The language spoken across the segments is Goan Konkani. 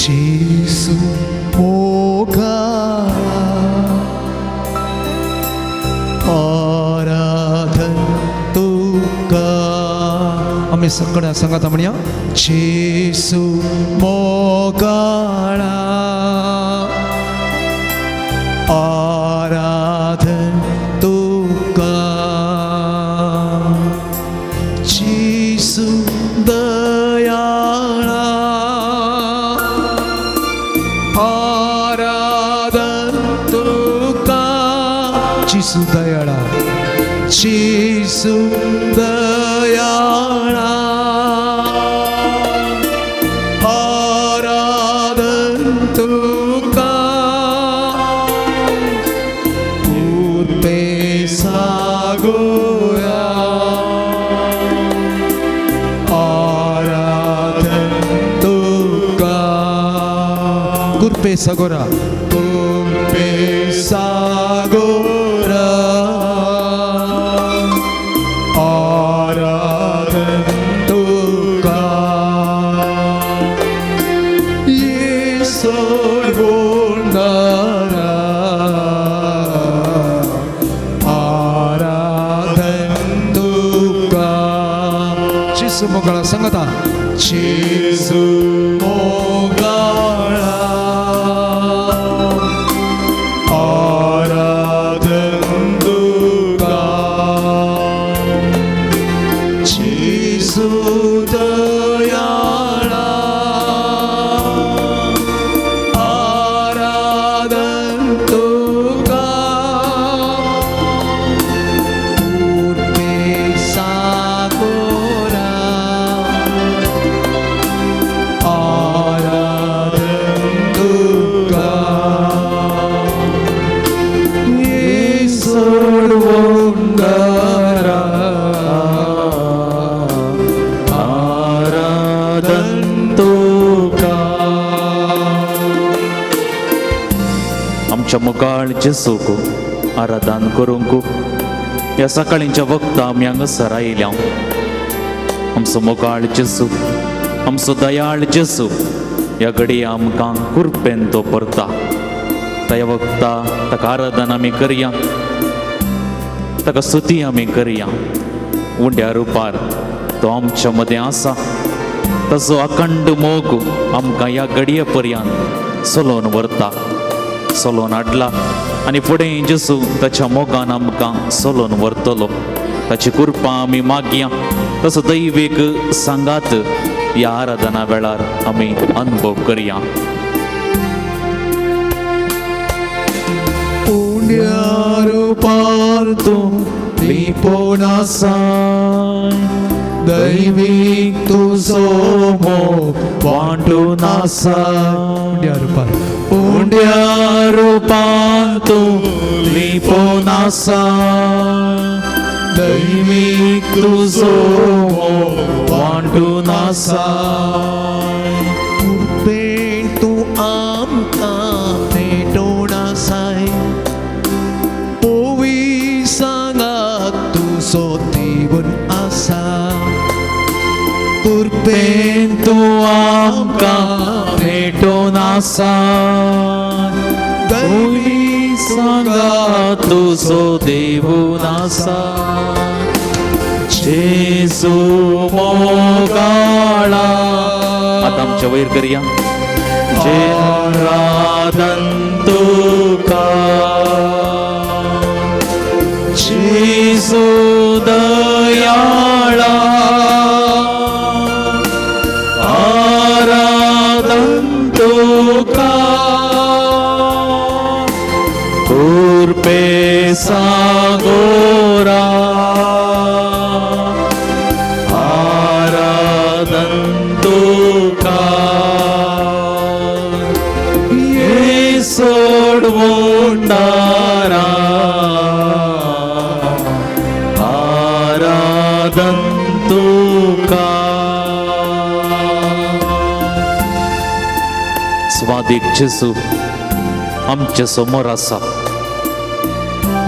जेजू मोगाळा आराधन तुका. आमी सगळ्या सांगात म्हणया, जेजू मोगाळा आराधन तुका, जेजू दयाळा आराधन तुका, जेजू दयाळा, जेजू दयाळा आराधन तुका, कृपे सागोरा आराधन तुका, कृपे सागोरा, कृपे सागोरा आराधन तुका, येसोड बोलणारा आराधन तुका. जेजू मोगाळा सांगता, जेजू मोगाळा आराधन तुका, जेजू दयाळा आराधन तुका, कृपे सागोरा आराधन तुका, येसोड वंदरा आराधन तुका. आमच्या मुखार जेसूक आराधन करूंक ह्या सकाळींच्या वखदां आमी हांगासर आयल्या. आमचो मोगाळ जेसू, आमचो दयाळ जेसू ह्या घडये आमकां कुरपेन तो परता. त्या वखदा ताका आराधन आमी करया, ताका स्तुती आमी करया. उंड्या रुपार तो आमच्या मदें आसा. ताचो अखंड मोग आमकां ह्या घडये पर्यंत चलोवन व्हरता, चलोवन हाडला आनी फुडें जेसू ताच्या मोगान आमकां चलोवन व्हरतलो. ताची कृपा आमी मागया. तसो दैवीक सांगात ह्या आराधना वेळार आमी अनुभव करया. उंड्या रुपार तूं लिपोवन आसा, दैवीक तुजो मोग वांटून आसा. उंड्या रुपार, उंड्या रुपान तूं लिपोवन आसा, दैवीक तुजो मोग वांटून आसा. कृपेन तूं आमकां पेटोवन आसाय, पोवी सांगात तुजो देवून आसा. कृपेन तूं आमकां भेटोवन आसा, दैवी सांगात तुजो देवून आसा. जेजू मोगाळा. आतां आमच्या वयर करया. आराधन तुका, जेजू दयाळा आराधन तुका, कृपे सागोरा आराधन तुका, येसोड वंडारा आराधन तुका. स्वादीक जेजू, आमच्या समोर आसा.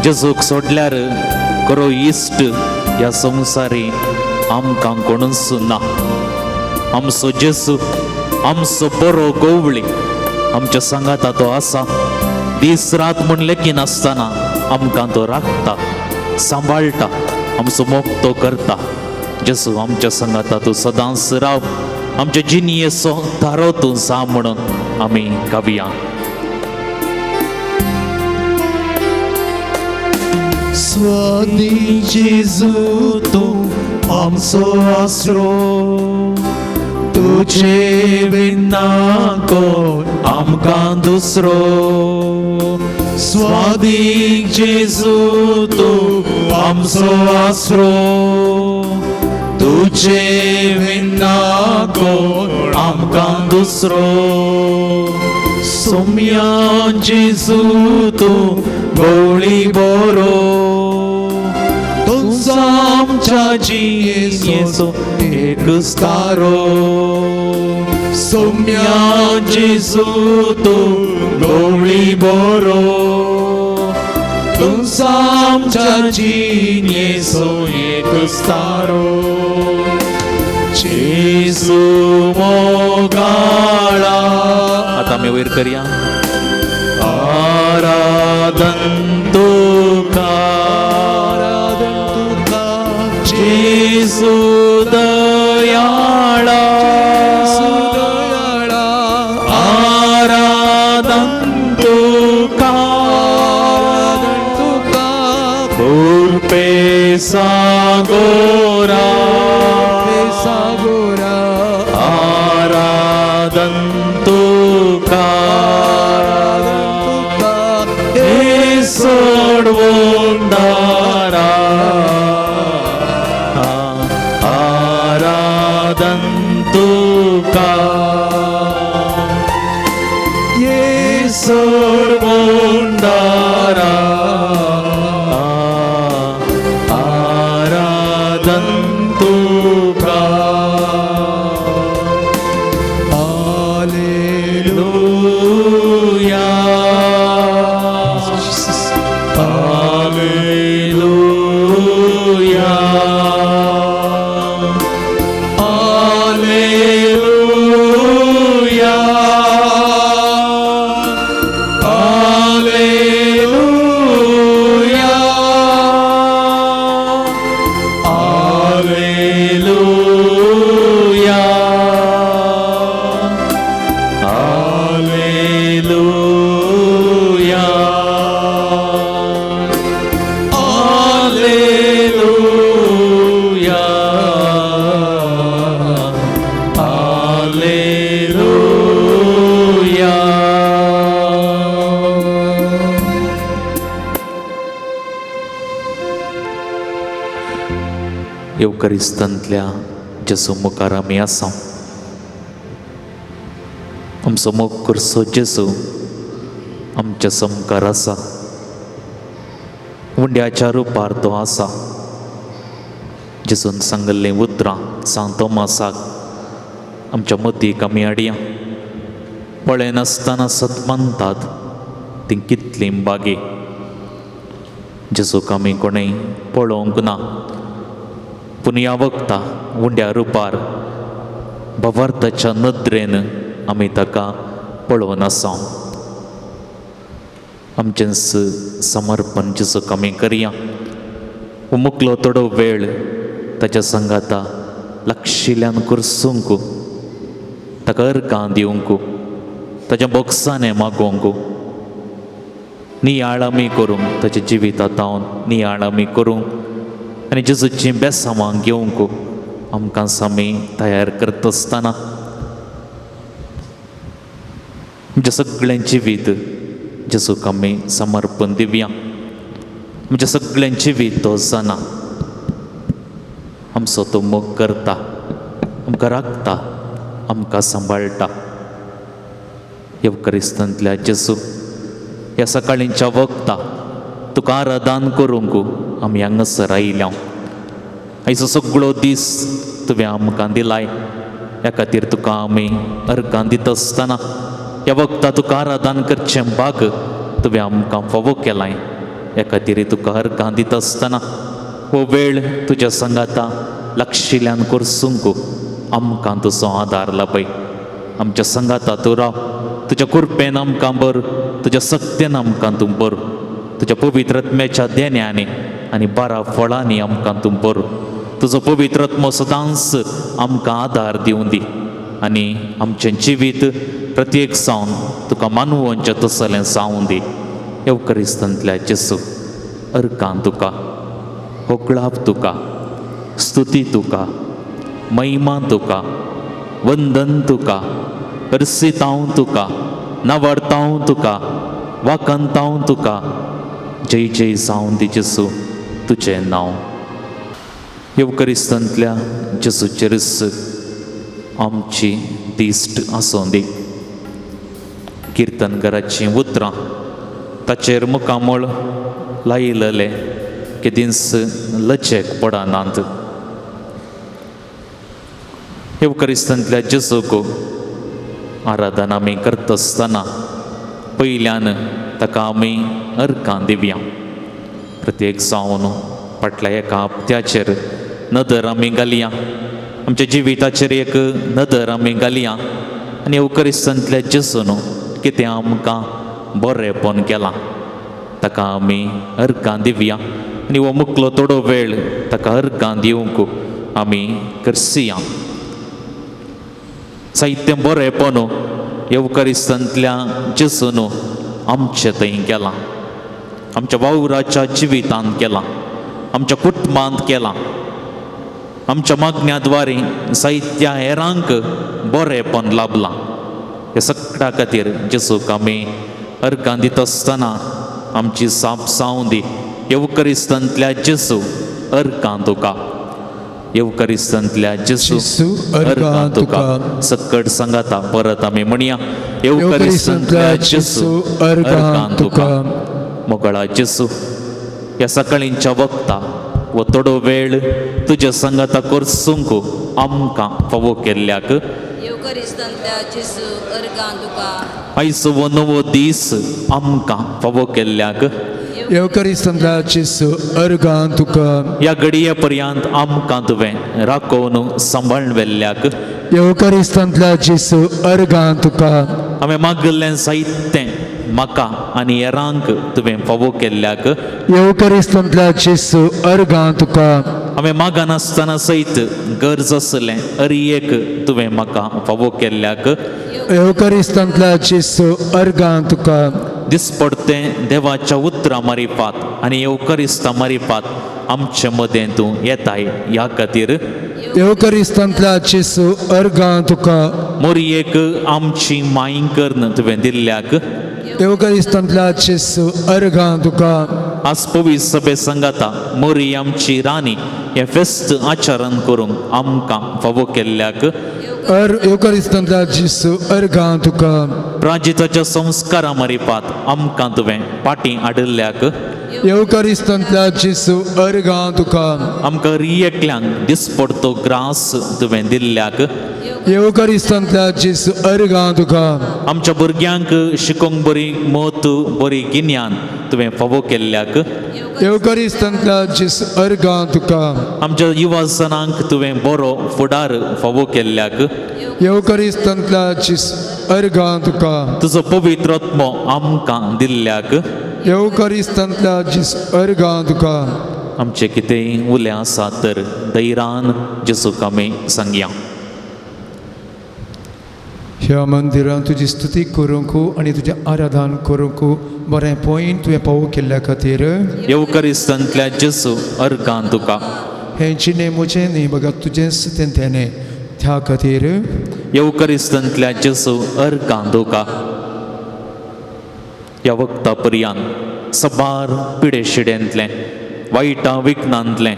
जेजूक सोडल्यार खरो इश्ट ह्या संवसारी आमकां कोणूच ना. आमचो जेजू आमचो बरो गवळी आमच्या सांगाता तो आसा. दीस रात म्हूण लेखिनासतना आमकां तो राखता, सांबाळटा, आमचो मोग तो करता. जेजू आमच्या सांगाता तूं सदांच राव, आमच्या जिणयेचो थारो तूं जा म्हणून आमी गावया. स्वादी जेजू तूं आमचो आसरो, तुजे विना कोण आमकां दुसरो. स्वादीक जेजू तूं आमचो आसरो, तुजे विना कोण आमकां दुसरो. सोम्या जेजू तूं गवळी बरो, तुमचो आमच्या जिणेचो एक तारो. सोम्या जेजू तूं गवळी बरो, तुमचो आमच्या जिणेचो एक तारो. जेजू मोगाळा. आतां आमी वयर करया. आराधन तुका, आराधन तुका, जेजू दयाळा, सुदयाळा, आराधन तुका, आराधन तुका, कृपे सागोरा, सागोरा, आराधन तुका, आराधन तुका, हे सोडवून दारा, आराधन तुका, ये सोडवून दारा, आराधन तुका. Hallelujah, hallelujah, hallelujah, hallelujah, hallelujah, hallelujah, hallelujah, hallelujah. येवकरिस्तांतल्या जेजू मुखार आमी आसा. आमचो मोग करचो जेजू आमच्या समकार आसा. उंड्याच्या रुपार तो आसा. जेजून सांगिल्लीं उतरां सांत तोमासाक आमच्या मतीक आमी हाडया. पळयनासतना सत मानतात तीं कितलीं बागी. जेजूक आमी कोणें पळोवंक ना, पूण ह्या वखता उंड्या रुपार भवार्थाच्या नदरेन आमी ताका पळोवन आसा. आमचेंच समर्पण जेजूक आमी करया. मुकलो थोडो वेळ ताच्या सांगाता लागशिल्ल्यान करसूंक, ताका अर्कां दिवंक, ताच्या बोक्सांनी मागोवंक, नियाळ आमी करूंक, ताच्या जिवितांत नियाळ आमी करूंक आनी जेजूचीं बेसांवां घेवंक आमकां आमी तयार करता आसतना आमचें सगळें जिवीत जेजूक आमी समर्पण दिवया. आमचें सगळें जिवीत तो जाणा, आमचो तो मोग करता, आमकां राखता, आमकां सांबाळटा. येवकरिस्तांतल्या जेजू ह्या सकाळींच्या वखता तुका आराधन करूंक आमी हांगासर आयल्या. आयचो सगळो दीस तुवें आमकां दिलाय, ह्या खातीर तुका आमी अर्गां दिता आसतना ह्या वखदा तुका आराधन करचें भाग तुवें आमकां फावो केलाय. ह्या खातीर तुका अर्गां दिता आसतना हो वेळ तुज्या सांगाता लागशिल्ल्यान करसूंक आमकां तुजो आदार लाभय. आमच्या सांगाता तूं राव, तुज्या कृपेन आमकां बर, तुज्या सक्तेन आमकां तूं बर, तुज्या पवित्र आत्म्याच्या देण्यांनी आनी बारा फळांनी आमकां तूं बर. तुजो पवित्र आत्मो सदांच आमकां आदार दिवं दी आनी आमचें जिवीत प्रत्येक जावन तुका मानवोंचें तसलें जावं दी. येवकरिस्तांतल्या जेसू अर्कान तुका, होगळाप तुका, स्तुती तुका, महिमा तुका, वंदन तुका, अर्सितांव तुका, नवरतांव तुका, वाकंतांव तुका, जय जय जावं दी जेसू तुजें नांव. येवकरिस्तांतल्या जेसूचेरच आमची दिश्ट आसूं दी. किर्तनकाराचीं उतरां ताचेर मुखामळ लायिल्लें केदींच लजेक पडनात. येवकरिस्तांतल्या जेजूक आराधना आमी करता आसतना पयल्यान ताका आमी अर्कां दिवया. प्रत्येक जावन फाटल्या एका हप्त्याचेर नदर आमी घालया, आमच्या जिविताचेर एक नदर आमी घालया आनी येवकरिस्तांतल्या जेजून कितें आमकां बरेंपण केलां ताका आमी अर्कां दिवया आनी हो मुकलो थोडो वेळ ताका अर्कां दिवंक आमी करसिया. साहित्य बरेंपण येवकरिस्तांतल्या जेजून आमचे थंय केलां, आमच्या वावराच्या जिवितांत केलां, आमच्या कुटुंबांत केलां. आमच्या मागण्या द्वारे साहित्या हेरांक बरेंपण लाभलां. हे सगळ्या खातीर जेजूक आमी अर्गां दिता आसतना आमची साप जावं दी. येवकरिस्तांतल्या जेजू अर्गां तुका, येवकरिस्तांतल्या जेजू अर्गां तुका. सक्कड सांगाता परत आमी म्हणया, येवकरिस्तांतल्या जेजू अर्गां तुका. मोगळा जेजू, ह्या सकाळींच्या वक्ता वो थोडो वेळ तुज्या सांगाता करसूंक आमकां फावो केल्ल्याक. येवकरिस्तांतल्या जेजू अर्गां तुका. आयज हो नवो दीस आमकां फावो केल्ल्याक. येवकरिस्तांतल्या जेजू अर्गां तुका. ह्या घडये पर्यंत आमकां तुवें राखोवन सांबाळून व्हेल्ल्याक. येवकरिस्तांतल्या जेजू अर्गां तुका. हांवें मागिल्लें साहित्य म्हाका आनी हेरांक तुवें फावो केल्ल्याक. येवकरिस्तांतल्या जेजू अर्गां तुका. हांवें मागनासतना सयत गरज आसलें अरी एक तुवें म्हाका फावो केल्ल्याक. येवकरिस्तांतल्या जेजू अर्गां तुका. दिसपडतें देवाच्या उतरां मारिफात आनी येवकरिस्ता मारिफात आमचे मदें तूं येताय ह्या खातीर. येवकरिस्तांतल्या जेजू अर्गां तुका. मोरयेक आमची माय करून तुवें दिल्ल्याक. येवकरिस्तांतल्या जेजू अर्गां तुका. आज पवित्र सभे सांगाता मोरी आमची राणी हें फेस्त आचरण करूंक आमकां फावो केल्ल्याक. येवकरिस्तांतल्या जेजू अर्गां तुका. प्राजिताच्या संस्कारा मारिफात आमकां तुवें पाटी हाडिल्ल्याक. येवकरिस्तांतल्या जेजू अर्गां तुका. आमकां रियेकल्यांक दिसपडतो ग्रास तुवें दिल्ल्याक. येवकरिस्तांतल्या जेजू अर्गां तुका. आमच्या भुरग्यांक शिकोंक बरी मत बरी गिन्यान तुवें फावो केल्ल्याक. येवकरिस्तांतल्या जेजू अर्गां तुका. आमच्या युवाजनांक तुवें बरो फुडार फावो केल्ल्याक. येवकरिस्तांतल्या जेजू अर्गां तुका. तुजो पवित्र आत्मो आमकां दिल्ल्याक. येवकरिस्तांतल्या जेजू अर्गां तुका. आमचे कितेंय उले आसा तर दैरान जेजूक आमी सांगया. ह्या मंदिरान तुजी स्तुती करूंक आनी तुजें आराधन करूंक बरें पॉयंट तुवें पावो केल्ल्या खातीर. येवकरिस्तांतल्या जेजू अर्गां तुका. हें जिणें म्हजें न्ही बघा तुजेंच तें तेणें त्या खातीर. येवकरिस्तांतल्या जेजू अर्गां तुका. ह्या वखदा पर्यंत सबार पिडेशिडेंतलें वायटां विघ्नांतलें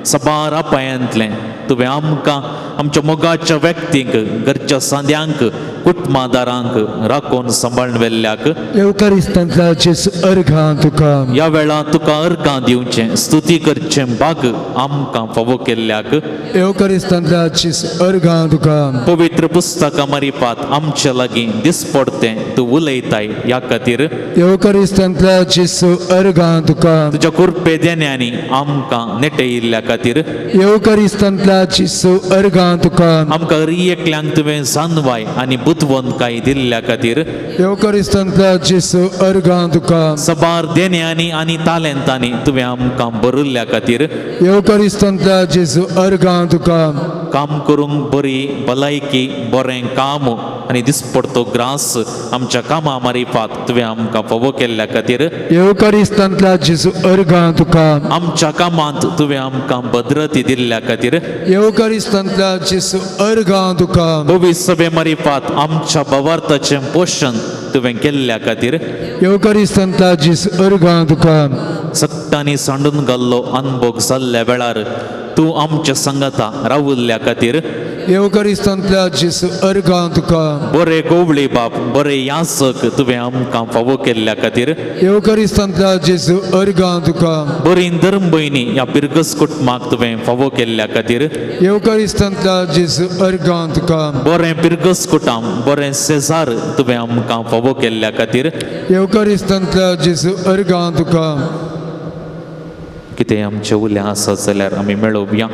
सबार अपायांतलें तुवें आमकां आमच्या मोगाच्या व्यक्तींक घरच्या सांद्यांक कुटुंबादारांक राखून सांबाळून व्हेल्ल्याक येवकारिस्तांतल्या जेजू अर्घां तुका ह्या वेळार तुका अर्घां दिवचें स्तुती करचें भाग आमकां फावो केल्ल्याक येवकारिस्तांतल्या जेजू अर्घां तुका पवित्र पुस्तकां मारिफात आमचे लागीं दिसपडतें तूं उलयताय ह्या खातीर येवकारिस्तांतल्या जेजू अर्घां तुका तुज्या कुरपे देण्यांनी आमकां नेटयिल्ल्या खातीर येवकारिस्तांतल्या जेजू अर्घां तुका आमकां हरी एकल्यांक तुवें जानवाय आनी बुदवंतकाय दिल्ल्या खातीर येवकारिस्तांतल्या जेजू अर्घां तुका सबार देण्यांनी आनी तालेंतांनी तुवें आमकां भरिल्ल्या खातीर येवकारिस्तांतल्या जेजू अर्घां तुका काम करूंक बरी भलायकी बरें काम आनी दिसपडतो ग्रास आमच्या कामा मारिफात तुवें आमकां फावो केल्ल्या खातीर येवकारिस्तांतल्या जेजू अर्घां तुका आमच्या कामांत तुवें आमकां भद्रती दिल्ल्या खातीर येवकारिस्तांतल्या जेजू अर्घां तुका पवित्र सभे मारिफात आमच्या भावार्थाचें पोशण तुवें केल्ल्या खातीर येवकारिस्तांतल्या जेजू अर्घां तुका सत्तांनी सांडून घाल्लो अनभोग जाल्ल्या वेळार तूं आमच्या संगता रावल्ल्या खातीर येवकारिस्तांतल्या जेजू अर्घां तुका बरे गोवळी बाप बरे यासक तुवें आमकां फावो केल्ल्या खातीर येवकारिस्तांतल्या जेजू अर्घां तुका बरी धर्म भयणी ह्या पिरगस कुटुंबाक तुवें फावो केल्ल्या खातीर येवकारिस्तांतल्या जेजू अर्घां तुका बरें पिरगस कुटाम बरें सेजार तुवें आमकां फावो केल्ल्या खातीर येवकारिस्तांतल्या जेजू अर्घां तुका कितें आमचें उलें आसा जाल्यार आमी मेळोवया.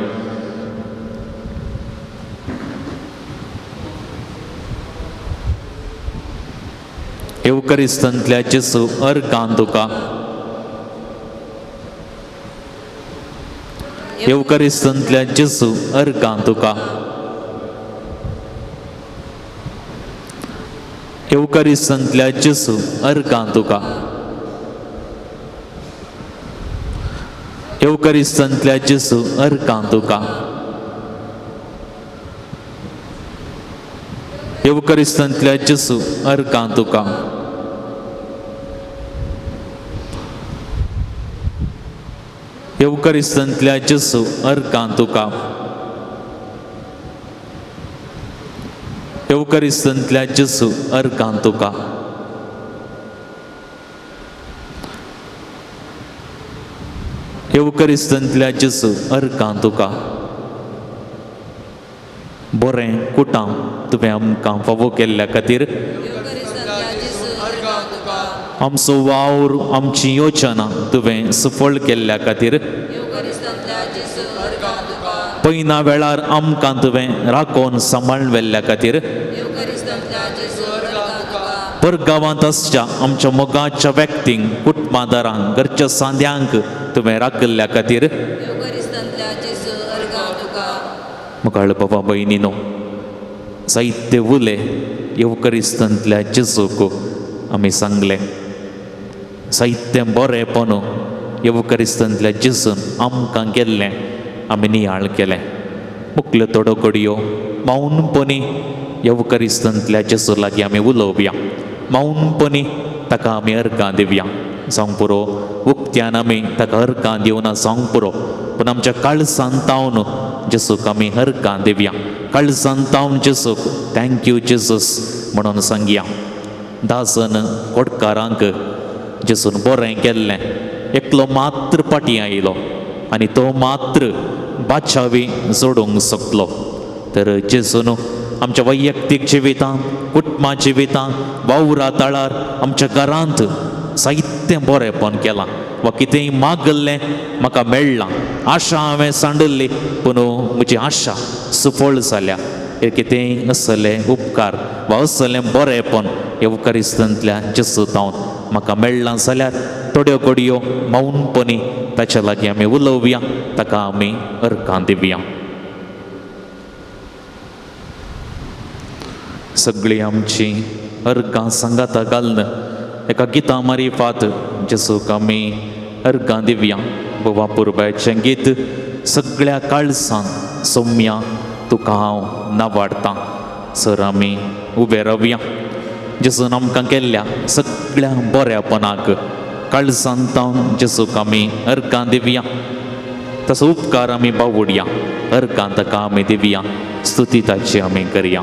येवकारिस्तांतल्या जेजू अर्गां तुका येवकारिस्तांतल्या जेजू अर्गां तुका येवकारिस्तांतल्या जेजू अर्गां तुका येवकारिस्तांतल्या जेजू अर्गां तुका येवकारिस्तांतल्या जेजू अर्गां तुका येवकारिस्तांतल्या जेजू अर्गां तुका येवकारिस्तांतल्या जेजू अर्गां तुका येवकारिस्तांतल्या जेजू अर्गां तुका. बरें कुटाम तुवें आमकां फावो केल्ल्या खातीर येवकारिस्तांतल्या जेजू अर्गां तुका आमचो वावर आमची योजना तुवें सफळ केल्ल्या खातीर येवकारिस्तांतल्या जेजू अर्गां तुका पयना वेळार आमकां तुवें राखोवन सांबाळून व्हेल्ल्या खातीर येवकारिस्तांतल्या जेजू अर्गां तुका परगांवांत आसच्या आमच्या मोगाच्या व्यक्तींक कुटुंबादारांक घरच्या सांद्यांक तुवें राखिल्ल्या खातीर येवकारिस्तांतल्या जेजू अर्गां तुका. मुखाळ बाबा भयणीनो जायते उले येवकारिस्तांतल्या जेजूक आमी सांगलें जायतें बरेंपण येवकारिस्तांतल्या जेजून आमकां केल्लें आमी नियाळ केलें. मुखल्यो थोड्यो घडयो मौनपणी येवकारिस्तांतल्या जेजू लागीं आमी उलोवया मौनपणी ताका आमी अर्गां दिवया. जावंक पुरो उक्त्यान आमी ताका अर्गां दिवना जावंक पुरो पूण आमच्या काळजान तावन जेजूक आमी अर्गां दिवया. काळजान तावन जेजूक thank you Jesus म्हणून सांगया. 10 जण कोटकारांक जेजून बरें केल्लें एकलो मात्र फाटीं आयलो आनी तो मात्र बाचावी जोडूंक शकलो. तर जेजून आमच्या वैयक्तीक जिवितांत कुटुंबा जिवितांत वावरा तळार आमच्या घरांत जायतें बरेंपण केलां वा कितेंय मागल्लें म्हाका मेळ्ळां. आशा हांवें सांडिल्ली पूण म्हजी आशा सुफळ जाल्या. हे कितेंय असलें उपकार वा असलें बरेंपण येवकारिस्तांतल्या जेजू तावन म्हाका मेळ्ळां जाल्यार थोड्यो घडयो मौनपणी ताच्या लागीं आमी उलोवया ताका आमी अर्गां दिवया. सगळीं आमची अर्गां सांगाता घालून एका गिता मारिफात जेजूक आमी अर्गां दिवया. गोवा पुरबायचें गीत सगळ्या काळजान सोम्या तुका हांव नावाडतां. सर आमी उबे रावया. जेजून आमकां केल्ल्या सगळ्या बऱ्यापणाक काळजान तावन जेजूक आमी अर्गां दिवया. तसो उपकार आमी बावुडया अर्गां ताका आमी दिवया. स्तुती ताची आमी करया.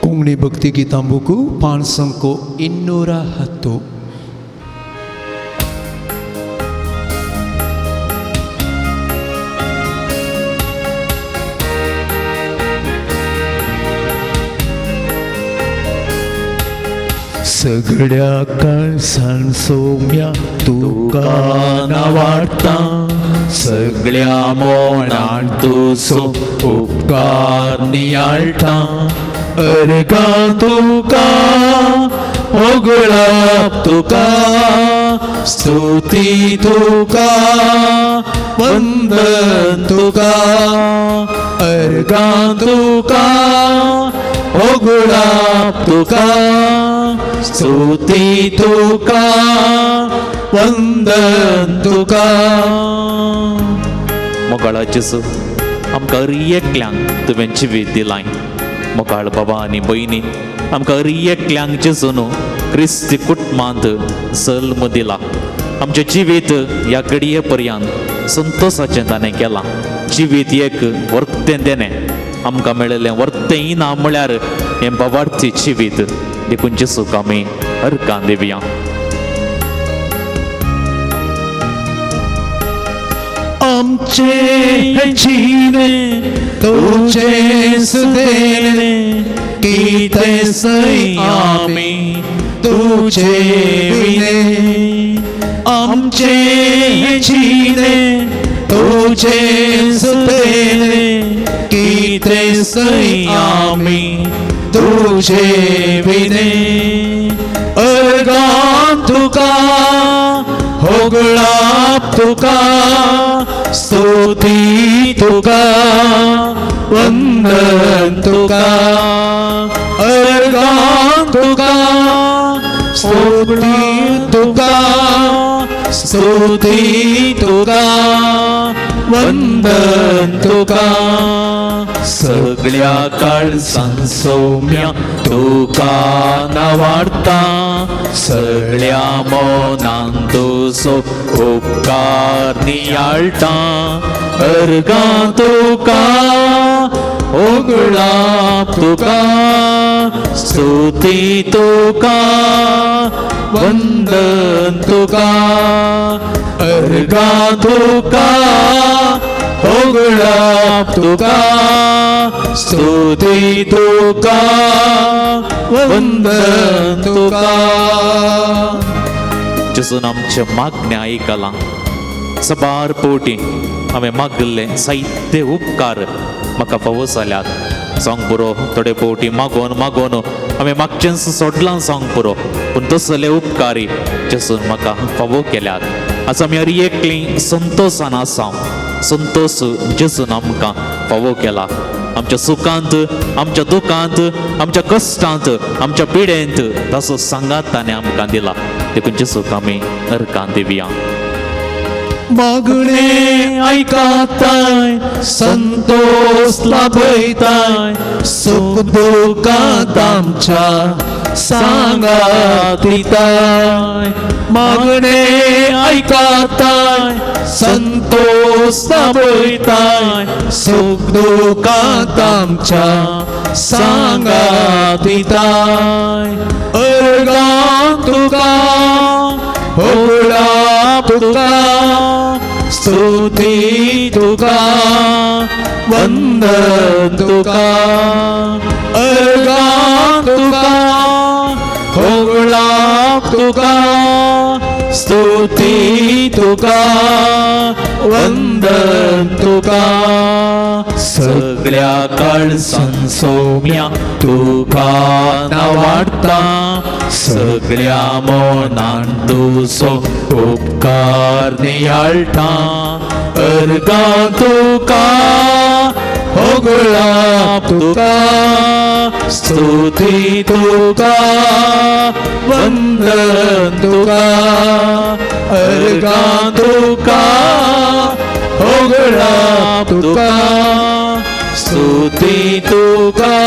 कोंकणी कोंकणी भक्ती गितां बुकू 510. सगळ्या काळसान सोम्या तुका नावाडटा, सगळ्या मोणान तुजो उपकार नियाळटा. अर्गां तुका होगळप तुका, स्तुती तुका वंदन तुका. अर्गां तुका होगळप तुका, स्तुती तुका वंदन तुका. मोगाळा जेजू, आमकां एकल्यांक तुवें जिवीत दिलाय. मोगाळ बाबा आनी भयणी, आमकां एकल्यांक जेजू न्हू क्रिस्ती कुटुंबांत जल्म दिला. आमचें जिवीत ह्या घडये पर्यंत संतोसाचें ताणें केलां. जिवीत एक वर्तें देणें आमकां मेळिल्लें, वर्तें इनाम म्हळ्यार हें बाबार्थी जिवीत. देखून जेजूक आमी अर्गां दिवया. आमचे जिणे तुझे सुदेणे, कितें सय आमी तुझे विणे. आमचे जिणे तुझे सुदेणे, कितें सय आमी तुझे विणे. अर्गां तुका होगळाप तुका, स्तुती तुका वंदन तुका. अर्गां तुका स्तुती तुका, स्तुती तुका वंदन तुका. सगळ्या काळसान सौम्या तुका नावाडटा, सगळ्या मनान तुजो उपकार नियाळटा. अर्गां तुका होगळाप तुका, स्तुती तुका वंदन तुका. अर्गां तुका होगळाप तुका, स्तुती तुका वंदन तुका. जेजून आमच्या मागण्या आयकलां. सबार पोटी हांवें मागिल्ले जायते उपकार म्हाका फावो जाल्यात. सांग पुरो, थोडे पोटी मागोन मागोन हांवें मागचेंच सोडलां सांग पुरो, पूण तसले उपकारी जेजून म्हाका फावो केल्यात. आज आमी हर एकली संतोसान आसा. संतोस जेजून आमकां फावो केला. आमच्या सुखांत, आमच्या दुखांत, आमच्या कश्टांत, आमच्या पिडेंत ताचो सांगात ताणें आमकां दिला. देखून जेजूक आमी अर्गां दिवया. मागणे आयकताय, संतोष लाभयताय, सुख दुखांत आमच्या सांगात दिताय. मागणे आयकताय, संतोष लाभयताय, सुख दुखांत आमच्या सांगात दिताय. अर्गां तुका होगळाप तुका, स्तुती तुका वंदन तुका. अर्गां तुका होगळाप तुका, स्तुती तुका वंदन तुका. सगळ्या काळसान सौम्या तुका नावाडटा, सगळ्या मनान तुजो उपकार नियाळटा. अर्गां तुका होगळाप तुका, स्तुती तुका वंदन तुका. अर्गां तुका होगळाप तुका, स्तुती तुका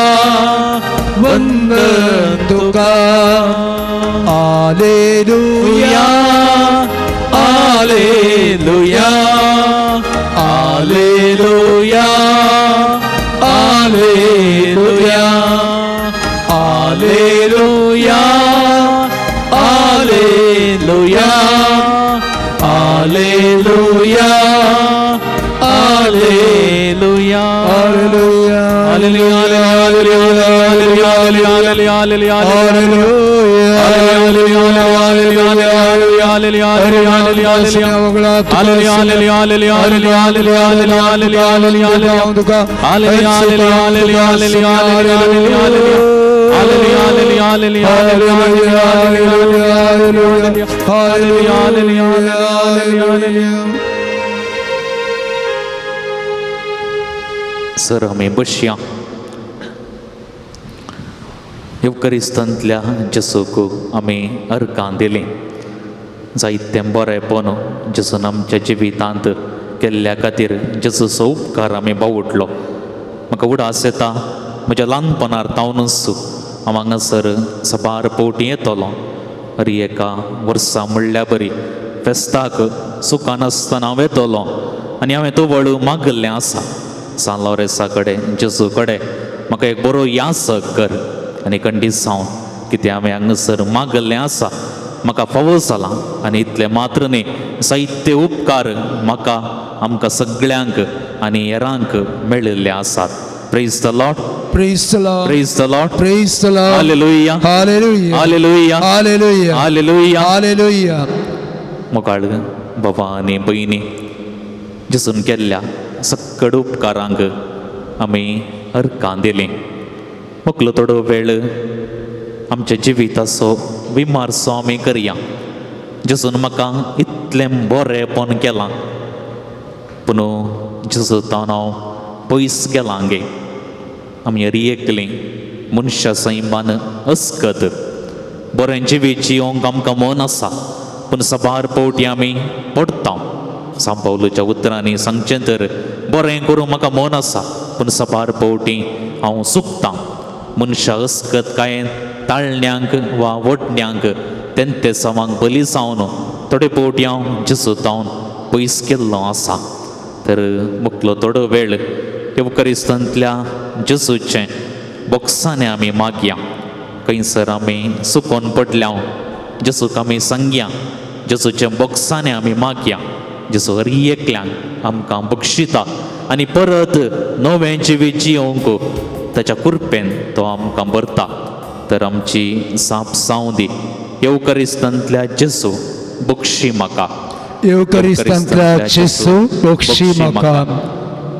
वंदन तुका. आलेलुया आलेलुया आलेलुया आलेलुया. Alleluia, Alleluia, Alleluia, Hallelujah. Alleluia, Alleluia, Alleluia, Alleluia, Alleluia, sir आमी बसया. येवकरिस्तांतल्या जेसूक आमी अर्कां दिलीं. जायतें बरेंपण जेसून आमच्या जिवितांत केल्ल्या खातीर जेजूचो उपकार आमी बावुटलो. म्हाका उडास येता म्हज्या ल्हानपणार तावनूच हांव हांगासर साबार पवटी येतलो. हर एका वर्सा म्हणल्या बरी फेस्ताक सुखान आसतना हांव येतलो आनी हांवें तवळ मागिल्लें आसा सान लॉरेसा कडेन, जेजू कडेन, म्हाका एक बरो यासक कर आनी कंडीसांव कितें हांवें हांगासर मागिल्लें आसा म्हाका फावो जालां. आनी इतलें मात्र न्ही, जायते उपकार म्हाका आमकां सगळ्यांक आनी हेरांक मेळिल्ले आसात. Praise the Lord. Praise the Lord. Praise the Lord. Praise the Lord. Hallelujah. Hallelujah. Hallelujah. Hallelujah. Hallelujah. Hallelujah. मोगाळ बाबा आनी भयणी, जेजून केल्ल्या सक्कड उपकारांक आमी अर्कां दिलीं. मोकलो थोडो वेळ आमच्या जिविताचो विमार्सो आमी करया. जेजून म्हाका इतलें बरेंपण केलां, पूण जेजू तावन हांव पयस गेलां गे. आमी हर एकलीं मनशा सैमान अस्कत बरें जिवीत जियोंक आमकां मन आसा, पूण साबार पावटी आमी पडटा. सांपावलूच्या उतरांनी सांगचें तर बरें करूं म्हाका मन आसा, पूण साबार पावटी हांव चुकतां. मनशां अस्कत कांय ताळण्यांक वा वडण्यांक तेंते सवांक बली जावन थोडे पावटी हांव जेजू तावन पयस केल्लो आसा. तर मुकलो थोडो वेळ येवकरिस्तांतल्या जेजूचें बोक्सांनी आमी मागया. खंयसर आमी सुकोन पडल्या जेजूक आमी सांगया, जेजूच्या बोक्सांनी आमी मागया. जेजू हर एकल्यांक आमकां बक्षिता आनी परत नवें जिवीत जियोंक ताच्या कुरपेन तो आमकां भरता. तर आमची साप जावं दी. येवकरिस्तांतल्या जेजू बक्षी म्हाका. येवकरिस्तांतल्या जेजू बक्षी म्हाका.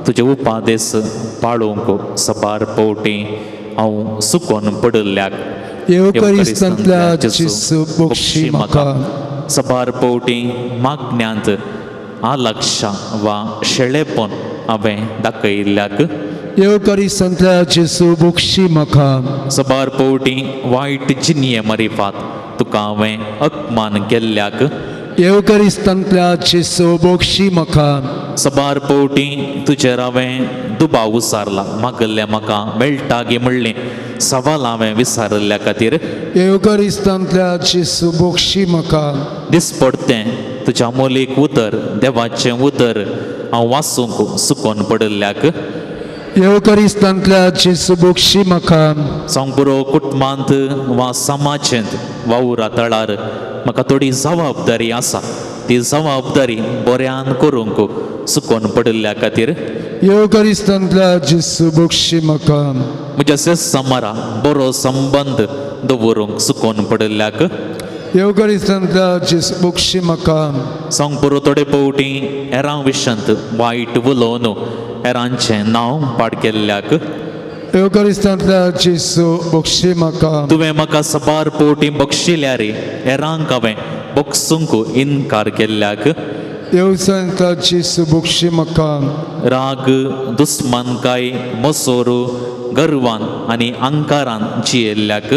तुजे उपादेस पाळोवंक साबार पावटी हांव सुकोन पडिल्ल्याक येवकरिस्तांतल्या जेजू बक्षी म्हाका. साबार पावटी मागण्यांत आलक्षा वा शेळेपण हांवें दाखयिल्ल्याक येवकरिस्तांतल्या जेजू बक्षी म्हाका. साबार पावटी वायट जिनये मरिफात तुका हांवें अपमान केल्ल्याक येवकरिस्तांतल्या जेजू बक्षी म्हाका. साबार पावटी तुजेर हांवें दुबाव उसारला, मागल्लें म्हाका मेळटा गे म्हणलें सवाल हांवें विसारिल्ल्या खातीर येवकरिस्तांतल्या जेजू बक्षी म्हाका. दिसपडतें तुज्या मोलीक उतर देवाचें उतर हांव वाचूंक सुकोन पडिल्ल्याक येवकरिस्तांतल्या जेजू बक्षी म्हाका. सांगपुरो कुटुंबांत वा समाजेंत वावुरा तळार म्हाका थोडी जबाबदारी आसा, ती जबाबदारी बऱ्यान करूंक सुकोन पडिल्ल्या खातीर येवकरिस्तांतल्या जेजू बक्षी म्हाका. म्हज्या समारा बरो संबंद दवरूंक सुकोन पडिल्ल्याक येवकरिस्तांतल्या जेजू बक्षी म्हाका. सांगपुरो थोडे पावटी हेरां विशंत वायट उलोवन हेरांचें नांव पाड केल्ल्याक येवकरिस्तांतल्या जेजू बक्षी म्हाका. तुवें म्हाका साबार पावटी बक्षिल्यार हेरांक हांवें बक्षूंक इनकार केल्ल्याक येवकरिस्तांतल्या जेजू बक्षी म्हाका. राग दुस्मानकाय मसोर गर्वान आनी अंकारान जियेल्ल्याक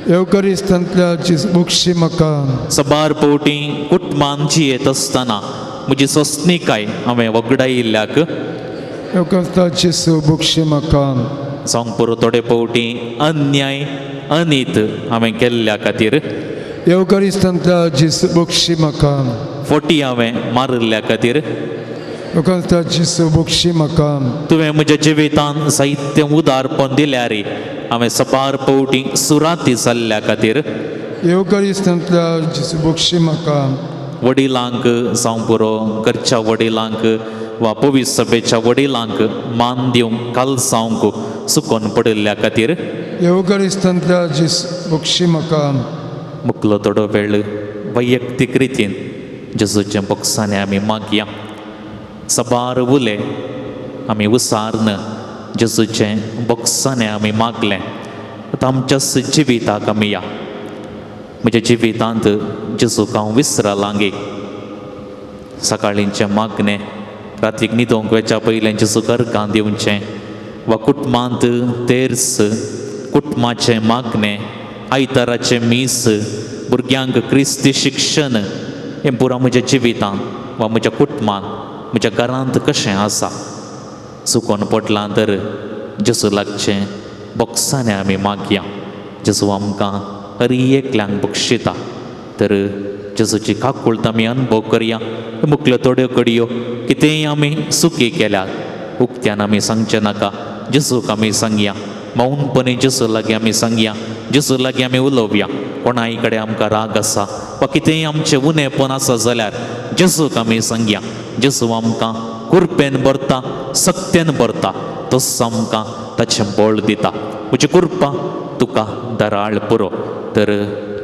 येवकरिस्तांतल्या जेजू बक्षी म्हाका. साबार पावटी कुटुंबान जियेत आसतना म्हजी सोंसणीकाय हांवें वगडायिल्ल्याक येवकरिस्तांतल्या जेजू बक्षी म्हाका. सांगपुरो थोडे पावटी अन्याय अनीत हांवें केल्ल्या खातीर येवकरिस्तांतल्या जेजू बक्षी म्हाका. फोटी हांवें मारिल्ल्या खातीर येवकरिस्तांतल्या जेजू बक्षी म्हाका. तुवें म्हज्या जिवितान साहित्य उदारपण दिल्यार हांवें साबार पावटी सुराती जाल्ल्या खातीर येवकारिस्तांतल्या जेजू बक्षी म्हाका. वडिलांक जावं पुरो, घरच्या वडिलांक वा पवित्र सभेच्या वडिलांक मान दिवंक काल जावंक चुकोन पडिल्ल्या खातीर येवकारिस्तांतल्या जेजू बक्षी म्हाका. मुकलो थोडो वेळ वैयक्तीक रितीन जेजूच्या बक्षांनी आमी मागया. सबार उले आमी उसार्न जेजूचें बक्षांनी आमी मागलें. आतां आमच्या जिविताक आमी या. म्हज्या जिवितांत जेजूक हांव विसरलांगी. सकाळींचें मागणें, रातीक न्हिदोंक वेच्या पयलें जेजूक अर्गां दिवचें, वा कुटुंबांत तेर्स, कुटुंबाचें मागणें, आयताराचें मीस, भुरग्यांक क्रिस्ती शिक्षण, हें पुरा म्हज्या जिवितांत वा म्हज्या कुटुंबांत म्हज्या घरांत कशें आसा. चुकोन पडलां तर जेजू लागचें बक्षांनी आमी मागया. जेजू आमकां हर एकल्यांक बक्षिता तर जेजूची काकूळत आमी अनुभव करया. मुकल्यो थोड्यो घडयो कितेंय आमी चुकी केल्यात उक्त्यान आमी सांगचें नाका, जेजूक आमी सांगया. मौनपणी जेजू लागीं आमी सांगया, जेजू लागीं आमी उलोवया. कोणाय कडेन आमकां राग आसा वा कितेंय आमचें उणेपण आसा जाल्यार जेजूक आमी सांगया. जेजू आमकां कुरपेन भरता, सक्तेन भरता, तोच आमकां ताचें बळ दिता. म्हजी कुरपा तुका दराळ पुरो. तर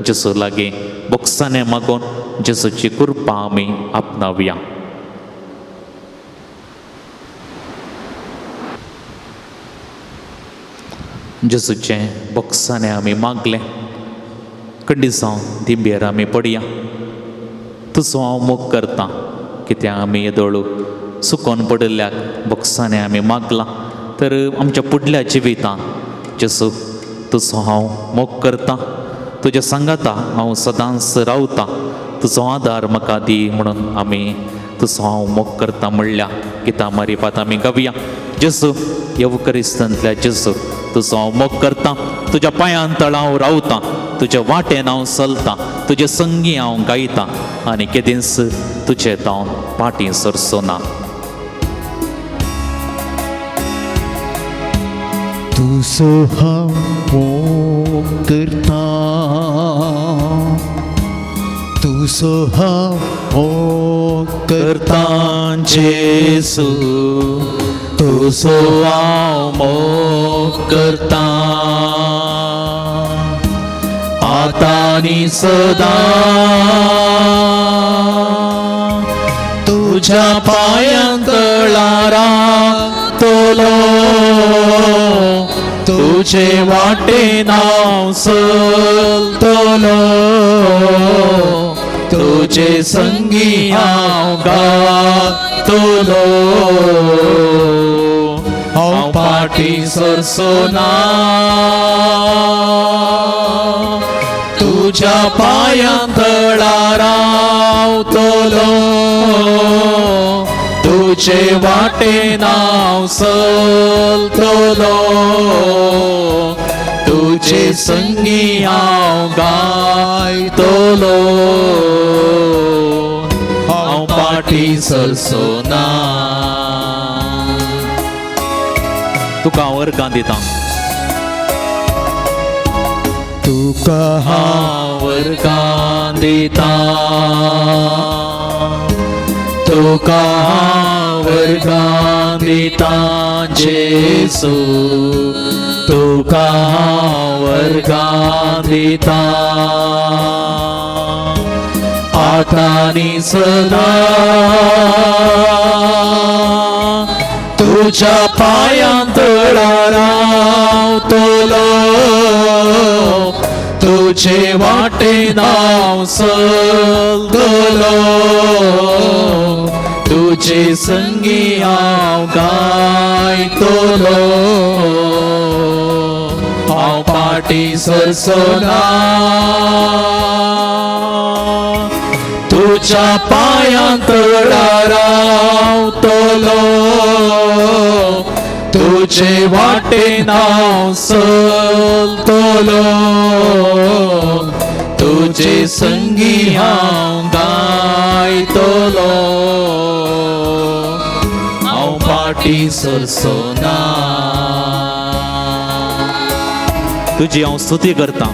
जेजू लागीं बक्षांनी मागून जेजूची कृपा आमी आपणावया. जेजूचें बक्षांनी आमी मागलें. कंडिसांव दिंबेर आमी पडया. तुजो हांव मोग करतां कित्याक आमी येदोळू सुकोन पडिल्ल्याक बक्षांनी आमी मागलां. तर आमच्या फुडल्या जिवितांत जेजू तुजो हांव मोग करतां, तुज्या सांगाता हांव सदांच रावतां, तुजो आदार म्हाका दी म्हणून आमी तुजो हांव मोग करता म्हणल्या गितां मारिपात आमी गावया. जेजू येवकरिस्तांतल्या जेजू तुजो हांव मोग करतां, तुज्या पांयान तळा हांव रावतां, तुज्या वाटेन हांव चलतां, तुजे संगी हांव गायतां आनी केदींच तुजे हांव फाटीं सरचो ना. तुजो हांव मोग करतां, तुजो हांव मोग करतां जेजू, तुजो हांव मोग करतां आतां आनी सदां. तुज्या पांयां तळा रावतलो, तुजे वाटेन हांव चलतलो, तुजे संगी हांव गातलो, हांव फाटीं सरचो ना. तुज्या पांयां तळा रावतलो, तुजे वाटेन हांव चलतलो, तुजे संगी हांव गायतलो, हांव फाटीं सरचो ना. तुका हांव अर्गां दितां, तुका हांव अर्गां दितां, तुका हांव अर्गां दितां जेजू, तुका हांव अर्गां दितां आतां आनी सदां. तुज्या पांयां तळा रावतलो, तुजे वाटेन हांव चलतलो, तुजे संगी हांव गायतलो, हांव फाटीं सरचो ना. तुज्या पांयां तळा रावतलो, तुजे वाटेन हांव चलतलो, तुजे संगी हांव गायतलो, हांव फाटीं सरचो ना. तुजी हांव स्तुती करतां.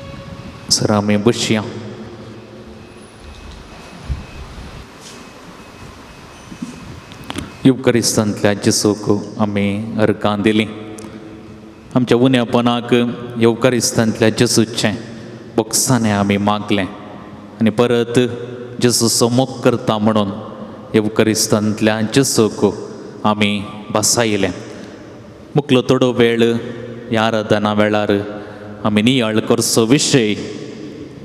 सर आमी बसया. येवकरिस्तांतल्या जेसूक आमी अर्गां दिलीं. आमच्या उण्यापणाक येवकरिस्तांतल्या जेसूचें बोक्साणें आमी मागलें आनी परत जेजूचो मोग करता म्हणून येवकरिस्तांतल्या जेसूक आमी बसायलें. मुकलो थोडो वेळ ह्या आराधना वेळार आमी नियाळ करचो विशय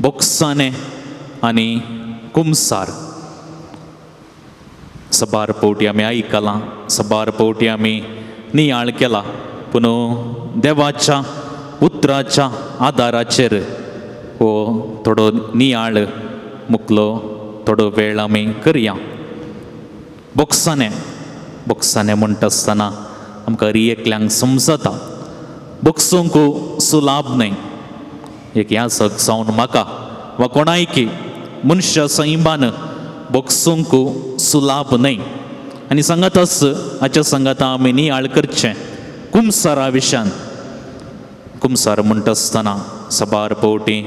बोक्साणें आनी कुमसार. सबार पावटी आमी आयकलां, सबार पावटी आमी नियाळ केला, पूण देवाच्या उतराच्या आदाराचेर हो थोडो नियाळ मुकलो थोडो वेळ आमी करया. बोक्साणें, बोक्साणें म्हणटा आसतना आमकां एकल्यांक समजता बोक्सूंक सुलाभ न्हय. एक यासक जावन म्हाका वा कोणायकी मनशा सैमान बोक्सूंक सुलाभ न्हय. आनी सांगाताच हाच्या सांगाता आमी नियाळ करचें कुमसारा विशयान. कुमसार म्हणटा आसतना सबार पावटी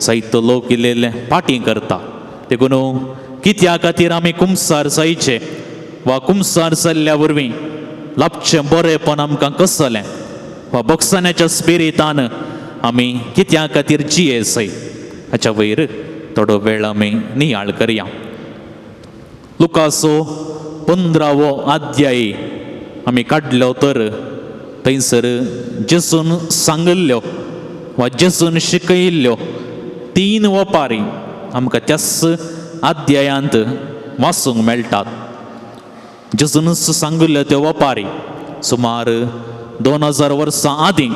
जायतो लोक इल्ले पाटी करता. देखून कित्या खातीर आमी कुमसार जायचे वा कुमसार जाल्ल्या वरवीं लाबचें बरेंपण आमकां कसलें वा बोक्साण्याच्या स्पिरितान आमी कित्या खातीर जियेसय हाच्या वयर थोडो वेळ आमी नियाळ करया. लुकासो 15वो अध्याय आमी काडलो तर थंयसर जेसून सांगिल्ल्यो वा जेसून शिकयिल्ल्यो 3 वपारी आमकां त्याच अध्यायांत वाचूंक मेळटात. जेसूनच सांगिल्ल्यो त्यो वपारी सुमार 2000 वर्सां आदीं.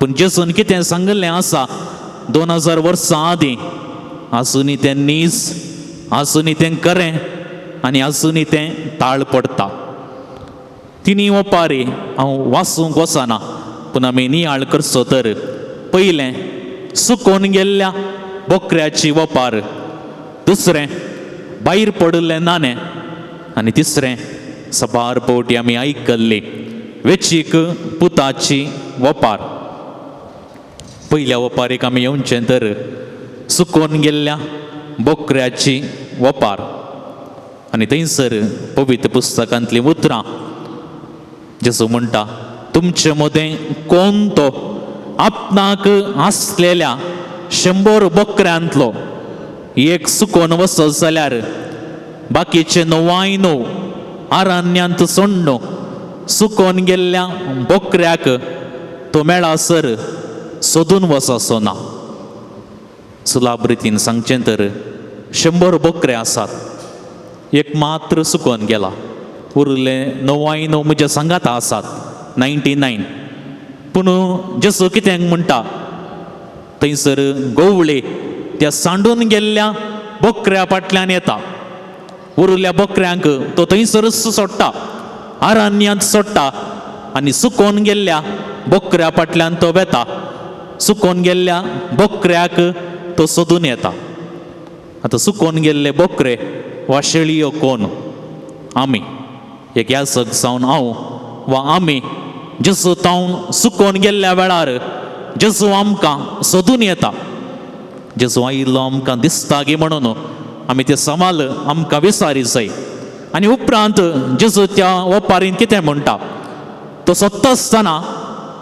पूण जेसून कितें सांगिल्लें आसा 2000 वर्सां आदीं, आसूनी तें नीज, आसूनी तें खरें आनी आसूनी तें ताळ पडटा. 3 वपारी हांव वाचूंक वचना, पूण आमी नियाळ करचो तर पयलें सुकोवन गेल्ल्या बोकऱ्याची वपार, दुसरें भायर पडिल्लें नाणें आनी तिसरें सबार पावटी आमी आयकल्ली वेचीक पुताची वपार. पयल्या वपारीक आमी येवचें तर सुकोवन गेल्ल्या बोकऱ्याची वपार. आनी थंयसर पवित्र पुस्तकांतलीं उतरां जेजू म्हणटा, तुमचे मदें कोण तो आपणाक आसलेल्या 100 बोकऱ्यांतलो एक सुकोवन वचत जाल्यार बाकीचे 99 आरण्यांत सोडून सुकोवन गेल्ल्या बोकऱ्याक तो मेळासर सोदून वचचो ना. सुलाभ रितीन सांगचें तर 100 बोकरे आसात, एक मात्र सुकोवन गेला, उरले 99 म्हज्या सांगाता आसात, 99. पूण जेसो कितें म्हणटा थंयसर गोवळे त्या सांडून गेल्ल्या बोकऱ्या फाटल्यान येता, उरल्या बोकऱ्यांक तो थंयसरच सोडटा, आरण्यांत सोडटा आनी सुकोवन गेल्ल्या बोकऱ्या फाटल्यान तो वेता, सुकोवन गेल्ल्या बोकऱ्याक तो सोदून येता. आतां सुकोवन गेल्ले बोकरे वा शेळयो कोण? आमी. एक यासक जावन हांव वा आमी जेजू तावन सुकोवन गेल्ल्या वेळार जेजू आमकां सोदून येता. जेजू आयिल्लो आमकां दिसता गी म्हणून आमी ते सवाल आमकां विचारी जाय. आनी उपरांत जेजू त्या वपारीन कितें म्हणटा, तो सोदता आसतना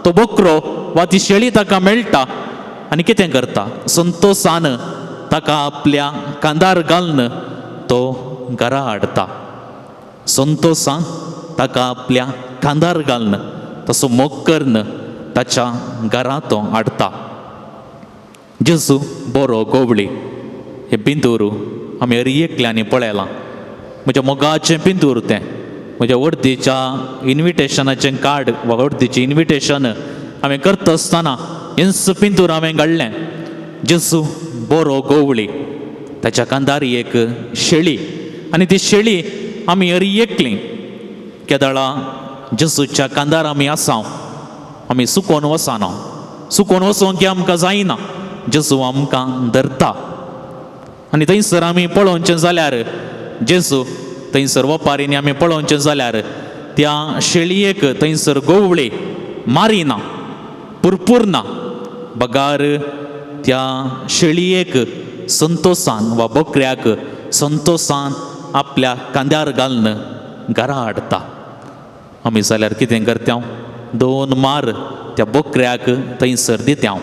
तो बोकरो वा ती शेळी ताका मेळटा आनी कितें करता, संतोसान ताका आपल्या कांदार घालून तो घरा हाडटा. संतोसान ताका आपल्या कांदार घालून तसो मोग करून ताच्या घरा तो हाडटा. जेजू बरो गोवळी हे पिंतूर आमी हर एकल्यांनी पळयलां. म्हज्या मोगाचें पिंतूर तें, म्हज्या वर्दीच्या इन्विटेशनाचें कार्ड वा वर्दीचें इन्विटेशन हांवें करता आसतना हेंच पिंतूर हांवें घाडलें. जेजू बरो गोवळी, ताच्या कांदार एक शेळी आनी ती शेळी आमी हर एकली केदळा जेजूच्या कांदार आमी आसा, आमी सुकोवन वचना, सुकोवन वचोंक की आमकां जायना, जेजू आमकां धरता. आनी थंयसर आमी पळोवचें जाल्यार जेजू थंयसर वपारींनी आमी पळोवचें जाल्यार त्या शेळयेक थंयसर गोवळे मारिना, पुरपुरना, बगार त्या शेळयेक संतोसान वा बकऱ्याक संतोसान आपल्या कांद्यार घालून घरा हाडटा. आमी जाल्यार कितें करता, दोन मार त्या बकऱ्याक थंयसर दिता.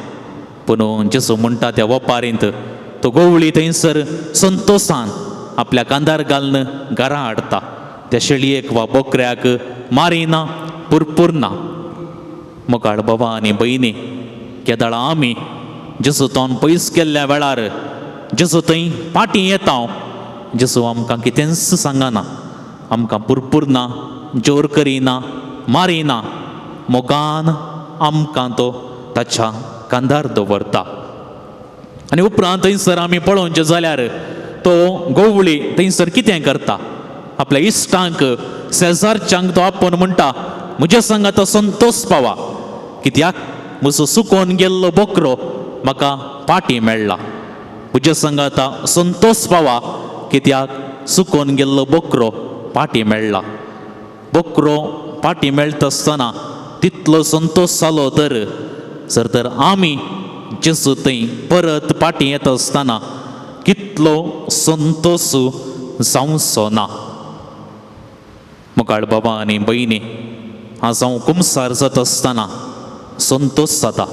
पूण जेजू म्हणटा त्या वपारींत तो गवळी थंयसर संतोसान आपल्या कांदार घालून घरा हाडटा. त्या शेळयेक वा बकऱ्याक मारिना, पुरपुरना. मोगाळ बाबा आनी भयणी, केदळा आमी जेजू तोन पयस केल्ल्या वेळार जेजू थंय फाटीं येता, जेजू आमकां कितेंच सांगना, आमकां पुरपुरना, जोर करिना, मारिना, मोगान आमकां तो ताच्या कांदार दवरता. आनी उपरांत थंयसर आमी पळोवचें जाल्यार तो गवळी थंयसर कितें करता, आपल्या इश्टांक शेजारच्यांक तो आपोवन म्हणटा, म्हज्या संगात संतोष पावा, कित्याक म्हजो सुकोवन गेल्लो बकरो म्हाका पाटी मेळ्ळा. म्हज्या संगाता संतोष पावा, कित्याक सुकोवन गेल्लो बकरो पाटी मेळ्ळा. बकरो पाटी मेळटा आसतना तितलो संतोष जालो तर जर तर आमी जेजू थंय परत पाटी येता आसतना कितलो संतोष जावचो ना. मुखाळ बाबा आनी भयणी, आज हांव कुमसार जाता आसतना संतोष जाता.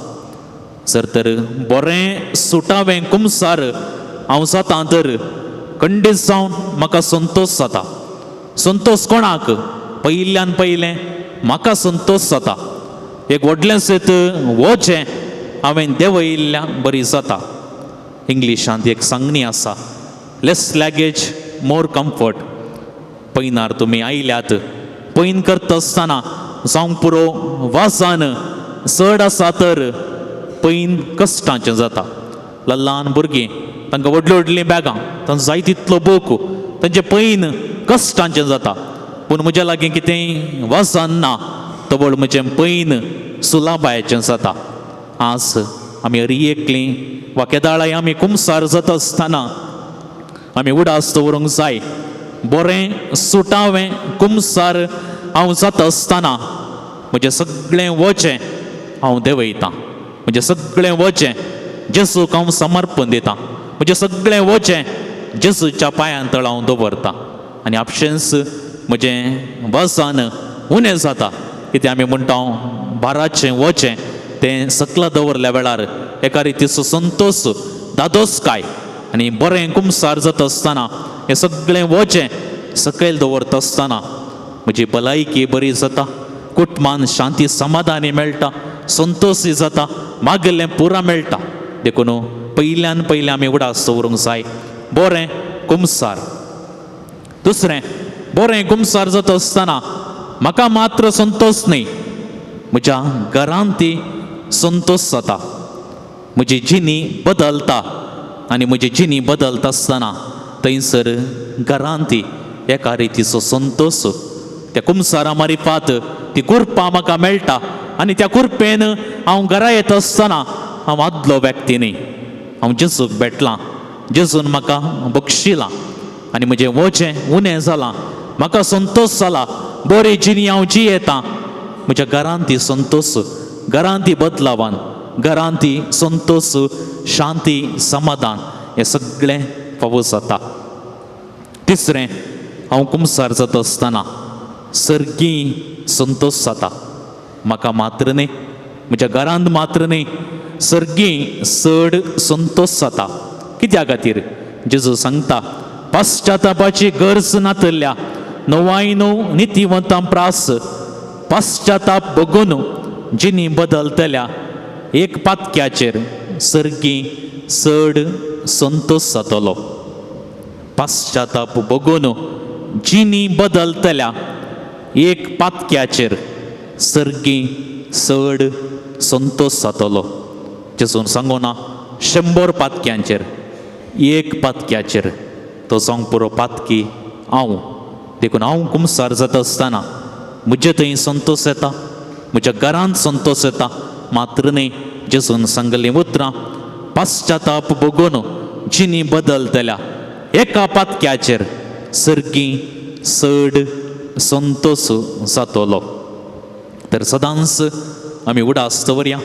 जर तर बरें सुटावें कुमसार हांव जाता तर खंडीत जावन म्हाका संतोष जाता. संतोष कोणाक? पयल्यान पयलें म्हाका संतोष जाता. एक व्हडलें सेत वोचें हांवें देंवयिल्ल्या बरी जाता. इंग्लिशांत एक सांगणी आसा, लेस लॅगेज मोर कम्फर्ट. पयनार तुमी आयल्यात, पयन करता आसतना जावंक पुरो वासान चड आसा तर पयन कश्टांचें जाता. ल्हान भुरगीं तांकां व्हडलीं व्हडलीं बॅगां, तांकां जाय तितलो बूक, तांचें पयन कश्टांचें जाता. पूण म्हज्या लागीं कितेंय वजन ना तवळ म्हजें पयन सुलाबायचें जाता. आज आमी अरी एकलीं वा केदाळाय आमी कुमसार जाता आसतना आमी उडास दवरूंक जाय, बरें सुटावें कुमसार हांव जाता आसतना म्हजें सगळें वचें हांव देंवयतां, म्हजें सगळें वचें जेजूक हांव समर्पण दितां, म्हजें सगळें वचें जेजूच्या पांयां तळ हांव दवरतां. आनी आपशेंच म्हजें वजन उणें जाता. कितें आमी म्हणटा, भाराचें वचें तें सकला दवरल्या वेळार एका रितीचो संतोष, दादोसकाय आनी बरें कुमसार जाता आसतना हें सगळें वचें सकयल दवरता आसतना म्हजी भलायकी बरी जाता, कुटुंबान शांती समाधानी मेळटा, संतोषी जाता, मागिल्लें पुरा मेळटा. देखून पयल्यान पयलें आमी उडास दवरूंक जाय बरें कुमसार. दुसरें, बरें कुमसार जाता आसतना म्हाका मात्र संतोष न्हय, म्हज्या घरांत ती संतोष जाता, म्हजी जिणी बदलता. आनी म्हजी जिणी बदलता आसतना थंयसर घरांत ती एका रितीचो संतोष त्या कुमसारा मारिफात ती कुरपा म्हाका मेळटा. आनी त्या कुरपेन हांव घरा येता आसतना हांव आदलो व्यक्ती न्ही, हांव जेजूक भेटलां, जेजून म्हाका बक्षिलां आनी म्हजें वजें उणें जालां, म्हाका संतोष जाला, बरी जिणी हांव जियेतां. म्हज्या घरांत ती संतोष, घरांत ती बदलावान, घरांत ती संतोष, शांती, समाधान हें सगळें फावो जाता. तिसरें, हांव कुमसार जाता आसतना सर्गी संतोष जाता. म्हाका मात्र न्ही, म्हज्या घरांत मात्र न्ही, सर्गी चड संतोष जाता. कित्या खातीर? जेजू सांगता, पश्चातापाची गरज नातल्या 99 नितीवंतां प्रास पश्चाताप बगून जिनी बदलतल्या एक पातक्याचेर सर्गी चड संतोष जातलो. पश्चाताप बगून जिनी बदलतल्या एक पातक्याचेर सर्गी चड संतोष जातलो. जेजून सांगो ना 100 पातक्यांचेर, एक पातक्याचेर तो जावंक पुरो पातकी हांव. देखून हांव कुमसार जाता आसतना म्हजे थंय संतोष येता, म्हज्या घरांत संतोष येता, मात्र न्ही जेजून सांगलीं उतरां पश्चाताप बगून जिनी बदलतल्या एका पातक्याचेर सर्गी चड संतोष जातलो. तर सदांच आमी उडास दवरया,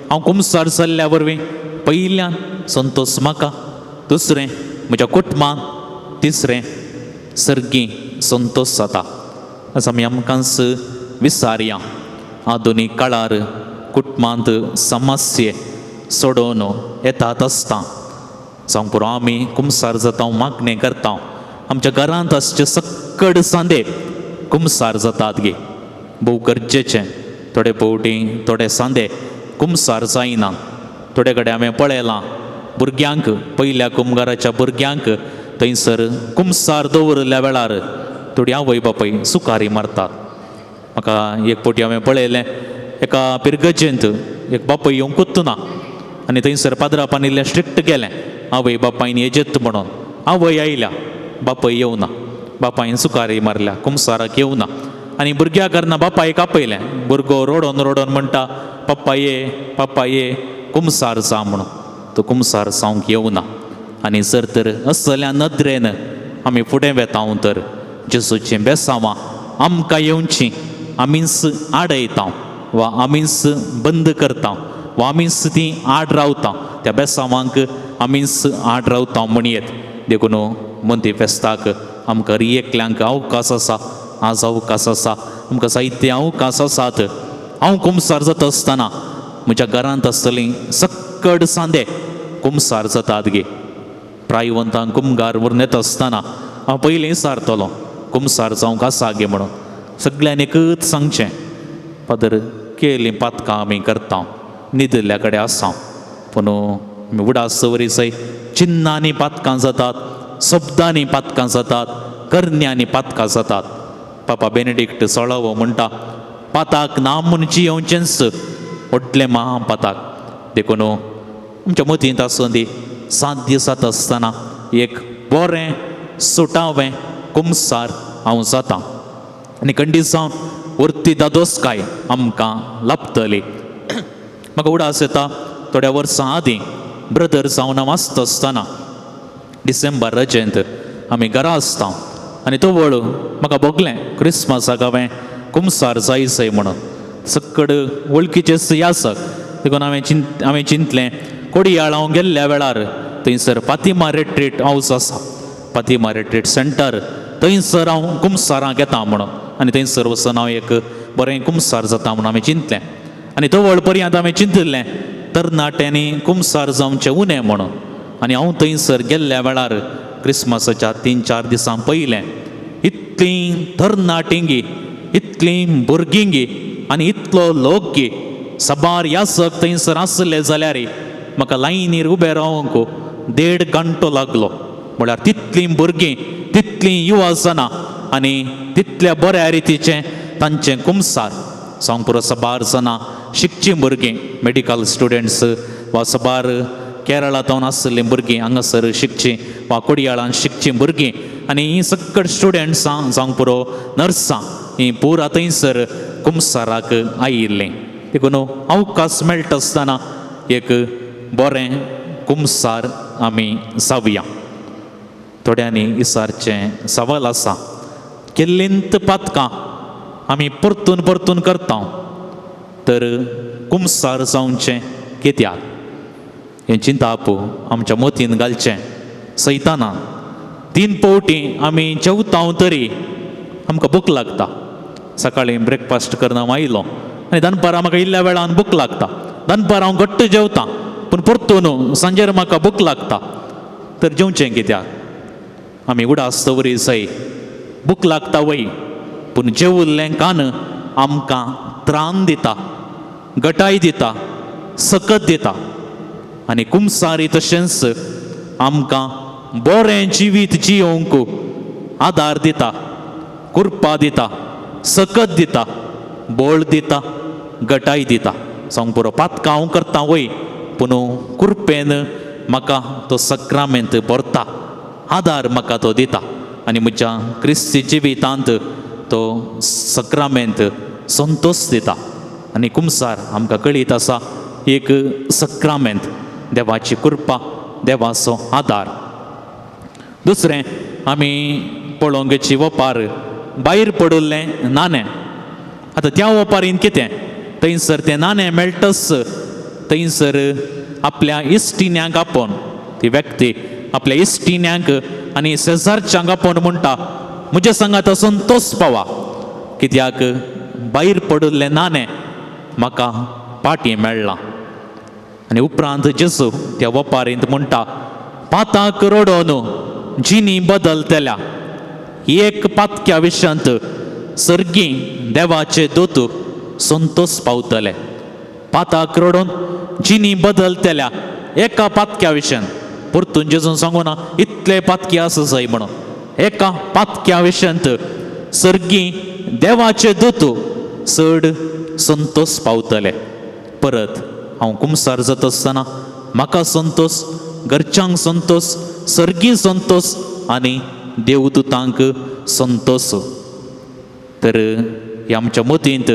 हांव कुमसार जाल्ल्या वरवीं पयल्यान संतोश म्हाका, दुसरें म्हज्या कुटुंबान, तिसरें सर्गी संतोश जाता. आसा आमी आमकांच विसारया. आधुनीक काळार कुटुंबांत समस्ये सोडोवन येतात आसता. जावंक पुरो आमी कुमसार जाता, मागणें करता. आमच्या घरांत आसचे सक्कड सांदे कुमसार जातात गे, भोव गरजेचें. थोडे फावटी थोडे सांदे कुमसार जायना. थोडे कडेन हांवें पळयलां भुरग्यांक, पयल्या कुमगाराच्या भुरग्यांक थंयसर कुमसार दवरिल्ल्या वेळार थोडी आवय बापूय सुकारी मारतात. म्हाका एक फावटी हांवें पळयलें एका पिरगजेंत एक बापूय येवंकूच ना आनी थंयसर पाद्रापान इल्लें स्ट्रिक्ट केलें, आवय बापायन येजेत म्हणून. आवय आयल्या, बापूय येवना, बापायन सुकारी मारल्या, कुमसाराक येवना. आनी भुरग्या कारणां बापायक आपयलें. भुरगो रडोन रडोन म्हणटा, पप्पा ये, पप्पा ये, कुमसार जा म्हणून. तो कुमसार जावंक येवना. आनी जर तर असल्या नदरेन आमी फुडें वेता तर जेजूचीं बेसांवां आमकां येवचीं आमीच आडयता वा आमीच बंद करता वा आमीच ती आड रावता, त्या बेसांवांक आमीच आड रावता म्हणयेत. देखून मोंती फेस्ताक आमकां एकल्यांक अवकाश आसा, आज अवकाश आसा, आमकां जायते अवकाश आसात. हांव कुमसार जाता आसतना म्हज्या घरांत आसतलीं सक्कड सांदे कुमसार जातात गे. प्रायवंतांक कुमगार व्हरून येता आसतना हांव पयलीं विचारतलो कुमसार जावंक आसा गे म्हणून. सगळ्यांनी एकच सांगचें, फादर केलीं पातकां आमी करता, न्हिदिल्ल्या कडेन आसा, पूण आमी उडास वरी सय चिन्नांनी पातकां जातात, शब्दांनी पातकां जातात, करण्यांनी पातकां जातात. पापा बेनेडिक्ट सोळावो म्हणटा, पाताक ना म्हूण जियोवचेंच व्हडलें महापाताक. देखून आमच्या मतींत आसूं दी, 7 दीस जाता आसतना एक बरें सुटावें कुमसार हांव जाता आनी खंडीत जावन वर्ती दादोसकाय आमकां लाभतली. म्हाका उडास येता थोड्या वर्सां आदीं ब्रदर जावन हांव आसता आसतना डिसेंबर रजेंत आमी घरा आसता आनी तो वळ म्हाका भोगलें क्रिसमसाक हांवें कुमसार जाय जाय म्हणून. सक्कड वळखीचेच यासक देखून हांवें चिंतलें कोडियाळ हांव गेल्ल्या वेळार थंयसर फातिमा रिट्रीट हावस आसा, फातिमा रिट्रीट सेंटर, थंयसर हांव कुमसारांक येता म्हणून आनी थंयसर वचून हांव एक बरें कुमसार जाता म्हणून हांवें चिंतलें. आनी तवळ पर्यंत हांवें चिंतिल्लें तरणाट्यांनी कुमसार जावचें उणें म्हणून. आनी हांव थंयसर गेल्ल्या वेळार क्रिसमसाच्या 3-4 दिसां पयलें इतलीं तरणाटींगी, इतलीं भुरगींगी आनी इतलो लोक गी साबार यासक थंयसर आसले जाल्यार म्हाका लायनीर उबें रावंक 1.5 घंटो लागलो. म्हळ्यार तितलीं भुरगीं, तितलीं युवा जाणां आनी तितल्या बऱ्या रितीचें तांचें कुमसार. जावंक पुरो साबार जाणां शिकचीं भुरगीं, मेडिकल स्टुडंट्स वा साबार केरळांत आसलीं भुरगीं हांगासर शिकचीं वा कोडियाळान शिकचीं भुरगीं आनी हीं सक्कड स्टुडंट्सां जावंक पुरो नर्सां हीं पुरा थंयसर कुमसाराक आयिल्लीं. देखून अवकाश मेळटा आसतना एक बरें कुमसार आमी जावया. थोड्यांनी विचारचें सवाल आसा, केल्लींत पातकां आमी परतून परतून करता तर कुमसार जावचें कित्याक? हें चिंताप आमच्या मतीन घालचें. सैताना 3 फावटी आमी जेवता तरी आमकां भूक लागता. सकाळीं ब्रेकफास्ट करून हांव आयलो आनी दनपारां म्हाका इल्ल्या वेळान भूक लागता, दनपारां हांव घट्ट जेवता पूण परतून सांजेर म्हाका भूक लागता, तर जेवचें कित्याक? आमी उडास दवरी जाय, भूक लागता वय, पूण जेवल्लें कान आमकां त्राण दिता, गटाय दिता, सकत दिता. आनी कुमसारी तशेंच आमकां बरें जिवीत जियोवंक आदार दिता, कृपा दिता, सकत दिता, बळ दिता, गटाय दिता. सांग पुरो पातकां हांव करता वय, पूण कृपेन म्हाका तो सक्रामेंत भरता, आदार म्हाका तो दिता आनी म्हज्या क्रिस्ती जिवितांत तो सक्रामेंत संतोश दिता. आनी कुमसार आमकां कळीत आसा एक सक्रामेंत देवाची कृपा, देवाचो आदार. दुसरें आमी पळोवंक वपार भायर पडिल्लें नाणें. आतां त्या वपारीन कितें थंयसर तें नाणें मेळटच थंयसर आपल्या इश्टिण्यांक आपोवन, ती व्यक्ती आपल्या इश्टिण्यांक आनी शेजारच्यांक आपोवन म्हणटा, म्हज्या सांगात संतोष पावा, कित्याक भायर पडिल्लें नाणें म्हाका पाटी मेळ्ळां. आनी उपरांत जेजू त्या वपारींत म्हणटा, पाताक रडोन जिनी बदलतल्या एक पातक्या विशयांत सर्गी देवाचे दोत संतोष पावतले. पाताक रडोन जिनी बदलतल्या एका पातक्या विशयान, परतून जेजून सांगू ना इतले पातकी आसा जाय म्हणून, एका पातक्या विशयांत सर्गी देवाचे दोत चड संतोष पावतले. परत हांव कुमसार जाता आसतना म्हाका संतोष, घरच्यांक संतोष, सर्गी संतोष आनी देवदूतांक संतोष. तर ह्या आमच्या मतींत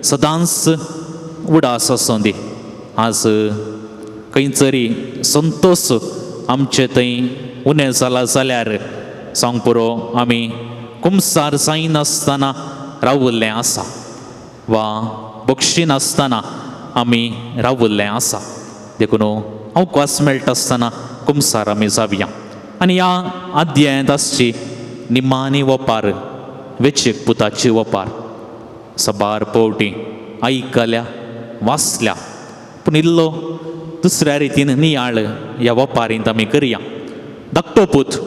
सदांच उडास आसूं दी. आज खंयचरी संतोष आमचे थंय उणें जाला जाल्यार सांग पुरो आमी कुमसार जायनासतना रावल्लें आसा वा बक्षिनासतना आमी रावल्लें आसा. देखून अवकाश मेळटा आसतना कुमसार आमी जावया. आनी ह्या अध्यायांत आसची निमाणी वपार, वेचीक पुताची वपार, सबार पवटी आयकल्या वाचल्या, पूण इल्लो दुसऱ्या रितीन नियाळ ह्या वपारींत आमी करया. धाकटो पूत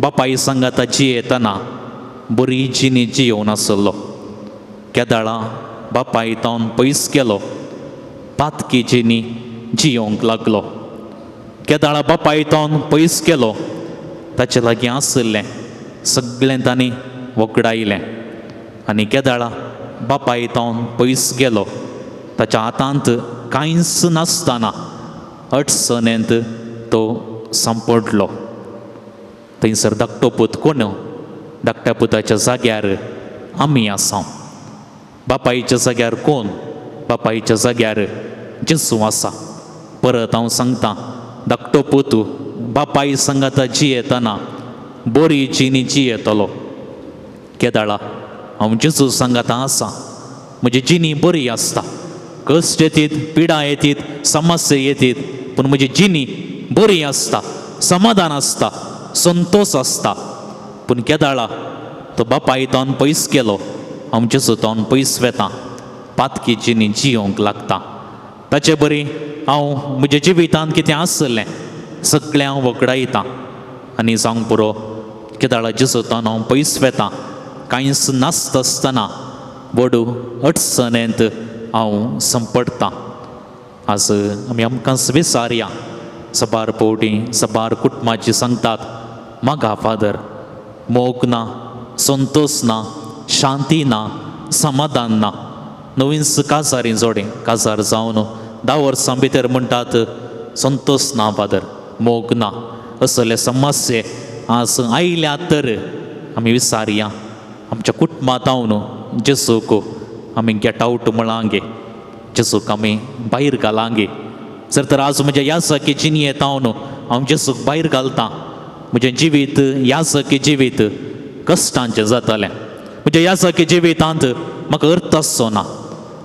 बापाय सांगाता जियेतना बरी जिणी जियोवन आसलो. केदाळा बापाय तावन पयस गेलो, पातकी जिणी जियोवंक लागलो. केदाळा बापाय तावन पयस गेलो, ताचे लागीं आशिल्लें सगळें तांणी वगडायलें. आनी केदाळा बापाय तावन पयस गेलो, ताच्या हातांत कांयच नासतना अडचणेंत तो सांपडलो. थंयसर धाकटो पूत कोण? धाकट्या पुताच्या जाग्यार आमी आसा. बापायच्या जाग्यार कोण? बापायच्या जाग्यार जेजू आसा. परत हांव सांगता, धाकटो पूत बापाय सांगाता जियेतना बरी जिणी जियेतलो. केदाळा हांव जेजू सांगाता आसा, म्हजी जिणी बरी आसता. कश्ट येतीत, पिडा येतीत, समस्या येतीत, पूण म्हजी जिणी बरी आसता, समाधान आसता, संतोष आसता. पूण केदाळा तो बापाय तावन पयस गेलो, हांव जेजू तावन पयस वेता, पातकी जिणी जियोवंक लागता. ताचे बरी हांव म्हज्या जिवितांत कितें आसलें सगळें हांव वगडायता. आनी जावंक पुरो, केदाळा जेजू तावन हांव पयस वेता, कांयच नासता आसतना व्हड अडचणेंत हांव संपडटा. आज आमी आमकां विचारया. सबार पवटी सबार कुटुंबाची सांगतात, मागा फादर मोग ना, संतोष ना, शांती ना, समाधान ना. नवीन काजारी जोडे काजार जावन 10 वर्सां भितर म्हणटात संतोष ना फादर, मोग ना. असले समस्ये आज आयल्या तर आमी विचारया आमच्या कुटुंबांत हांव जेजूक आमी गेट आवट म्हळां गे, जेजूक आमी भायर घालां गे. जर तर आज म्हज्या याजकी जिणयेंत हांव हांव जेजूक भायर घालता, म्हजें जिवीत याजकी जिवीत कश्टांचें जातलें. म्हज्या याजकी जिवितांत म्हाका अर्थ आसचो ना.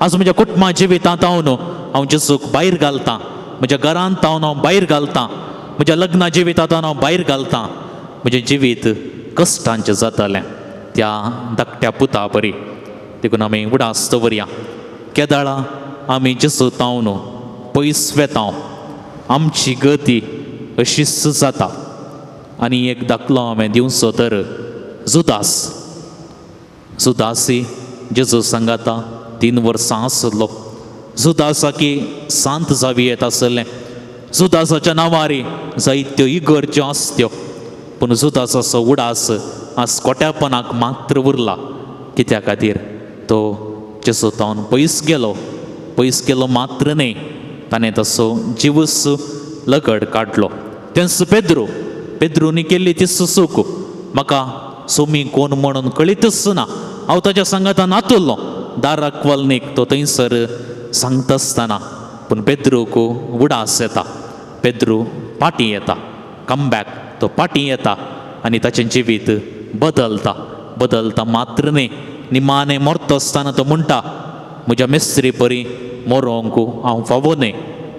आज म्हज्या कुटुंबा जिवितांत हांव हांव जेजूक भायर घालता, म्हज्या घरांत हांव हांव भायर घालता, म्हज्या लग्ना जिवितांत हांव भायर घालता, म्हजें जिवीत कश्टांचें जातलें त्या धाकट्या पुता परी. देखून आमी उडास दवरया, केदाळा आमी जेजू तावन पयस वेता, आमची गती अशीच जाता. आनी एक दाखलो हांवें दिवचो तर जुदास. जुदासी जेजू सांगाता 3 वर्सां आसलो. जुदासाकी सांत जावी येत आसलें. जुदासाच्या नांवारी जायत्यो इगर्ज्यो आसत्यो, पूण जुदासाचो उडास आज कोट्यापणाक मात्र उरला. कित्या खातीर? तो जेजू तावन पयस गेलो. पयस गेलो मात्र न्हय, ताणें तसो जिवूस लगड काडलो. तेंच पेद्रू, पेद्रूनी केल्ली ती सुसूक म्हाका सोमी कोण म्हणून कळीतच ना. हांव ताच्या सांगातान आतुल्लो दाराक वलनीक तो थंयसर सांगता आसतना, पूण पेद्रूक उडास येता. पेद्रू पाटी येता, कमबॅक, तो पाटी येता आनी ताचें जिवीत बदलता. बदलता मात्र न्हय, निमाणें मरता आसतना तो म्हणटा, म्हज्या मेस्त्री परी मरोंक हांव फावो न्हय.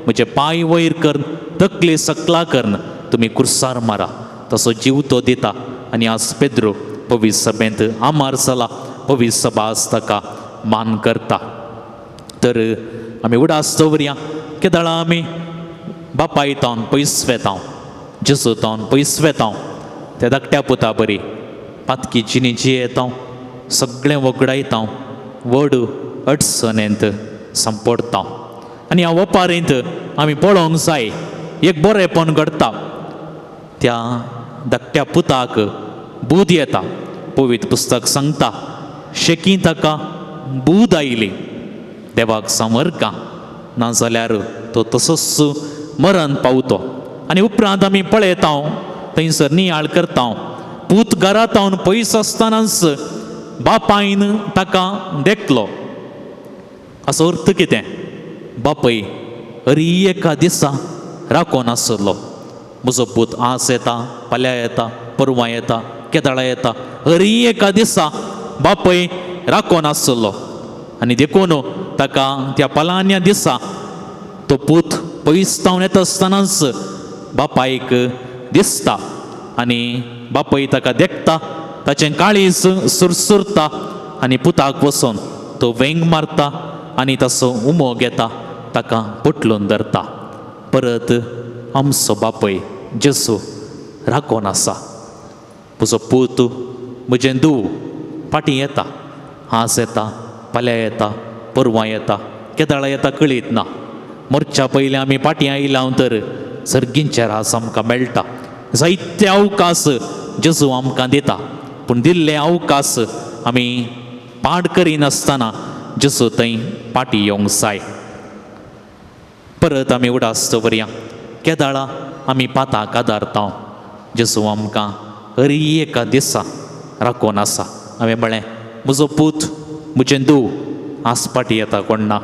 म्हजे पांय वयर करून तकली सकला करून तुमी कुर्सार मारा. तसो जीव तो दिता. आनी आज पेद्रो पवित्र सभेंत आमार जाला. पवित्र सभा आज ताका मान करता. तर आमी उडास दवरया केदळा आमी बापाय तावन पयस वेता, जेजू तावन पयस वेता, त्या धाकट्या पुता बरी पातकी जिणी जियेता, सगळें वगडायता, व्हड अडचणेंत सांपडटा. आनी ह्या वपारींत आमी पळोवंक जाय एक बरेंपण घडटा. त्या धाकट्या पुताक बूद येता. पवित्र पुस्तक सांगता शेकी ताका बूद आयली. देवाक समर्का नाजाल्यार तो तसोच मरण पावतो. आनी उपरांत आमी पळयता थंयसर नियाळ करता पूत घरांत पयस आसतनाच बापायन ताका देखलो. असो अर्थ कितें? बापय हरी एका दिसा राखोन आसलो. म्हजो पूत आज येता, फाल्यां येता, परवां येता, केदळा येता, हरी एका दिसा बापय राखोन आसलो. आनी देखून ताका त्या पलान्या दिसा तो पूत पयस तावन येता आसतनाच बापायक दिसता आनी बापय ताका देखता, ताचें काळीज सुरसुरता आनी पुताक वचून तो वेंग मारता आनी ताचो उमो घेता, ताका पोटलून धरता. परत आमचो बापय जेजू राखोन आसा. म्हजो पूत म्हजें धूव फाटीं येता, आज येता, फाल्यां येता, परवां येता, केदळा येता कळीत ना. मोर्च्या पयलीं आमी फाटीं आयल्या तर सर्गींचे रास आमकां मेळटा. जायते अवकाश जेजू आमकां दिता, पूण दिल्ले अवकाश आमी पाड करिनासतना जेजू थंय फाटीं येवंक जाय. परत आमी उडास दवरया केदळा आमी पाताक आदारता. जेजू आमकां हरी एका दिसा राखोन आसा. हांवें म्हळें म्हजो पूत म्हजें धूव आज फाटीं येता कोण ना,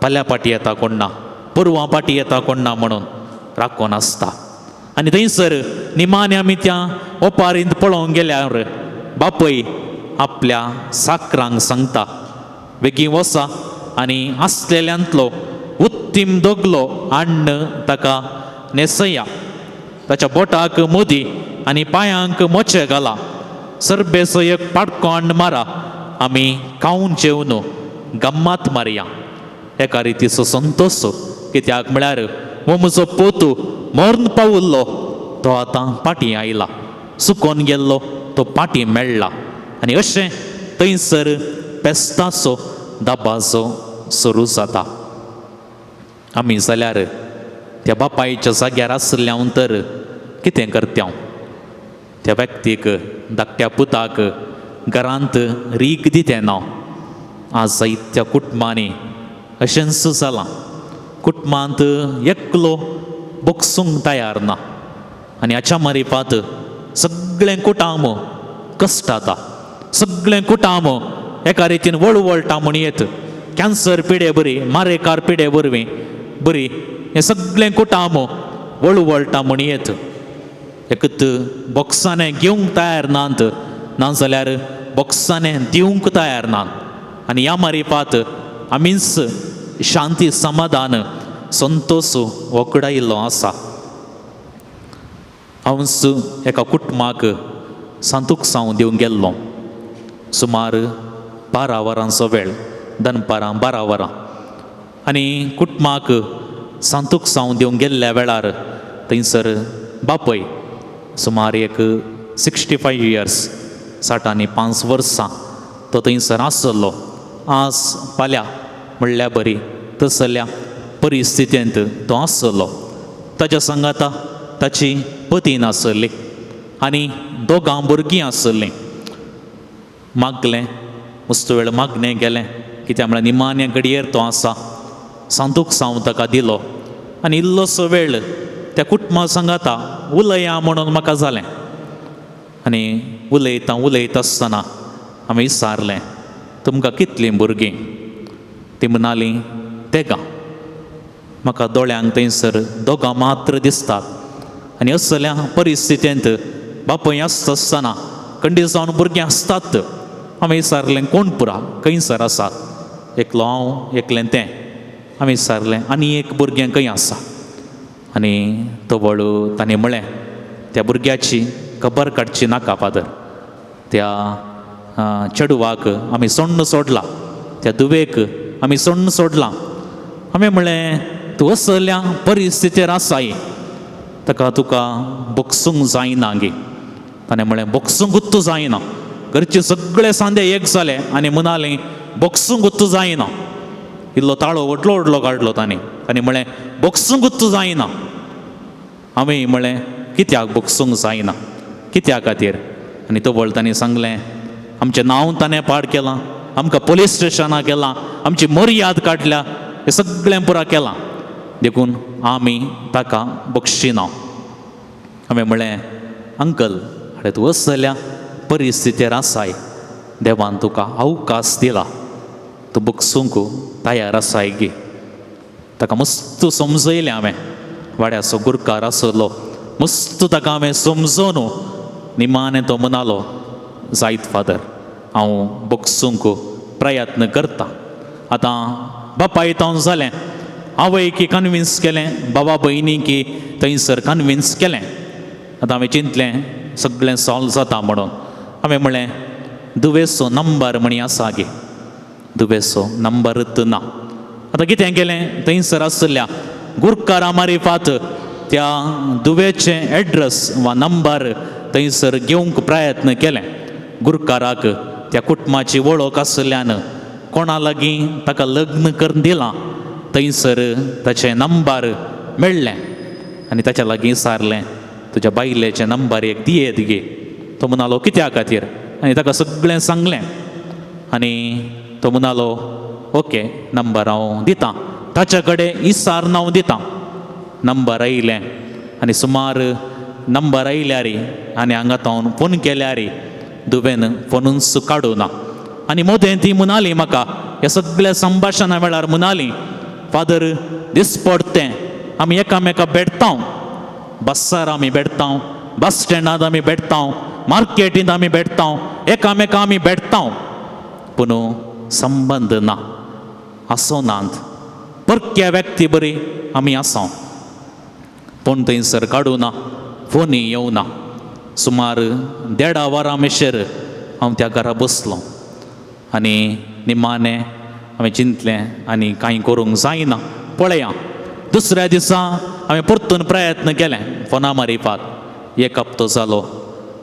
फाल्यां फाटीं येता कोण ना, परवां फाटीं येता कोण ना म्हणून राखोन आसता. आनी थंयसर निमाणे आमी त्या ओपारींत पळोवंक गेल्यार बापय आपल्या साकरांक सांगता बेगीन वसा आनी आसलेल्यांतलो उत्तीम दगलो हाडून ताका न्हेसया, ताच्या बोटाक मुदी आनी पांयांक मोचे घाला, सरबेचो एक पाटको हाडून मारा, आमी खावन जेवन गम्मात मारया. एका रितीचो संतोश कित्याक म्हळ्यार हो म्हजो पोतू मर्ण पावुल्लो तो आतां फाटीं आयला, सुकोन गेल्लो तो फाटीं मेळ्ळा. आनी अशें थंयसर पेस्ताचो दबाजो सुरू जाता. आमी जाल्यार त्या बापायच्या जाग्यार आसल्या तर कितें करता? त्या व्यक्तीक धाकट्या पुताक घरांत रीक दितें ना. आज जायत्या कुटुंबांनी अशेंच जालां. कुटुंबांत एकलो बोगसूंक तयार ना आनी हाच्या मारिपात सगळें कुटाम कश्टाता, सगळें कुटाम एका रितीन वळवळटा म्हण येत. कॅन्सर पिडे बरी, मारेकार पिडे वरवीं बरी, हें सगळें कुटाम वळवळटा म्हण येत. एकत बॉक्सांनी घेवंक तयार नात, नाजाल्यार बॉक्सांनी दिवंक तयार नात. आनी ह्या मारिपात आमीच शांती समाधान संतोश वगडायिल्लो आसा. हांवच एका कुटुंबाक सांतूक साव दिवंक गेल्लो. सुमार 12 वरांचो वेळ, दनपारां 12 वरां. आनी कुटुंबाक सांतूक साव दिवंक गेल्ल्या वेळार थंयसर बापय सुमार एक 65 इयर्स, 65 वर्सां तो थंयसर आसलो. आज फाल्यां म्हणल्यार बरी तसल्या परिस्थितींत तो आसलो. ताच्या सांगाता ताची पती नासली आनी दोगां भुरगीं आसलीं. मागलें मस्त वेळ मागणें गेलें कित्याक म्हळ्यार निमाण्या घडयेर तो आसा. सांतूक साव ताका दिलो आनी इल्लोसो वेळ त्या कुटुंबा सांगाता उलया म्हणून म्हाका जालें. आनी उलयता उलयता आसतना हांवें विचारलें तुमकां कितलीं भुरगीं? ती म्हणाली तेगां. म्हाका दोळ्यांक थंयसर दोगां मात्र दिसतात. आनी असल्या परिस्थितींत बापूय आसता आसतना खंडीत जावन भुरगीं आसतात. हांवें विचारलें कोण पुरा खंयसर आसात? एकलो हांव, एकलें तें. आमी विचारलें आनी एक भुरगें खंय आसा? आनी तवळ ताणें म्हळें त्या भुरग्याची खबर काडची नाका फादर, त्या चेडवाक आमी सोण्ण सोडला, त्या धुवेक आमी सोण्ण सोडलां. हांवें म्हळें तूं असल्या परिस्थितीर आसाय, ताका तुका बोगसूंक जायना गे. ताणें म्हळें बोगसूंकूच जायना. घरचे सगळे सांदे एक जाले आनी म्हणाले बोगसूंकूच जायना. इल्लो ताळो व्हडलो व्हडलो काडलो ताणें. ताणें म्हळें बोगसूंकूच जायना. हांवें म्हळें कित्याक बोगसूंक जायना, कित्या खातीर? आनी तवळ ताणें सांगलें आमचें नांव ताणें पाड केलां, आमकां पोलीस स्टेशनाक केलां, आमची मर्याद काडल्या, हें सगळें पुरा केलां, देखून आमी ताका बक्षिना. हांवें म्हळें अंकल आरे तूं असल्या परिस्थितीर आसाय, देवान तुका अवकाश दिला, तूं बक्षूंक तयार आसाय गे. ताका मस्त समजयलें हांवें, वाड्याचो गुरकार आसलो, मस्त ताका हांवें समजोन निमाणें तो म्हणालो जायत फादर, हांव बक्षूंक प्रयत्न करता. आतां बापाय तावन जालें, आवयकी कन्विन्स केलें, बाबा भयणीकी थंयसर कन्विन्स केलें. आतां हांवें चिंतलें सगळें सॉल्व जाता म्हणून. हांवें म्हळें दुवेचो नंबर म्हणी आसा गे, दुवेचो नंबरच ना. आतां कितें केलें, थंयसर आशिल्ल्या गुरकारा मारिफात त्या दुवेचें एड्रेस वा नंबर थंयसर घेवंक प्रयत्न केलें. गुरकाराक त्या कुटुंबाची वळख आशिल्ल्यान कोणा लागीं ताका लग्न करून दिलां थंयसर ताचें नंबर मेळ्ळें आनी ताच्या लागीं विचारलें तुज्या बायलेचें नंबर एक दियेत गे. तो म्हणालो कित्या खातीर? आनी ताका सगळें सांगलें आनी तो म्हणालो ओके नंबर हांव दितां, ताच्या कडेन इसार हांव दितां. नंबर आयलें आनी सुमार नंबर आयल्यार आनी हांगा तावन फोन केल्यार दुवेन फोनूच काडूं ना. आनी मोदें ती म्हणाली म्हाका ह्या सगळ्या संभाशणा वेळार म्हणाली फादर दिसपडतें आमी एकामेका भेटता, बस्सार आमी भेटता, बस स्टँडांत आमी भेटता, मार्केटींत आमी भेटता, एकामेका आमी भेटता, पूण संबंद ना, आसनात, परक्या व्यक्ती बरी आमी आसा. फोन थंयसर काडूं ना, फोनूय येवना. सुमार देडा वरां मेशेर हांव त्या घरा बसलो आनी निमाणें हांवें चिंतलें आनी कांय करूंक जायना, पळया. दुसऱ्या दिसा हांवें परतून प्रयत्न केलें फोना मारिफात, एक हप्तो जालो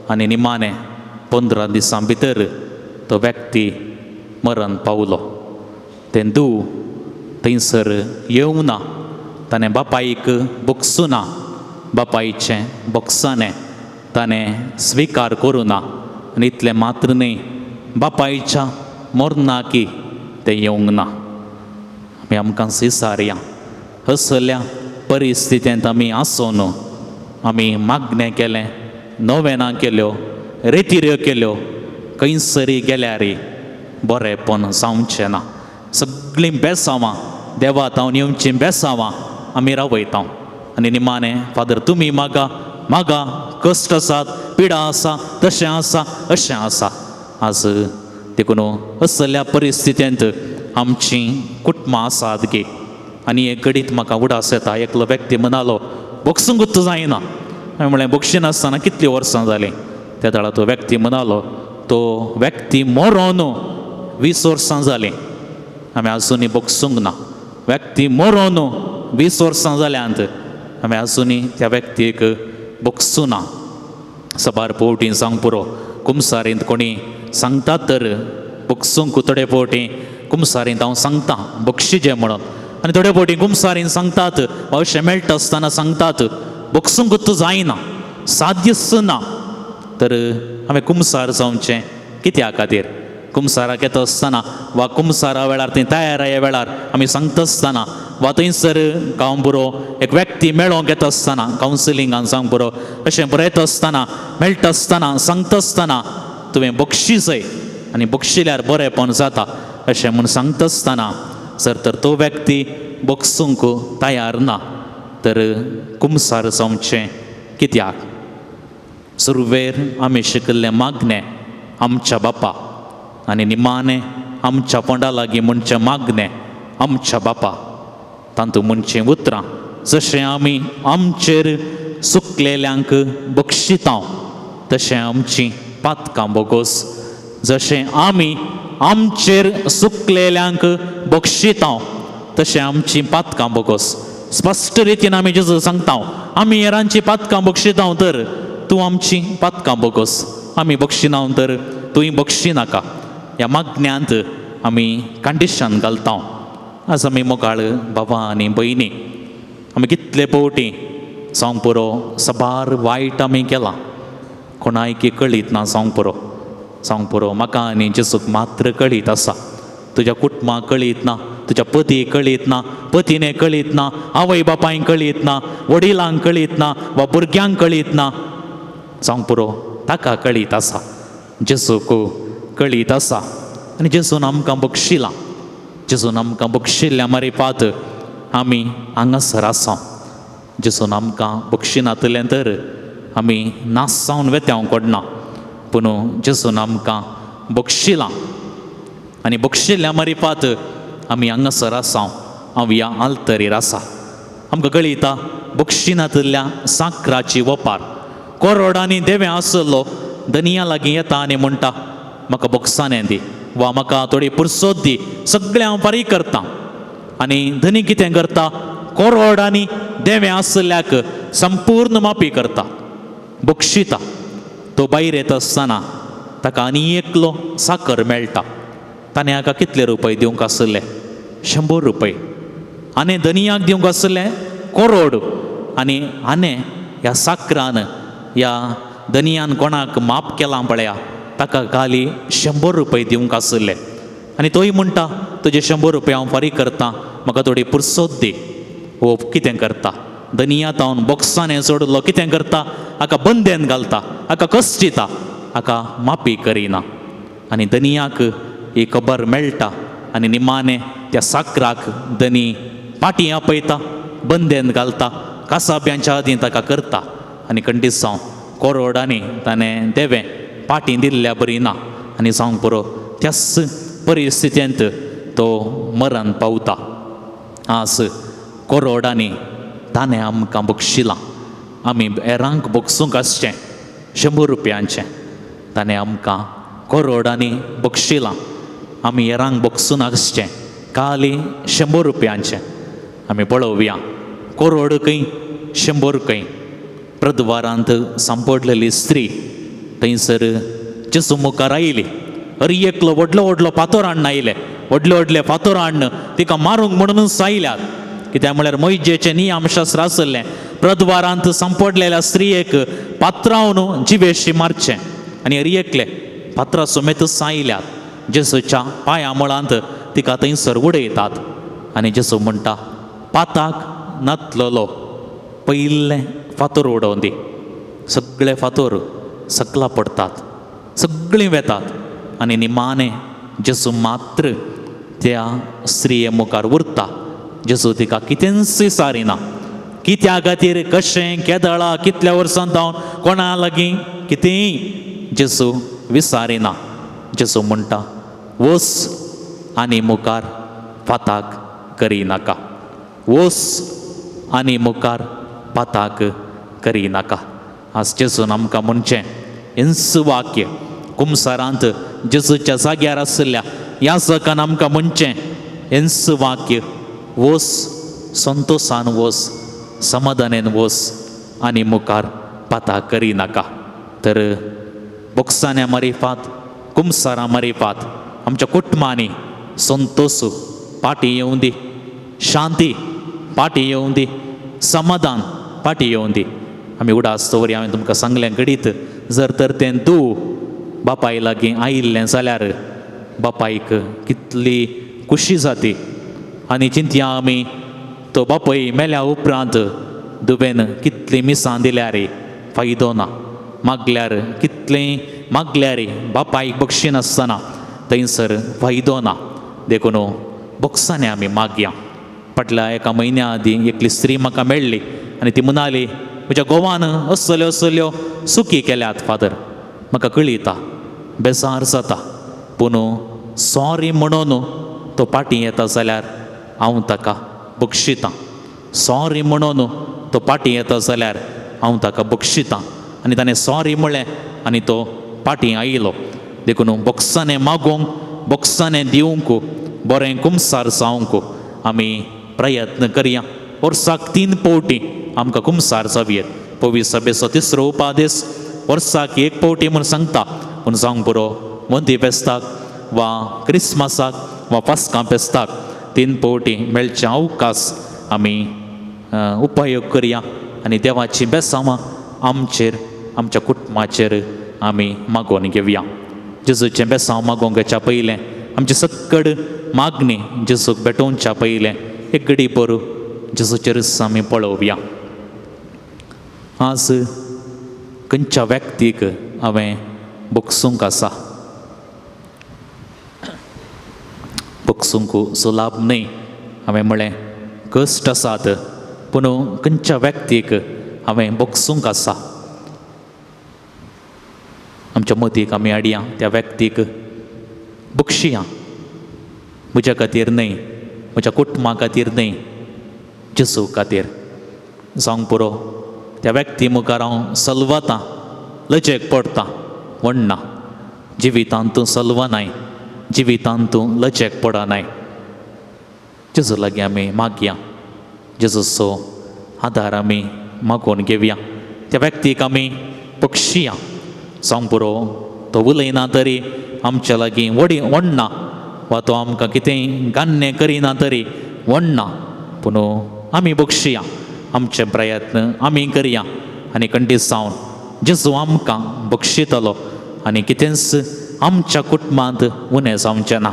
आनी निमाणें 15 दिसां भितर तो व्यक्ती मरण पावलो. तें धूव थंयसर येवना, ताणें बापायक बक्षूना, बापायचें बक्षाणें ताणें स्विकार करूं ना आनी इतलें मात्र न्हय बापायच्या मरणाकी तें येवंक ना. आमी आमकां सिसारया असल्या परिस्थितींत आमी आसून आमी मागणें केलें, नोवेनां केल्यो, रेतिऱ्यो केल्यो, खंयसरी गेल्यार बरेंपण जावचें ना. सगळीं बेसांवां देवा तावन येवचीं बेसांवां आमी रावयता. आनी निमाणें फादर तुमी म्हाका म्हाका कश्ट आसात, पिडा आसा, तशें आसा, अशें आसा. आज देखून असल्या परिस्थितींत आमचीं कुटुंबां आसात गे. आनी एक घडीत म्हाका उडास येता, एकलो व्यक्ती म्हणालो बक्षूंकूच जायना. हांवें म्हळें बक्षिनासतना कितलीं वर्सां जालीं? त्या वेळार तो व्यक्ती म्हणालो तो व्यक्ती मरोन 20 वर्सां जालीं, हांवें आजुनूय बक्षूंक ना. व्यक्ती मरोन 20 वर्सां जाल्यांत, हांवें आजुनूय त्या व्यक्तीक बक्षूं ना. सबार फावटी सांग पुरो कुमसारींत कोणी सांगतात तर बक्षूंक थोडे फावटी कुमसारींत हांव सांगतां बक्षिजें म्हणून, आनी थोडे फावटी कुमसारीन सांगतात वा अशें मेळटा आसतना सांगतात बक्षूंकूच जायना, साध्यच ना. तर हांवें कुमसार जावचें कित्या खातीर? कुमसाराक येता आसतना वा कुमसारा वेळार थंय तयाराये वेळार आमी सांगता आसतना वा थंयसर गांव पुरो एक व्यक्ती मेळोंक येता आसतना कावन्सिलिंगान सांग पुरो अशें बरयता आसतना मेळटा आसतना सांगता आसतना तुवें बक्षीसय आनी बक्षिल्यार बरेंपण जाता अशें म्हूण सांगता आसतना जर तर तो व्यक्ती बक्षूंक तयार ना तर कुमसार जावचें कित्याक? सुरवेर आमी शिकिल्लें मागणें आमच्या बापा आनी निमाणें आमच्या पोंडा लागीं म्हणचें मागणें आमच्या बापा. तांतू म्हणचें उतरां जशें आमी आमचेर सुकलेल्यांक बक्षिता तशें आमचीं पातकां बोगोस. जशें आमी आमचेर सुकलेल्यांक बक्षिता तशें आमचीं पातकां बोगोस. स्पश्ट रितीन आमी जेजू सांगता आमी हेरांची पातकां बक्षिता तर तूं आमचीं पातकां बोगोस, आमी बक्षिना तर तुवें बक्षी नाका. ह्या मागण्यांत आमी कंडिशन घालता. आज आमी मोगाळ बाबा आनी भयणी आमी कितले पवटी जावंक पुरो सबार वायट आमी केलां, कोणायकी कळीत ना जावंक पुरो, जावंक पुरो म्हाका आनी जेजूक मात्र कळीत आसा. तुज्या कुटुंबाक कळीत ना, तुज्या पती कळीत ना, पतीने कळीत ना, आवय बापायक कळीत ना, वडिलांक कळीत ना वा भुरग्यांक कळीत ना, जावंक पुरो ताका कळीत आसा, जेजूक कळीत आसा. आनी जेजून आमकां बक्षिलां, जेजून आमकां बक्षिल्ल्या मारिपात आमी हांगासर आसा. जेजून आमकां बक्षिनातलें तर आमी नास जावन वेत्यांव कोडना, पूण जेजून आमकां बक्षिलां आनी बक्षिल्ल्या मारिपात आमी हांगासर आसा, हांव ह्या आल्तरीर आसा. आमकां कळयता बक्षिनातल्या साकराची वपार. कोरोडांनी देवें आसलो दनिया लागीं येता आनी म्हणटा म्हाका बोक्साने दी वा म्हाका थोडी पुरसोत दी, सगळें हांव फारीक करता. आनी धनी कितें करता, कोरोडांनी देवें आसल्याक संपूर्ण मापी करता, बक्षिता. तो भायर येता आसतना ताका आनी एकलो साकर मेळटा. ताणें हाका कितले रुपये दिवंक आसले, 100 रुपये. आनी धनियाक दिवंक आसले कोरोड. आनी आने ह्या साकरान ह्या धनियान कोणाक माप केलां पळया ताका खाली 100 रुपये दिवंक आसले. आनी तोय म्हणटा तुजे 100 रुपये हांव फारीक करता, म्हाका थोडी पुरसोत दी. हो कितें करता, धनिया तावन बोक्साने सोडलो, कितें करता हाका बंदेन घालता, हाका कश्ट दिता, हाका मापी करिना. आनी धनियाक ही खबर मेळटा आनी निमाणे त्या साकराक धनी पाटी आपयता, बंदेन घालता, कासाब्यांच्या आदीं ताका करता. आनी कंडिसांव कोरोडांनी ताणें देवें पाटी दिल्ल्या बरी ना. आनी जावंक पुरो त्याच परिस्थितींत तो मरण पावता. आज कोरोडांनी ताणें आमकां बक्षिलां, आमी हेरांक बक्षूंक आसचें 100 रुपयांचें, ताणें आमकां कोरोडांनी बक्षिलां, आमी हेरांक बक्षून आसचें खाली 100 रुपयांचें. आमी पळोवया कोरोड खंय 100 खंय. प्रद्वारांत सांपडलेली स्त्री थंयसर जेजू मुखार आयली. अरे एकलो व्हडलो व्हडलो फातोर हाडून आयले, व्हडले व्हडले फातोर हाडून तिका मारूंक म्हणूनच आयल्यात. कित्याक म्हळ्यार मोहिजेचें नियमशास्त्र आसलें प्रद्वारांत सांपडलेल्या स्त्रियेक पात्रावन जिवेशी मारचें. आनी अरे एकले फातरा समेतच आयल्यात, जेजूच्या पांया मुळांत तिका थंयसर उडयतात. आनी जेजू म्हणटा पाताक नातलेलो पयलें फातोर उडोवन दी. सगळे फातोर सकला पडटात, सगळीं वेतात. आनी निमाणे जेजू मात्र त्या स्त्रिये मुखार उरता. जेजू तिका कितेंच विचारिना, कित्या खातीर, कशें, केदळा, कितल्या वर्सां जावन, कोणा लागीं, कितेंय जेजू विचारिना. जेजू म्हणटा वस आनी मुखार फाताक करिनाका, वस आनी मुखार पाताक करिनाका. आज जेजून आमकां म्हणचें हेंच वाक्य कुमसारांत जेजूच्या जाग्यार आशिल्ल्या ह्या जगान आमकां म्हणचें हेंच वाक्य, वस संतोसान वस, समाधानेन वस आनी मुखार पाता करिनाका. तर बोक्सान्या मारिफात, कुमसारां मारिफात आमच्या कुटुंबांनी संतोस पाटी येवं दी, शांती पाटी येवं दी, समाधान पाटी येवं दी. आमी उडास दवरी हांवें तुमकां सांगलें घडीत जर तर तें दू बापाय लागीं आयिल्लें जाल्यार बापायक कितली खुशी जाती. आनी चिंतया आमी तो बापय मेल्या उपरांत दुबेन कितलीं मिसां दिल्यार फायदो ना, मागल्यार कितलें मागल्यार बापायक बक्षिनासतना थंयसर फायदो ना. देखून बोक्सांनी आमी मागया. फाटल्या एका म्हयन्या आदीं एकली स्त्री म्हाका मेळ्ळी आनी ती म्हणाली म्हज्या घोवान असल्यो असल्यो चुकी केल्यात फादर, म्हाका कळयता, बेजार जाता, पूण सॉरी म्हणून तो पाटी येता जाल्यार हांव ताका बक्षितां. सॉरी म्हणून तो पाटी येता जाल्यार हांव ताका बक्षितां. आनी ताणें सॉरी म्हळें आनी तो पाटी आयलो. देखून बोक्सांनी मागूंक, बोक्सांनी दिवंक, बरें कुमसार जावंक आमी प्रयत्न करया. वर्साक 3 फावटी आमकां कुमसार जावयेत. पवित्र सभेचो तिसरो उपादेस वर्साक 1 फावटी म्हूण सांगता, पूण जावंक पुरो मोंदी फेस्ताक वा क्रिसमसाक वा पास्कां फेस्ताक 3 फावटी मेळचे अवकाश आमी उपयोग करया आनी देवाची बेसांवां आमचेर, आमच्या कुटुंबाचेर आमी मागोवन घेवया. जेजूचें बेसांव मागोवंक घेवच्या पयलें, आमची सक्कड मागणी जेजूक भेटोवच्या पयलें एक घडी बरो जेजूचेरच आमी पळोवया. आज खंयच्या व्यक्तीक हांवें बगसूंक आसा, बगसूंक सुलाभ न्हय. हांवें म्हळें कश्ट आसात, पूण खंयच्या व्यक्तीक हांवें बगसूंक आसा. आमच्या मतीक आमी हाडया, त्या व्यक्तीक बक्षिया. म्हज्या खातीर न्हय, म्हज्या कुटुंबा खातीर न्हय, जेजू खातीर. जावंक पुरो त्या व्यक्ती मुखार हांव सलवतां, लजेक पडटा, वण्णा. जिवितांत तूं सलवनाय, जिवितांत तूं लजेक पडनाय. जेजू लागीं आमी मागया, जेजूचो आदार आमी मागोवन घेवया. त्या व्यक्तीक आमी बक्षिया. जावंक पुरो तो उलयना तरी आमच्या लागीं वडी वण्णा, वा तो आमकां कितेंय गान्नें करिना तरी वण्णा, पूण आमी बक्षिया. आमचे प्रयत्न आमी करया आनी कंठीस जावन जेजू आमकां बक्षितलो आनी कितेंच आमच्या कुटुंबांत उणें जावचें ना.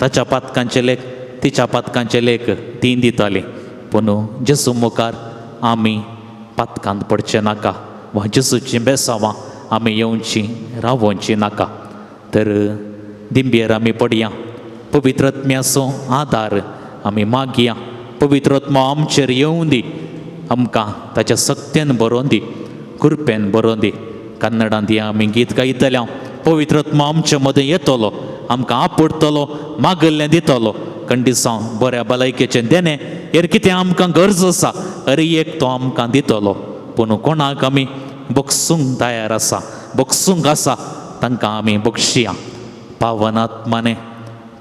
ताच्या पातकांचे लेख, तिच्या पातकांचे लेख ती दिताली, पूण जेजू मुखार आमी पातकांत पडचें नाका वा जेजूचीं बेसांवां आमी येवची रावोवची नाका. तर दिंबेर आमी पडया, पवित्र आत्म्याचो आदार आमी मागया. पवित्र आत्मो आमचेर येवं दी, आमकां ताच्या सक्तेन बरोवन दी, कृपेन बरोवन दी. कन्नडांत आमी गीत गायतले. पवित्र आत्मो आमचे मदें येतलो, आमकां आपडतलो, मागल्लें दितलो. कंडिसांव बऱ्या भलायकेचें देणें, हेर कितें आमकां गरज आसा अरे एक तो आमकां दितलो. पूण कोणाक आमी बक्षूंक तयार आसा, बक्षूंक आसा, तांकां आमी बक्षिया. पावनात्माने,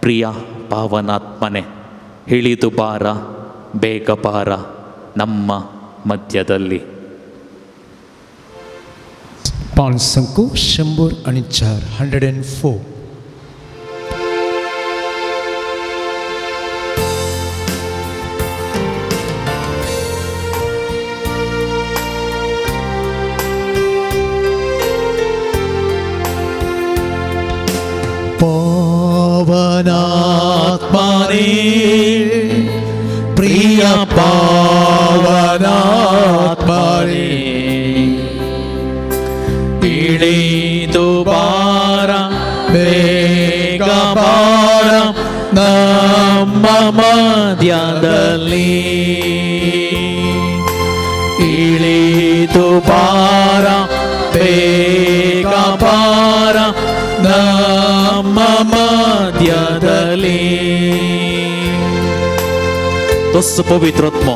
प्रिया ಪಾವನಾತ್ಮನೆ ಇಳಿದು ಬಾರ, ಬೇಗ ಬಾರ ನಮ್ಮ ಮಧ್ಯದಲ್ಲಿ. 504, 104. पावनात्मने प्रिय पावनात्मने ಇಳಿದು ಬಾರ, ಬೇಗ ಬಾರ ನಮ್ಮ ಮಧ್ಯದಲ್ಲಿ. ಇಳಿದು ಬಾರ, ಬೇಗ ಬಾರ ನಮ್ಮ ಮಧ್ಯದಲ್ಲಿ. तोच पवित्र आत्मो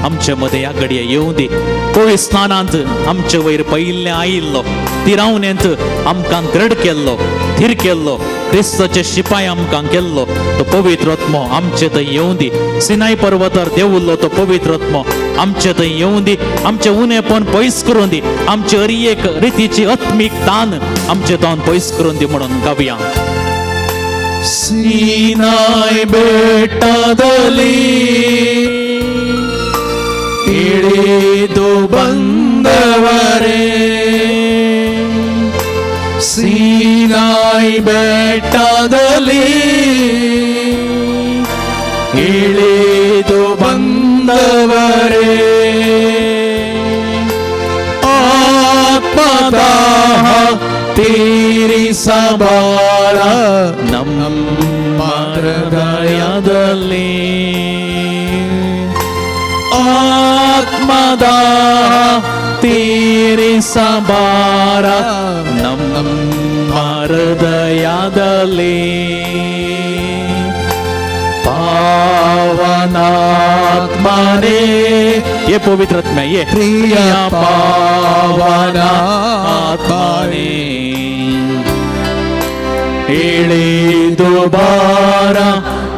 आमचे मदें ह्या घडये येवं दी. पवित्र स्नानांत आमचे वयर पयिल्लें आयिल्लो, तिरावणेंत आमकां दृढ केल्लो, थीर केल्लो, क्रिस्ताचे शिपाय आमकां केल्लो तो पवित्र आत्मो आमचे थंय येवं दी. सिनाय पर्वतार देंवल्लो तो पवित्र आत्मो आमचे थंय येवं दी. आमचें उणेपण पयस करून दी, आमचे हर एक रितीची आत्मीक तान आमचे तान पयस करून दी म्हणून गावया. सीनाय बेट्टदली ಇಳಿದು ಬಂದವರೇ, ಸೀನಾಯ್ ಬೆಟ್ಟದಲ್ಲಿ ಇಳಿದು ಬಂದವರೇ, ಆತ್ಮದಾಹ ತೀರಿಸಬಾರ ನಮ್ಮ ಹೃದಯದಲ್ಲಿ. ಆತ್ಮದಾಹ ತೀರಿಸಬಾರ ನಮ್ಮ ಹೃದಯದಲ್ಲಿ. ಪಾವನಾತ್ಮನೆ पावनात्मने, ये पवित्र आत्म्या ये प्रिय पावनात्मने, इळिदु बार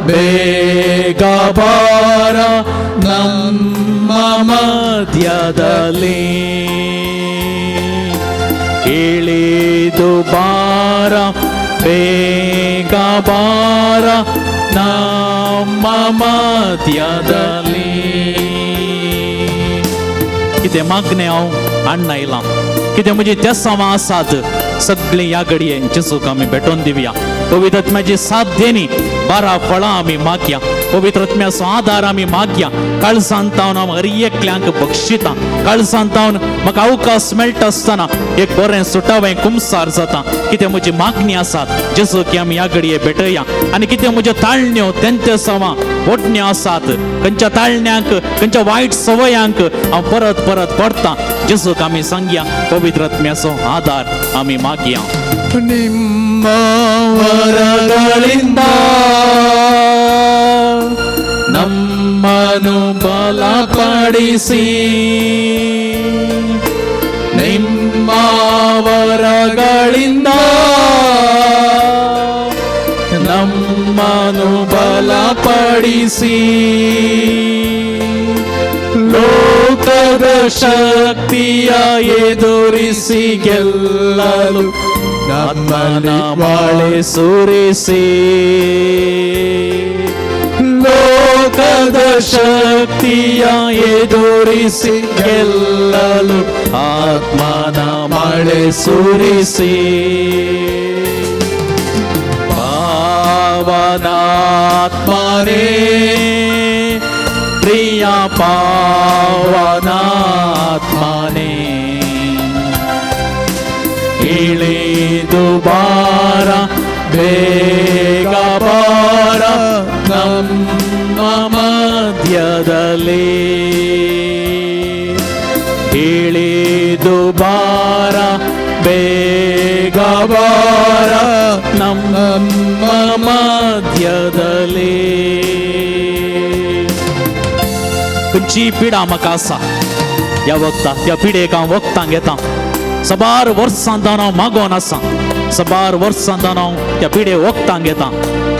ಬೇಗ ಬಾರ ನಮ್ಮ ಮಧ್ಯದಲ್ಲಿ, ಇಳಿದು ಬಾರ ಬೇಗ ಬಾರ ನಮ್ಮ ಮಧ್ಯದಲ್ಲಿ. कितें मागणें हांव हाडून आयलां, कितें म्हजी तेसांवां आसात सगळीं ह्या घडयेन जेजूक आमी भेटोवन दिवया. पवित्र आत्म्याची साथ देनी बारा फळां आमी मागया, पवित्र आत्म्याचो आदार आमी मागया. काळजान तावन हांव हर एकल्यांक बक्षितां, काळजान तावन म्हाका अवकाश मेळटा आसतना एक बरें सुटावें कुमसार जाता. कितें म्हजी मागणी आसात जेजूक आमी ह्या घडये भेटया. आनी कितें म्हज्यो ताळण्यो तेंतेसांवां ओडण्यो आसात, खंयच्या ताळण्यांक खंयच्या वायट संवयांक हांव परत परत पडटा, जेजूक आमी सांगया. पवित्र आत्म्याचो आदार आमी मागया. ನಿಮ್ಮ ವರಗಳಿಂದ ನಮ್ಮನು ಬಲಪಡಿಸಿ, ನಿಮ್ಮ ವರಗಳಿಂದ ನಮ್ಮನು ಬಲಪಡಿಸಿ, ಲೋಕದ ಶಕ್ತಿಯ ಎದುರಿಸಿ ಗೆಲ್ಲಲು ನಮ್ಮನ ಬಾಳೆ ಸುರಿಸಿ, ಲೋಕದ ಶಕ್ತಿಯ ಎದುರಿಸಿ ಗೆಲ್ಲಲು ಆತ್ಮನ ಮಳೆ ಸುರಿಸಿ, ಪಾವನಾತ್ಮನೇ ಪ್ರಿಯ ಪಾವನಾತ್ಮನೇ, ಇಳಿದು ಬಾರ ಬೇಗ ಬಾರ ನಮ್ಮ ಮಧ್ಯದಲ್ಲಿ, ಇಳಿದು ಬಾರ ಬೇಗ ಬಾರ ನಮ್ಮ ಮಧ್ಯದಲ್ಲಿ. खंयची पिडा म्हाका आसा ह्या वखदाक, त्या पिडेक हांव वखदांक घेता. सबार वर्सां जावन हांव मागोन आसा, सबार वर्सां जावन हांव त्या पिडे वखदांक घेता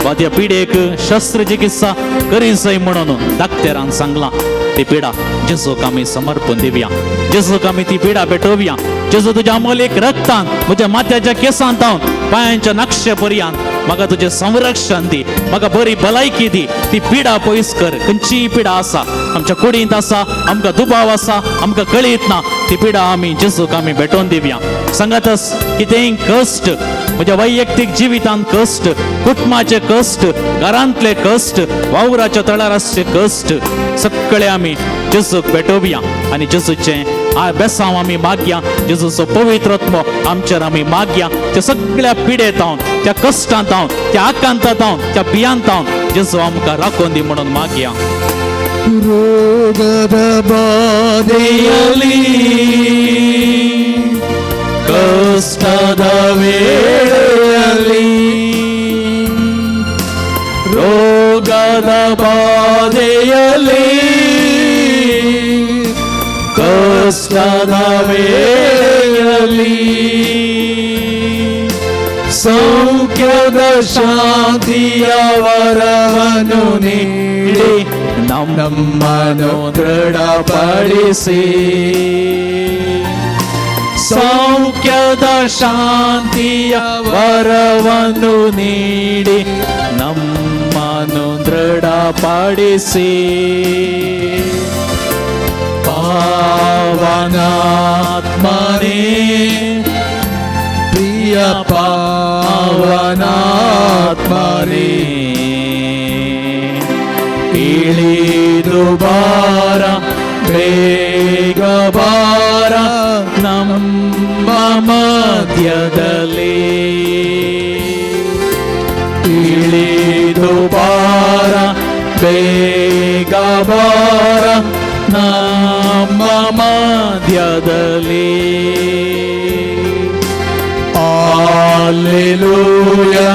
वा त्या पिडेक शस्त्रचिकित्सा करी जाय म्हणून डाक्टरान सांगलां. ती पिडा जेजूक आमी समर्पण दिवया, जेजूक आमी ती पिडा भेटोवया. जेजू तुज्या अमोलीक रक्तान म्हज्या माथ्याच्या केसांत जावन पांयांच्या नक्षे पर्यंत म्हाका तुजें संरक्षण दी, म्हाका बरी भलायकी दी, ती पिडा पयस कर. खंयचीय पिडा आसा आमच्या कुडींत आसा, आमकां दुबाव आसा, आमकां कळीत ना, ती पिडा आमी जेजूक आमी भेटोवन दिवया. सांगातच कितेंय कश्ट म्हज्या वैयक्तीक जिवितांत कश्ट, कुटुंबाचे कश्ट, घरांतले कश्ट, वावराच्या तळार आसचे कश्ट सगळे आमी जेजूक भेटोवया. आनी जेजूचें बेसांव आमी मागया, जेजूचो पवित्र आत्मो आमचेर आमी मागया. त्या सगळ्या पिडेत हांव, त्या कश्टांत हांव, त्या आकांतात हांव, त्या भियांत हांव जेजू आमकां राखून दी म्हणून मागया. ರೋಗದ ಬಾಧೆಯಲ್ಲಿ, ಕಷ್ಟದ ವೇಳೆಯಲ್ಲಿ, ರೋಗದ ಬಾಧೆಯಲ್ಲಿ, ಕಷ್ಟದ ವೇಳೆಯಲ್ಲಿ, ಸೌಖ್ಯದ ಶಾಂತಿಯ ವರವನ್ನು ನೀಡಿ ನಮ್ಮನ್ನು ದೃಢಪಡಿಸಿ, ಸೌಖ್ಯದ ಶಾಂತಿಯ ವರವನ್ನು ನೀಡಿ ನಮ್ಮನ್ನು ದೃಢಪಡಿಸಿ, ಪಾವನಾತ್ಮನೇ ಪ್ರಿಯ ಪಾವನಾತ್ಮನೇ, ಇಳಿದು ಬಾರ ಬೇಗ ಬಾರ ನಮ್ಮ ಮಧ್ಯದಲ್ಲಿ, ಇಳಿದು ಬಾರ ಬೇಗ ಬಾರ ನಮ್ಮ ಮಧ್ಯದಲ್ಲಿ. Alleluia,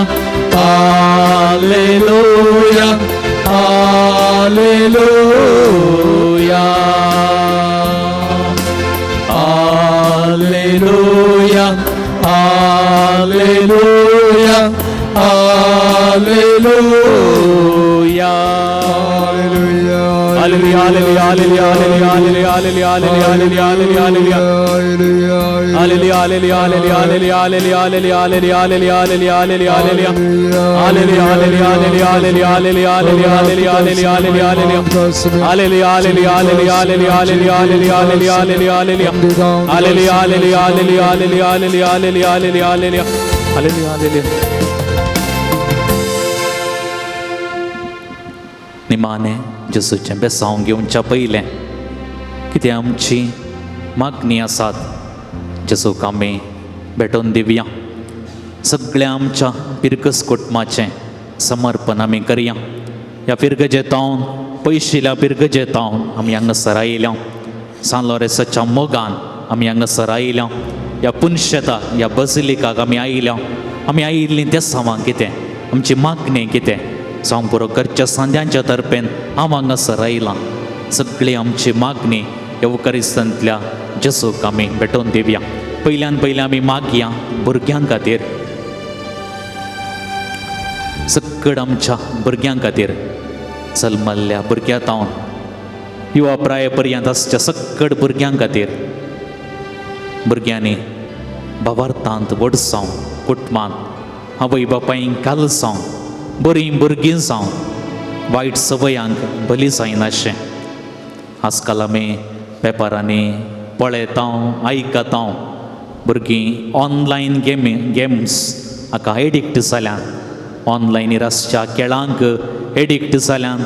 alleluia, Hallelujah, hallelujah, hallelujah, hallelujah. Hallelujah, hallelujah, hallelujah, hallelujah, hallelujah, hallelujah, hallelujah, hallelujah. Hallelujah, hallelujah, hallelujah, hallelujah, hallelujah, hallelujah, hallelujah, hallelujah, hallelujah, hallelujah. Hallelujah, hallelujah, hallelujah, hallelujah, hallelujah, hallelujah, hallelujah, hallelujah, hallelujah. Hallelujah, hallelujah, hallelujah, hallelujah, hallelujah, hallelujah, hallelujah, hallelujah. Hallelujah, hallelujah, hallelujah, hallelujah, hallelujah, hallelujah, hallelujah, hallelujah. Hallelujah, hallelujah. निमाणें जेजूचें बेसांव घेवच्या पयलें कितें आमची मागणी आसात जेजूक आमी भेटोवन दिवया. सगळ्या आमच्या पिरगस कुटुंबाचें समर्पण आमी करया. ह्या पिरगजेतावन पयशिल्या पिरगजेतावन आमी हांगासर आयल्या. सान लॉरेसाच्या मोगान आमी हांगासर आयल्या. ह्या पुनशेता ह्या बजिलिकाक आमी आयल्या. आमी आयिल्लीं त्या सावांक कितें आमची मागणी कितें जावं पुरो घरच्या सांद्यांच्या तर्फेन हांव हांगासर आयलां. सगळी आमची मागणी येवकारिस्तांतल्या जेजूक आमी भेटोवन दिवया. पयल्यान पयलें आमी मागया भुरग्यां खातीर, सक्कड आमच्या भुरग्यां खातीर, जल्मल्ल्या भुरग्यां तावन युवा प्राय पर्यंत आसच्या सक्कड भुरग्यां खातीर. भुरग्यांनी भावार्थांत व्हड जावं, कुटुंबांत आवय बापायंक काल जावं, बरीं भुरगीं जावं, वायट सवयांक बली जायनाशें. आजकाल आमी पेपरांनी पळयता, आयकता, भुरगीं ऑनलायन गेम्स हाका एडिक्ट जाल्यान, ऑनलायनीर आसच्या खेळांक एडिक्ट जाल्यान,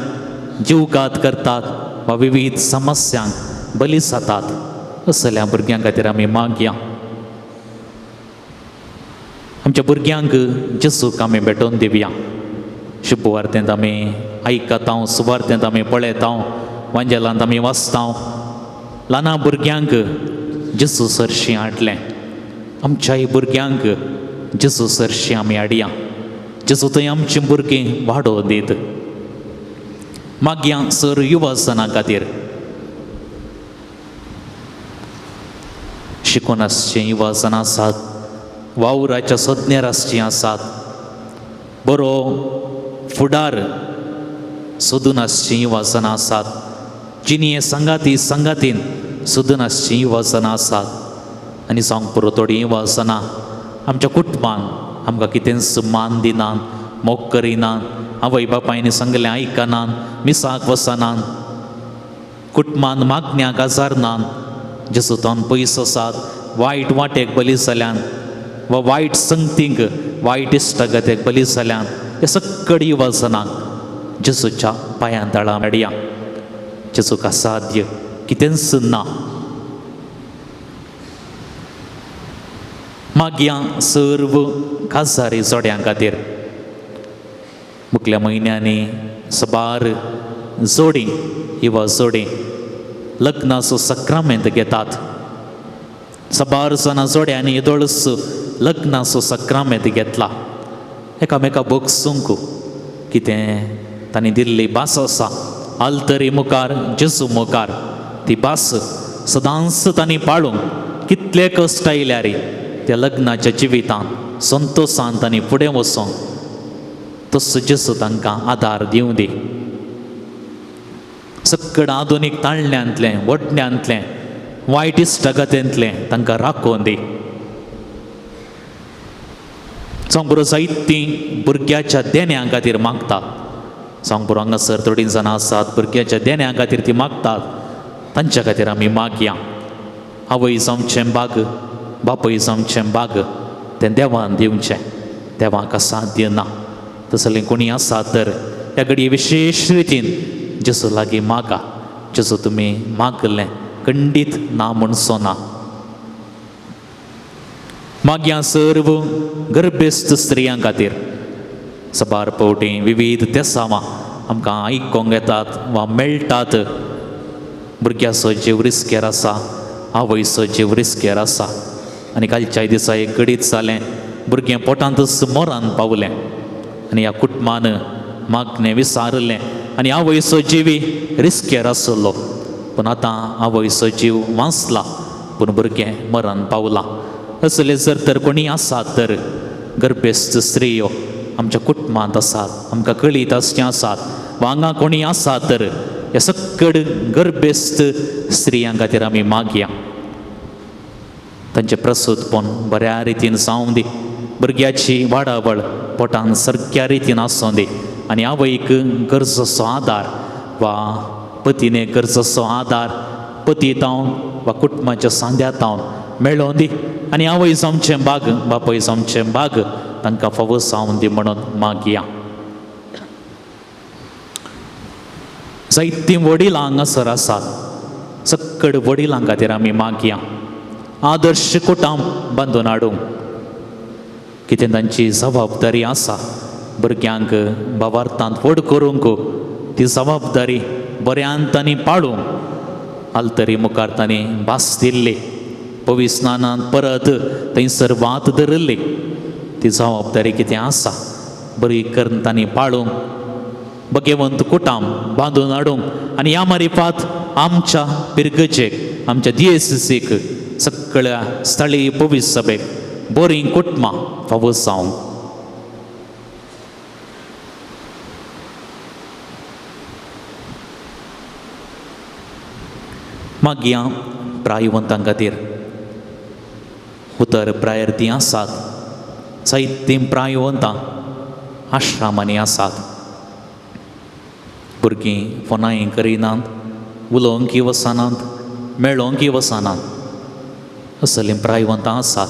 जीवघात करतात वा विविध समस्यांक बली जातात. असल्या भुरग्यां खातीर आमी मागया. आमच्या भुरग्यांक जेजूक आमी भेटोवन दिवया. शुभवार्तेंत आमी आयकता, सुवार्तेंत आमी पळयता, वांजेलांत आमी वाचता. ल्हाना भुरग्यांक जेजू सरशीं हाडलें. आमच्याय भुरग्यांक जेजू सरशीं आमी हाडया. जेजू थंय आमचीं भुरगीं वाडोवन दीत. मागया सर युवाजना खातीर, शिकून आसचीं युवाजना आसात, वावराच्या सज्ञर आसचीं आसात, बरो फुडार सोदून आसचीं युवाजना आसात, जिणये सांगाती सांगातीन सोदून आसचीं युवाजना आसात. आनी जावंक पुरो थोडीं युवाजना आमच्या कुटुंबान आमकां कितेंच मान दिनात, मोग करिनात, आवय बापायनी सांगलें आयकनात, मिसाक वचनात, कुटुंबान मागण्याक आजारनात, जेजू तावन पयस आसात, वायट वाटेक बली जाल्यान वा वायट संगतींक वायट इश्टागतेक बली जाल्यान. हे सक्कड युवाजनांक जेजूच्या पांयां तळा मेळया. जेजूक असाध्य कितेंच ना. मागया सर्व काजारी जोड्यां खातीर. मुखल्या म्हयन्यांनी सबार जोडी युवा जोडी लग्नाचो सक्रामेंत घेतात. सबार जाणां जोड्यांनी येदोळच लग्नाचो सक्रामेंत घेतला. एकामेका भोगसूंक कितें तांणी दिल्ली भास आसा आल्तरी मुखार जेजू मुखार ती भास सदांच तांणी पाळूंक कितले कश्ट आयल्यार त्या लग्नाच्या जिवितांत संतोशान तांणी फुडें वचोंक तसो जेजू तांकां आदार दिवं दी. सक्कड आधुनीक ताळण्यांतलें वडण्यांतलें वायट इश्टागतेंतलें तांकां राखोवन दी. जावं पुरो जायतीं भुरग्याच्या देण्या खातीर मागतात. जावं पुरो हांगासर थोडीं जाणां आसात भुरग्याच्या देण्या खातीर ती मागतात. तांच्या खातीर आमी मागया. आवय जावचें बाग, बापूय जावचें बाग तें देवान दिवचें, देवाक असाध्य ना. तसलें कोणी आसा तर ह्या घडये विशेश रितीन जेजू लागीं मागा. जेजू तुमी मागलें खंडीत ना म्हणचो ना. मागया सर्व गर्भेस्त स्त्रियां खातीर. सबार पावटी विविध तेसांवां आमकां आयकोंक येतात वा मेळटात. भुरग्याचो जीव रिस्केर आसा, आवयचो जीव रिस्केर आसा. आनी कालच्या दिसा एक घडीत जालें, भुरगें पोटांतच मोरान पावलें आनी ह्या कुटुंबान मागणें विसारलें. आनी आवयचो जिवी रिस्केर आसलो, पूण आतां आवयचो जीव वांचला पूण भुरगें मरण पावलां. असले जर तर कोणी आसात तर गर्भेस्त स्त्रियो आमच्या कुटुंबांत आसात, आमकां कळीत आसचें आसात वा हांगा कोणी आसात तर ह्या सक्कड गर्भेस्त स्त्रियां खातीर आमी मागया. तांचें प्रसूतपण बऱ्या रितीन जावं दी, भुरग्याची वाडावळ पोटान सारक्या रितीन आसूं दी आनी आवयक गरजचो आदार वा पतीने गरजचो आदार पती तावन वा कुटुंबाच्या सांद्या तावन मेळों दी आनी आवय जावचें भाग बापूय जावचें भाग तांकां फावो जावं दी म्हणून मागया. जायतीं वडिलां हांगासर आसात, सक्कड वडिलां खातीर आमी मागया. आदर्श कुटाम बांदून हाडूंक कितें तांची जबाबदारी आसा, भुरग्यांक भावार्थांत व्हड करूंक ती जबाबदारी बऱ्यान तांणी पाळूंक आलतरी मुखार तांणी भास दिल्ली, पवित्र स्नानांत परत थंयसर वात धरिल्ली, ती जबाबदारी कितें आसा बरी करून तांणी पाळूंक बगेवंत कुटाम बांदून हाडूंक आनी ह्या मारिफात आमच्या पिरगजेक आमच्या दियेसीक सगळ्या स्थळीय पवित्र सभेक बरीं कुटुंबां फावो जावंक. मागया प्रायवंतां खातीर उतर प्रायर तीं आसात, जायतीं प्रायवंतां आश्रमांनी आसात. भुरगीं फोनाय करिनात, उलोवंकय वचनात, मेळोवंकय वचनात, असलीं प्रायवंतां आसात.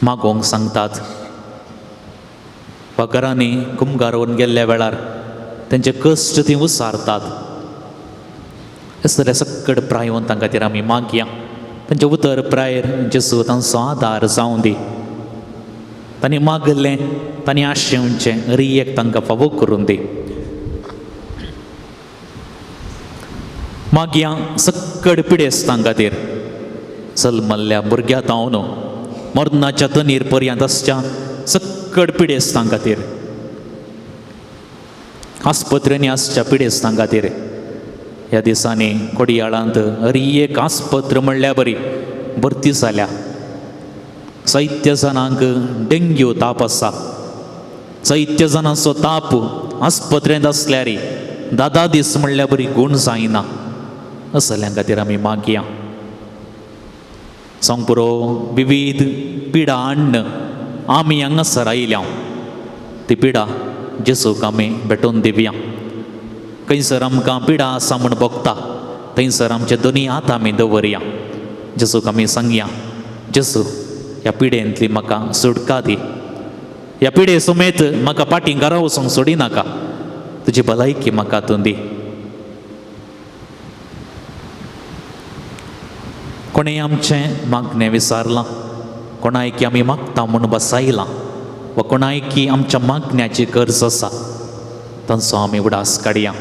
मागोवंक सांगतात वा घरांनी कुमगारोवन गेल्ल्या वेळार तेंचे कश्ट तीं उसारतात. असल्या सक्कड प्रायवंतां खातीर आमी मागया. तांचें उतर प्रायर जेजू तांचो आदार जावं दी. तांणी मागलें तांणी आशेवचें रियेक तांकां फावो करून दी. मागया सक्कड पिडेस्तां खातीर, जल्मल्ल्या भुरग्या तावन मरणाच्या तनीर पर्यंत आसच्या सक्कड पिडेस्तां खातीर, आस्पत्रेंनी आसच्या पिडेस्तां खातीर. ह्या दिसांनी कोडियाळांत हर एक आस्पत्र म्हणल्यार बरी भरती जाल्या. जायत्या जाणांक डेंग्यू ताप आसा, जायत्या जाणांचो ताप आस्पत्रेंत आसल्यार 10 दीस म्हणल्यार बरी गूण जायना. असल्यां खातीर आमी मागया. जावंक पुरो विवीध पिडा हाडून आमी हांगासर आयल्या, ती पिडा जेजूक आमी भेटोवन दिवया. खंयसर आमकां पिडा आसा म्हूण भोगता थंयसर आमचे दोनी हात आमी दवरया. जेजूक आमी सांगया, जेजू ह्या पिडेंतली म्हाका सुटका दी, ह्या पिडे समेत म्हाका फाटीं घरा वचूंक सोडिनाका, तुजी भलायकी म्हाका तूं दी. कोणें आमचें मागणें विचारलां, कोणायकी आमी मागता म्हूण बसायलां वा कोणायकी आमच्या मागण्याची गरज आसा तांचो आमी उडास काडया.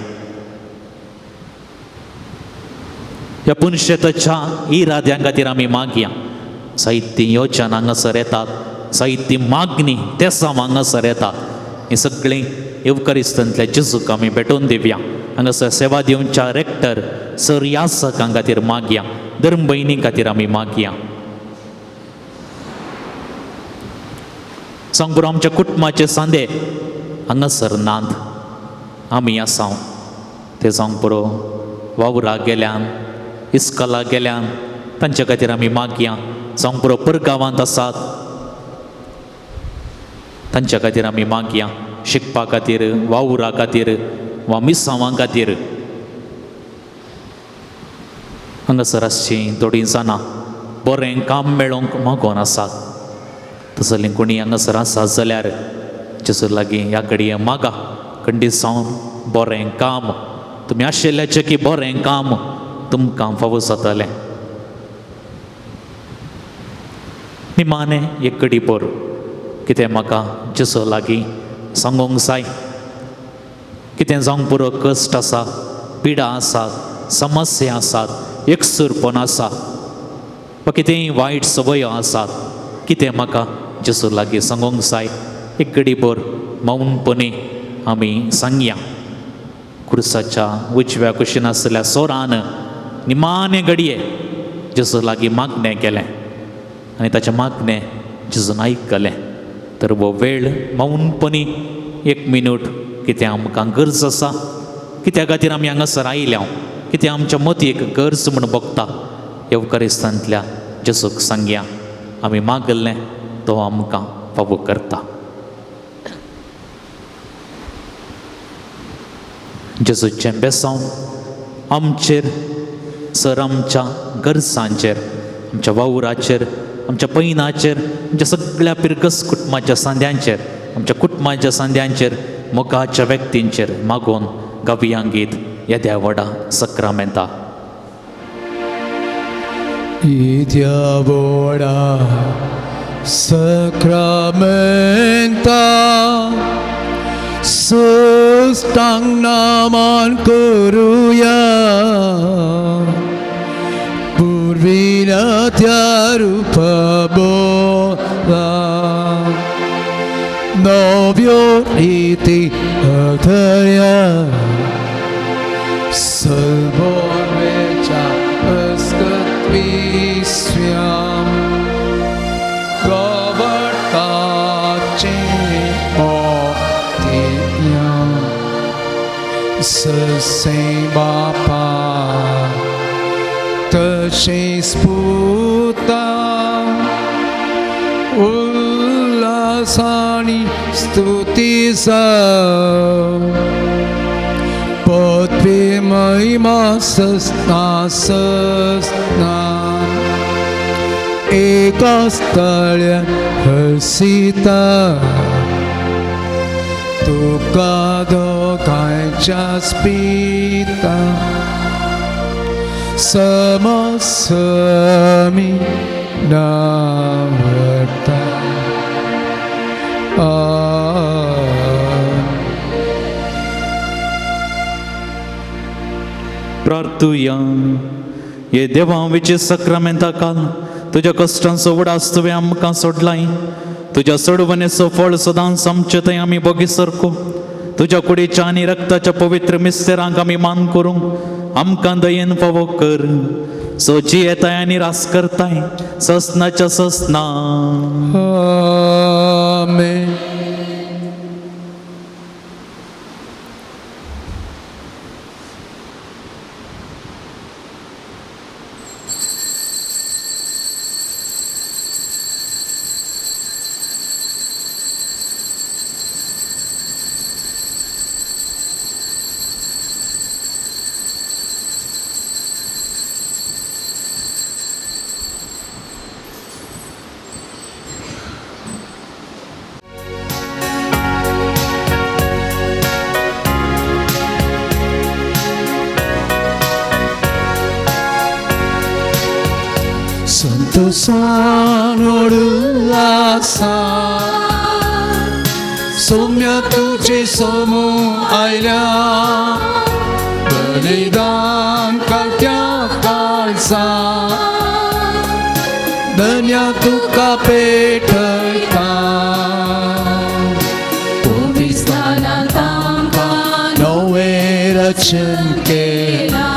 ह्या पुनशेताच्या इराद्यां खातीर आमी मागया. जायतीं योजना हांगासर येतात, जायती मागणी तेसांव हांगासर येतात, हीं सगळीं येवकारिस्तांतल्या जेजूक आमी भेटोवन दिवया. हांगासर सेवा दिवच्या रेक्टर सर यासकां खातीर मागया, धर्म भयणी खातीर आमी मागया. सांग पुरो आमच्या कुटुंबाचे सांदे हांगासर नात, आमी आसाव ते जावंक पुरो वावराक गेल्यान इस्कलाक गेल्यान तांच्या खातीर आमी मागया. जावंक पुरो परगांवांत आसात तांच्या खातीर आमी मागया, शिकपा खातीर, वावरा खातीर वा मिसांवां खातीर. हांगासर आसचीं थोडीं जाणां बरें काम मेळोवंक मागोन आसात, तसलीं कोणी हांगासर आसात जाल्यार जेजू लागीं ह्या घडये मागा खंडीत जावन बरें काम तुमी आशिल्ल्याचें की बरें काम तुमकां फावो जातलें. निमाणें एक कडी भर कितें म्हाका जेजू लागीं सांगूंक जाय, कितें जावंक पुरो कश्ट आसा, पिडा आसात, समस्या आसात, एकसूरपण आसा वा कितेंय वायट संवयो आसात, कितें म्हाका जेजू लागीं सांगूंक जाय एक घडी भर मौनपणी आमी सांगया. खुर्साच्या उजव्या कुशीन आसल्या सोरान निमाणे घडये जेजू लागीं मागणें केलें आनी ताचें मागणें जेजून आयकलें. तर हो वेळ मौनपणी एक मिनट कितें आमकां गरज आसा, कित्या खातीर आमी हांगासर आयल्या, कितें आमच्या मती एक गरज म्हूण भोगता, येवकारिस्तांतल्या जेजूक सांगया आमी मागलें तो आमकां फावो करता. जेजूचें बेसांव आमचेर सर आमच्या गरजांचेर, आमच्या वावराचेर, आमच्या पैनाचेर, आमच्या सगळ्या पिरगस कुटुंबाच्या सांद्यांचेर, आमच्या कुटुंबाच्या सांद्यांचेर, मोगाच्या व्यक्तींचेर मागोवन गावयांगीत येद्या व्हडा सक्रामेंता. येद्या व्हडा सक्रामेंता सुस्तांग नामान करुया, पुर्विल्या त्या रुपा बोला नव्यो रिती अथया सलबोर्वेच्या अस्कत विस्व्याम गवटाचे मोतिया ससे बापा तशें पुता उल्हासानी स्तुती पदवी महिमा सस्ना सस्ना एका स्थळ्या हसिता तुका दोगांयच्या स्पिता समसमी नावता. प्रार्थुया. हे देवा विचे सक्रामेंता काल तुज्या कश्टांचो उडास तुवें आमकां सोडलाय, तुज्या सोडवणेचो फळ सदांच आमचे थंय आमी बोगी सरको. तुज्या कुडीच्या आनी रक्ताच्या पवित्र मिस्तेरांक आमी मान करूंक आमकां दयेन फावो कर. सो जियेताय आनी रास करताय ससनाच्या ससना. आमेन. सौम्य तुझे समू आयल्या बलिदान करत्या काळजा धन्या तुका पेटयता नवे रचन केला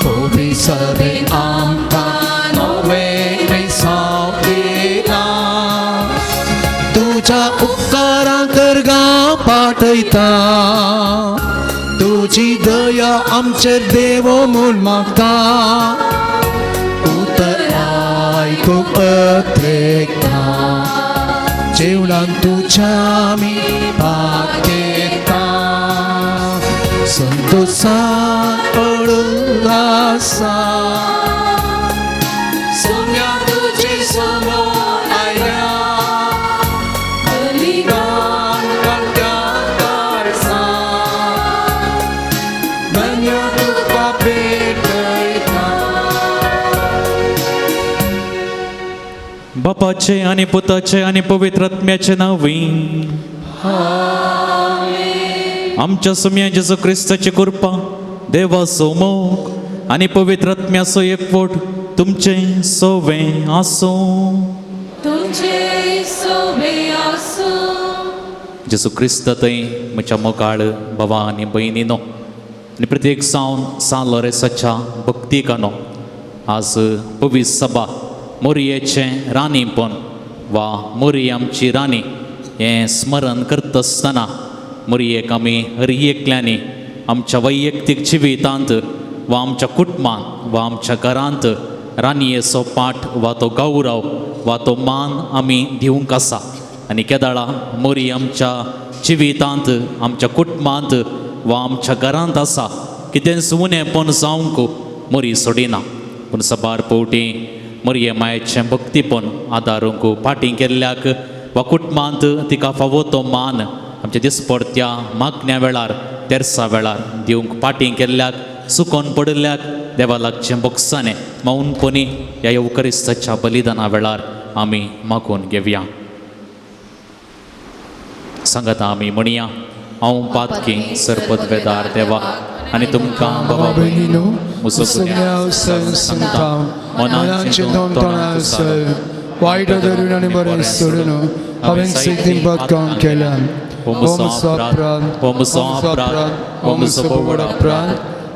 पवित्र सभे आमकां नवे दिला तुझ्या उपकारां करगा पाठयता तुजी दया आमचेर देवो म्हूण मागता उतर आयकूंक अत्रेकता जेवणान तुज्या आमी भाग घेता संतोषान उल्हासा सौम्या तुझे समोर आयल्या बलिदान करत्या काळजा धन्य तुका भेटयता. बापाचे आनी पुताचे आनी पवित्र आत्म्याचे नांवी आमच्या सुम्या जेजू क्रिस्ताची कृपा, देवाचो मोग आनी पवित्र आत्म्याचो एकवट तुमचे सोवे आसूं. तुमचे सोवे आसूं. जेजू क्रिस्त थंय म्हज्या मोगाळ भावा आनी भयणीनो आनी प्रत्येक जावन सान लोरेसाच्या भक्तिकानो आज पवित्र सभा मोरयेचें राणीपण वा मोरी आमची राणी हें स्मरण करता आसतना मोरयेक आमी हर एकल्यांनी आमच्या वैयक्तीक जिवितांत वा आमच्या कुटुंबांत वा आमच्या घरांत राणयेचो पाठ वा तो गौरव वा तो मान आमी दिवंक आसा. आनी केदाळा मोरी आमच्या जिवितांत आमच्या कुटुंबांत वा आमच्या घरांत आसा कितेंच उणेपण जावंक मोरी सोडिना. पूण सबार पवटी मोरये मायेचें भक्तीपण आदारूंक फाटीं केल्ल्याक वा कुटुंबांत तिका फावो तो मान आमच्या दिसपडत्या मागण्या वेळार तेरसा वेळार दिवंक फाटीं केल्ल्याक सुकोन पडिल्ल्याक देवा लागचें बोगसाणें मौनपणी ह्या येवकरिस्ताच्या बलिदाना वेळार आमी मागून घेवया. सांगता आमी म्हणया, हांव पातकी सरपदवेदार देवा आनी तुमकां बाबा भयणीनो म्हजो गुन्यांव सांगता मनान चिंतून तोंडान वायट धरून आनी बरें सोडून हांवें सिद्धीन काम केल्यान. हो म्हजो अपराध, हो म्हजो अपराध, हो म्हजो व्हड अपराध.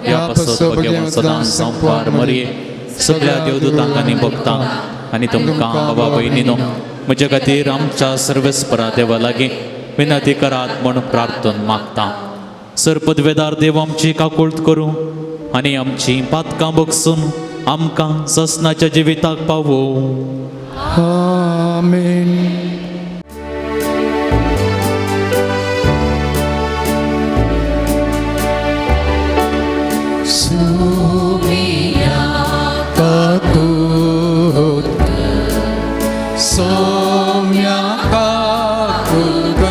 ह्या पासत भगेवन सदां संपार मरये सगळ्या देवदूतांक आनी भक्तांक आनी तुमकां बाबा भयणीनो म्हज्या खातीर आमच्या सर्वेस्परा देवा लागीं विनंती करात म्हूण प्रार्थन मागता. सरपदवेदार देव आमची काकुळट करूं आनी आमची पातकां बगसून आमकां ससनाच्या जिविताक पावोवं. आमेन. सुमिया काकुत सौम्या काकुत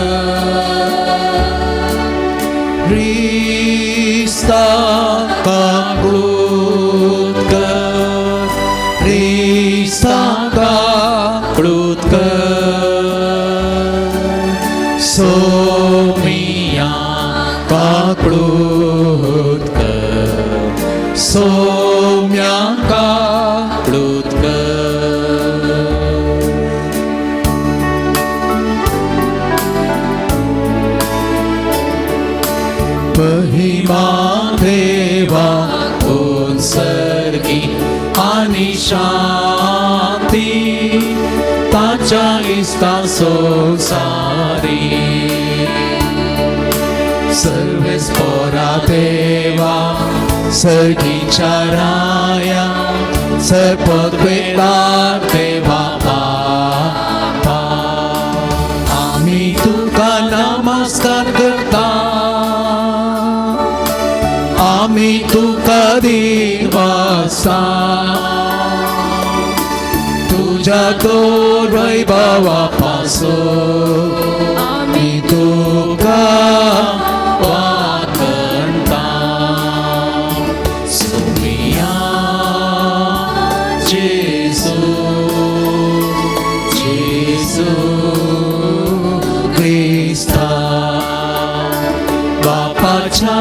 क्रिस्ता काकुत क्रिस्ता काकुत सौम्या काकुत सौम्या काकुत. महिमा देवा उत्सर्गी आणि शांती ताच्या इस्ता संसारी. सर्वेस्पोरा देवा सर्गीच्या राया सर्पद्वेदार देवा बापा आमी तुका नमस्कार करता. आमी तुका दिवासा तुझ्या तोर वैभवा पासून आमी तुका वाखणता. सुमिया जेजू जेजू क्रिस्ता बापाच्या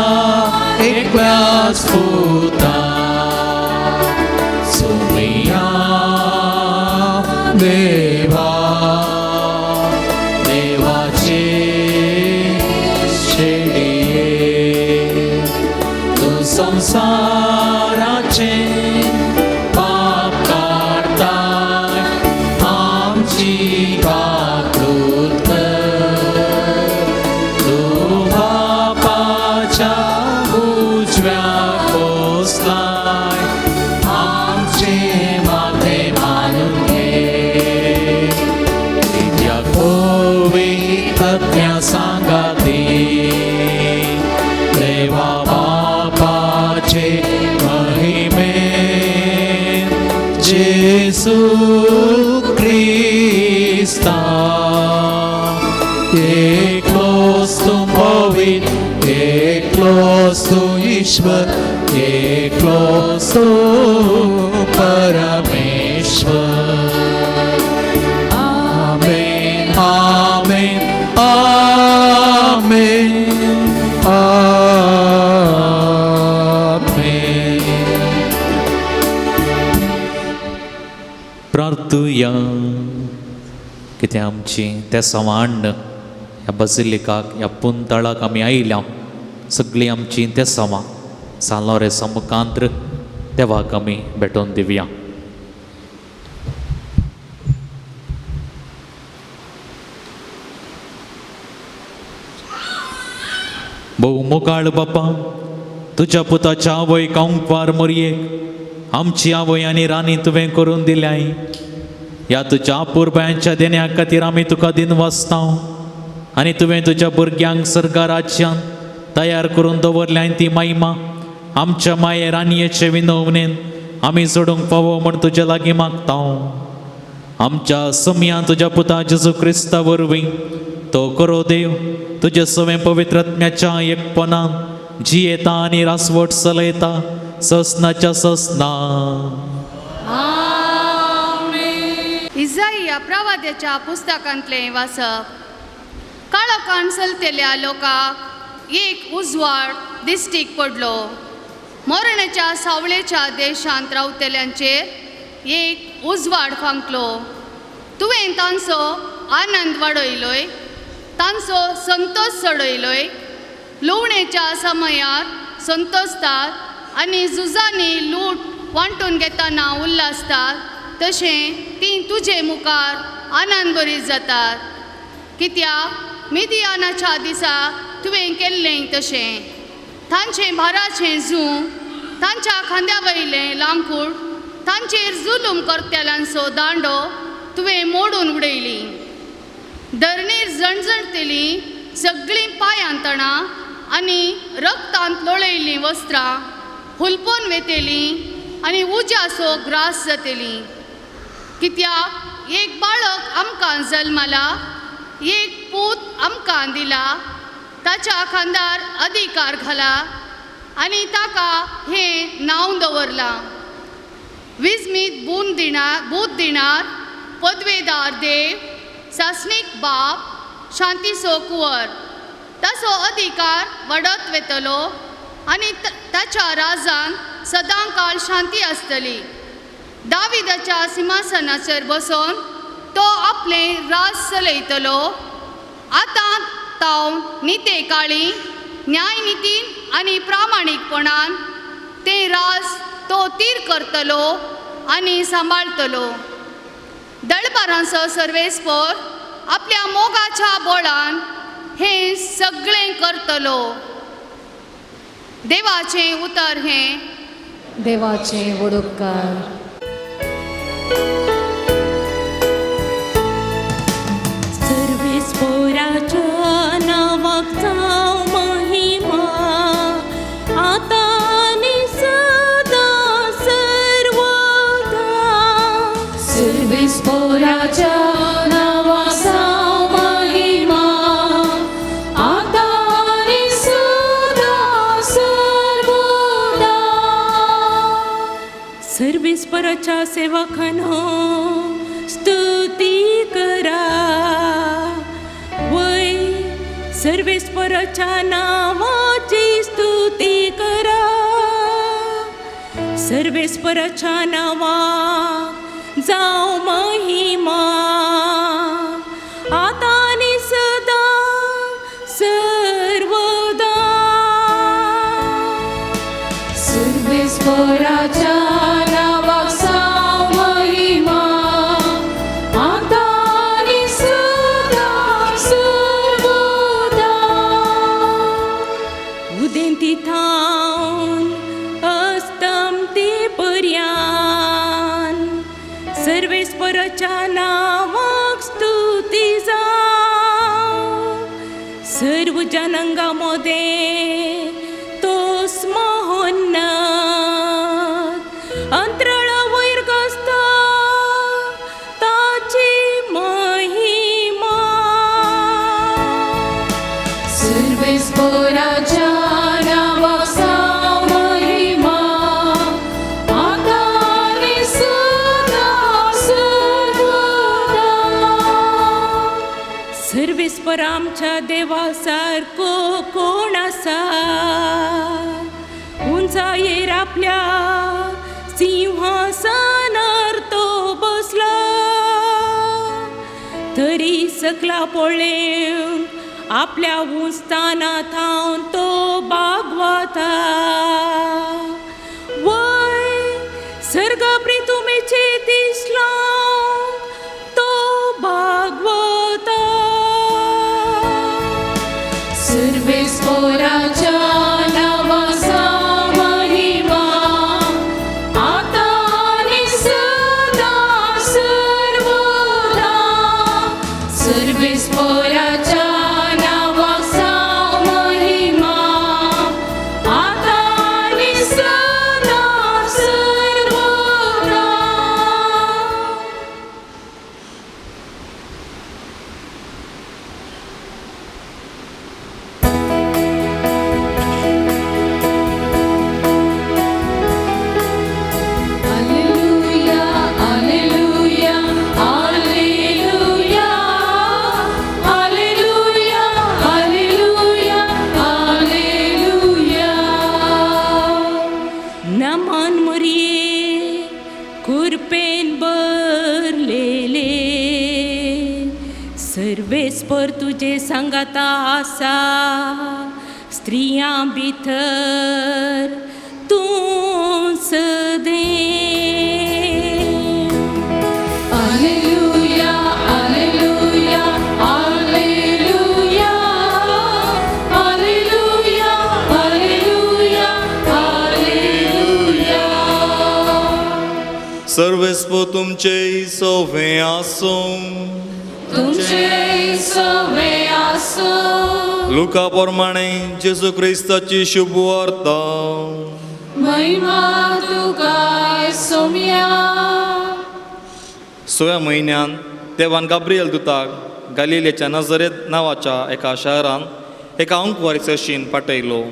एकल्याच पुता. सुमिया देवा देवाचे शेडिये तूं संवसाराचे पाप काडताय आमची काकूत कर. तूं बापाच्या उजव्या बसलाय आमचे माथे मानून घे. तुज्या पवित्रत्या सांगाती देवा बापाचे महिमे जेजू क्रिस्ता एकलोच तूं पवित्र एकलोच तूं ईश्वर एकलोच तूं परमेश्वर. आमेन आमेन आमेन आमेन. प्रार्थुया. कितें आमची तें सवाण ह्या बसिलिकाक ह्या पुंतळाक आमी आयल्या सगळीं आमचीं तेसांवां सान लोरेंसा मुखांत्र देवाक आमी भेटोवन दिवया. भोव मोगाळ बापा, तुज्या पुताच्या आवय कांकवार मोरयेक आमची आवय आनी राणी तुवें करून दिल्याय. ह्या तुज्या अपुरबायांच्या देण्या खातीर आमी तुका दिनवासता आनी तुवें तुज्या भुरग्यांक सर्गा राज्यांत तयार करून दवरल्याय ती महिमा आमच्या माये राणयेचे विनवणेन आमी जोडूंक फावो म्हूण तुज्या लागीं मागता. आमच्या समयान तुज्या पुता जेजू क्रिस्ता वरवीं तो करो देव तुज्या सवें पवित्र आत्म्याच्या एकपणान जियेता आनी रासवट चलयता ससनाच्या ससना. इजाईया प्रवाद्याच्या पुस्तकांतलें वाचप. काळोखान चलतल्या लोकांक एक उजवाड दिश्टीक पडलो. मरणाच्या सावळेच्या देशांत रावतल्यांचेर एक उजवाड फांकलो. तुवें तांचो आनंद वाडयलोय, तांचो संतोश चडयलोय. लुवणेच्या समयार संतोसतात आनी झुजांनी लूट वांटून घेतना उल्हासतात तशें तीं तुजे मुखार आनंद बरी जातात. कित्याक मिदियानाच्या दिसा तुवें केल्लें तशें तांचें भाराचें जूं, तांच्या खांद्या वयलें लांकूड, तांचेर जुलूम करतल्यांचो दांडो तुवें मोडून उडयली. धरणीर झणझणटली सगळीं पांयांतणां आनी रक्तांत लोळयल्लीं वस्त्रां हुलपोन वेतेलीं आनी उज्याचो ग्रास जातेली. कित्याक एक बाळक आमकां जल्मला, एक पूत आमकां दिला, ताच्या खांदार अधिकार घाला आनी ताका हें नांव दवरलां. विजमीत बून दिणार, बूत दिणार, पदवेदार देव, सासणीक बाप, शांतीचो कुंवर. ताचो अधिकार वाडत वेतलो आनी ताच्या राजान सदां काळ शांती आसतली. दाविदाच्या सिंहासनाचेर बसून तो आपलें राज चलयतलो. आतां तावन निते काळी न्यायनितीन आनी प्रामाणीकपणान तें राज तो तीर करतलो आनी सांबाळतलो. दळपारांचो सर्वेस्पोर आपल्या मोगाच्या बोळान हें सगळें करतलो. देवाचें उतर हें. देवाचें वडोपकार. सर्वेस्पोराच्या नावाक जावं महिमा आतां आनी सदां सर्वदा. सर्वेस्पोराच्या नावाक जावं महिमा आतां आनी सदां सर्वदा. सर्वेस्पराच्या सेवकांनो स्तुती करा, वय सर्वेस्पराच्या नावाची स्तुती करा. सर्वेस्पराच्या नावाक जावं महिमा आतां आनी सदां सर्वदा. सर्वेस्पोराच्या नावाक जावं महिमा आतां आनी सदां सर्वदा. उदेंती थावन अस्तमती पर्यान सर्वेस्पराच्या नावाक स्तुती जावं. सर्व जनांगा मोदें तोस महोन्नत अंतराळा वयर गाजता ताची महिमा. सर्वेस्पोराच्या नावाक जावं महिमा आतां आनी सदां सर्वदा. सर्वेस्पर आमच्या देवा सारको कोण आसा, उंचायेर आपल्या सिंहासनार तो बसला. तरी सकला पळेवन आपल्या उंचताना थावन तो बागवता. वय सर्गा प्रितुमेचे दिसलो तो बागवता. सर्वेस्पोराच्या नावाचा महिमा आता आणि सदा सर्वदा. सर्वेस्पोराच्या नावाचा महिमा आता आणि सदा सर्वदा. Alleluia, alleluia, alleluia, alleluia, alleluia, alleluia. नमन मोरये कुरपेन भरलेले सर्वेस्पर तुजे सांगाता आसा स्त्रियां भितर तूं सदें. Alleluia, alleluia, alleluia, alleluia, alleluia, alleluia. सर्वेस्पो तुमचे सोवे आसूं. तुमचे सवे आसो. लुका प्रमाणे जेजू क्रिस्ताची शुभ वार्ता. महिमा तुका सोम्या. सव्या म्हयन्यान देवान गाब्रियल दुताक गालिलेच्या नजरेत नांवाच्या एका शहरान एका अंकवारी सरशीन पाठयलो.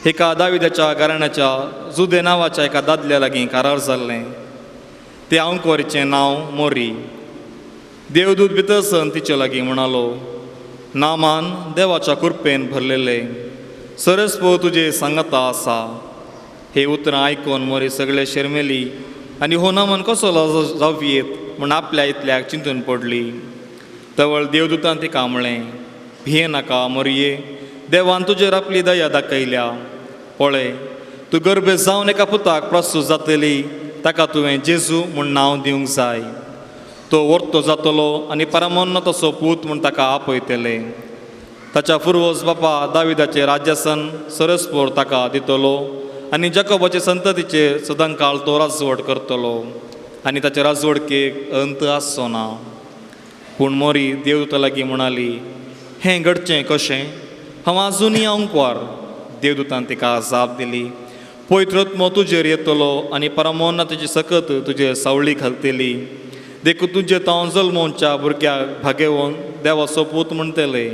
एका दाविदाच्या घराण्याच्या जुदे नांवाच्या एका दादल्या लागीं कारार जाल्लें. त्या अंकवारीचें नांव मोरी. देवदूत भितर सन तिचे लागीं म्हणालो, नामान देवाच्या कृपेन भरलेले, सरस्पो तुजे सांगाता आसा. हे उतरां आयकून मोरी सगळे शर्मेली आनी हो नामान कसो जावयेत म्हूण आपल्या इतल्याक चिंतून पडली. तवळ देवदूतान तिका म्हळें, भिये नाका मोरये, देवान तुजेर आपली दया दाखयल्या. पळय, तूं गर्भे जावन एका पुताक प्रस्तूत जातली, ताका तुवें जेजू म्हूण नांव दिवंक जाय. तो वर्तो जातलो आनी परमन्न तसो पूत म्हूण ताका आपयतले. ताच्या पुर्वज बापा दाविदाचें राज्यासन सरस्पोर ताका दितलो आनी जकोबाचे संततीचेर सदांकाळ तो राजवट करतलो आनी ताचे राजवडकेक अंत आसचो ना. पूण मोरी देवदूता लागीं म्हणाली, हें घडचें कशें? हांव आजुनूय अंकवार. देवदूतान तिका जाप दिली, पवित्र तुजेर येतलो आनी परमोन्ना तुजी सकत तुजेर सावळी घालतली. देखून तुजे तांव जल्मोवच्या भुरग्याक भागेवन देवाचो पूत म्हणटले.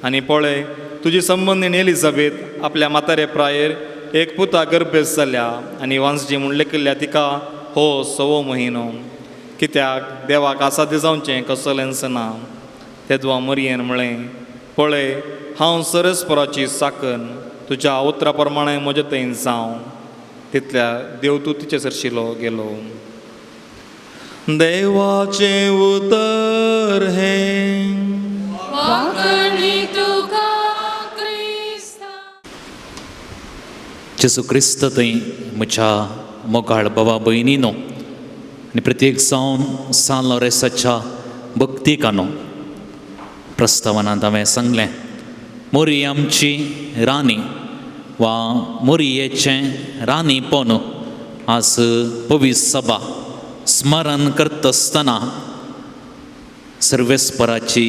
आनी पळय, तुजी संबंदीन एलिझाबेथ आपल्या म्हातारे प्रायेर एक पुता गर्भेस जाल्या आनी वांसजी म्हूण लेखिल्ल्या तिका हो सवो म्हयनो, कित्याक देवाक आसादी जावचें कसलेंच ना. तेदवा मरयेन म्हळें, पळय, हांव सरस्पराची साकन, तुज्या उतरा प्रमाणें म्हजे थंय जावं. तितल्या देव तूं तिचे सरशिलो गेलो. देवाचें उतर हें. वाकणी तुका क्रिस्ता. जेजू क्रिस्त थंय म्हज्या मोगाळ बाबा भयणीनो आनी प्रत्येक जावन सान लॉरेसाच्या भक्तिकानो, प्रस्तावनांत हांवें सांगलें, मोरी आमची राणी वा मोरयेचें राणीपण आज पवित्र सभा स्मरण करता आसतना सर्वेस्पराची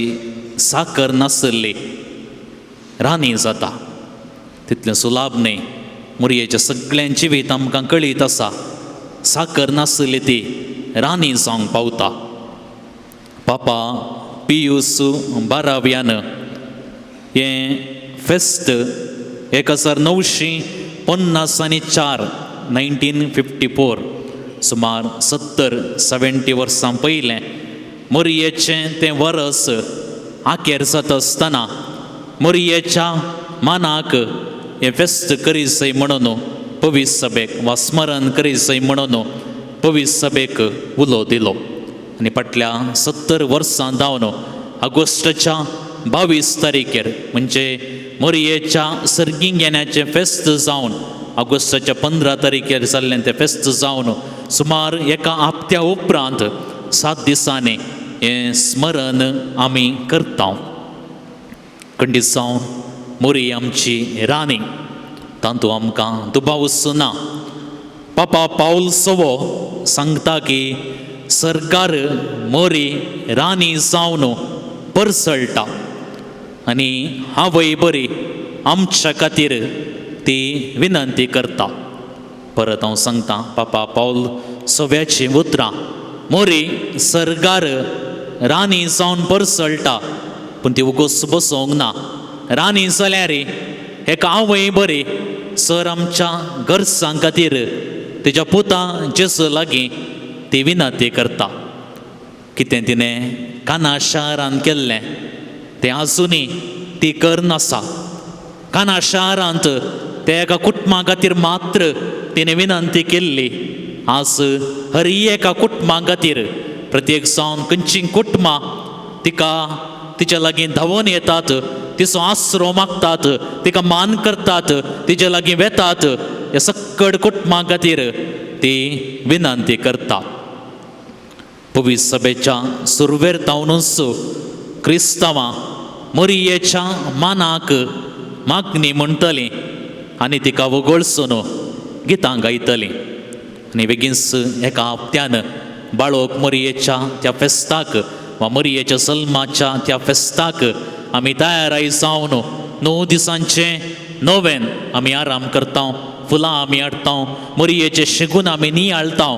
साकर नासली राणी जाता तितलें सुलाभ न्हय. मोरयेच्या सगळ्यां जिवीत आमकां कळीत आसा, साकर नासली ती राणी जावंक पावता. पापा पियूस बाराव्यान हें फेस्त 1954, 1954, सुमार 70 वर्सां पयलें मोरयेचें तें वरस आखेर जाता आसतना मोरयेच्या मानाक हें फेस्त करीसय म्हणून पवित्र सभेक वा स्मरण करीसय म्हणून पवित्र सभेक उलो दिलो. आनी फाटल्या 70 वर्सां जावन ऑगस्टाच्या 22 तारखेर म्हणजे मोरयेच्या सर्गीं घेण्याचें फेस्त जावन ऑगस्टाच्या 15 तारखेर जाल्लें तें फेस्त जावन सुमार एका हप्त्या उपरांत 7 दिसांनी हें स्मरण आमी करता. खंडीत जावन मोरी आमची राणी, तातूंत आमकां दुबावूच ना. पापा पावल सवो सांगता की सरकार मोरी राणी जावन परसळटा आनी आवय बरी आमच्या खातीर ती विनंती करता. परत हांव सांगता पापा पावल सव्याचीं उतरां, मोरी सरकार राणी जावन परसळटा पूण ती उगोस बसोंक ना. राणी जाल्यार एका आवय बरी सर आमच्या गरजां खातीर तिच्या पुता जेजू लागीं ती विनंती करता. कितें तिणें काना शारान केल्लें तें आजुनूय ती करनासा. काना शारांत ते एका कुटुंबा खातीर मात्र तिणें विनंती केल्ली. आज हर एका कुटुंबा खातीर प्रत्येक जावन खंयचीं कुटुंबां तिका तिच्या लागीं धांवून येतात, तिचो आसरो मागतात, तिका मान करतात, तिच्या लागीं वेतात. ह्या सक्कड कुटुंबा खातीर ती विनंती करता. पवित्र सभेच्या सुरवेर तावनूच क्रिस्तांवां मोरयेच्या मानाक मागणी म्हणटलीं आनी तिका वगळसून गितां गायतलीं. आनी बेगीनच एका हप्त्यान बाळोक मोरयेच्या त्या फेस्ताक वा मोरयेच्या जल्माच्या त्या फेस्ताक आमी तयाराय जावन 9 दिसांचें नोवेन आमी आराम करता, फुलां आमी हाडटा, मोरयेचें शेगून आमी नियाळटा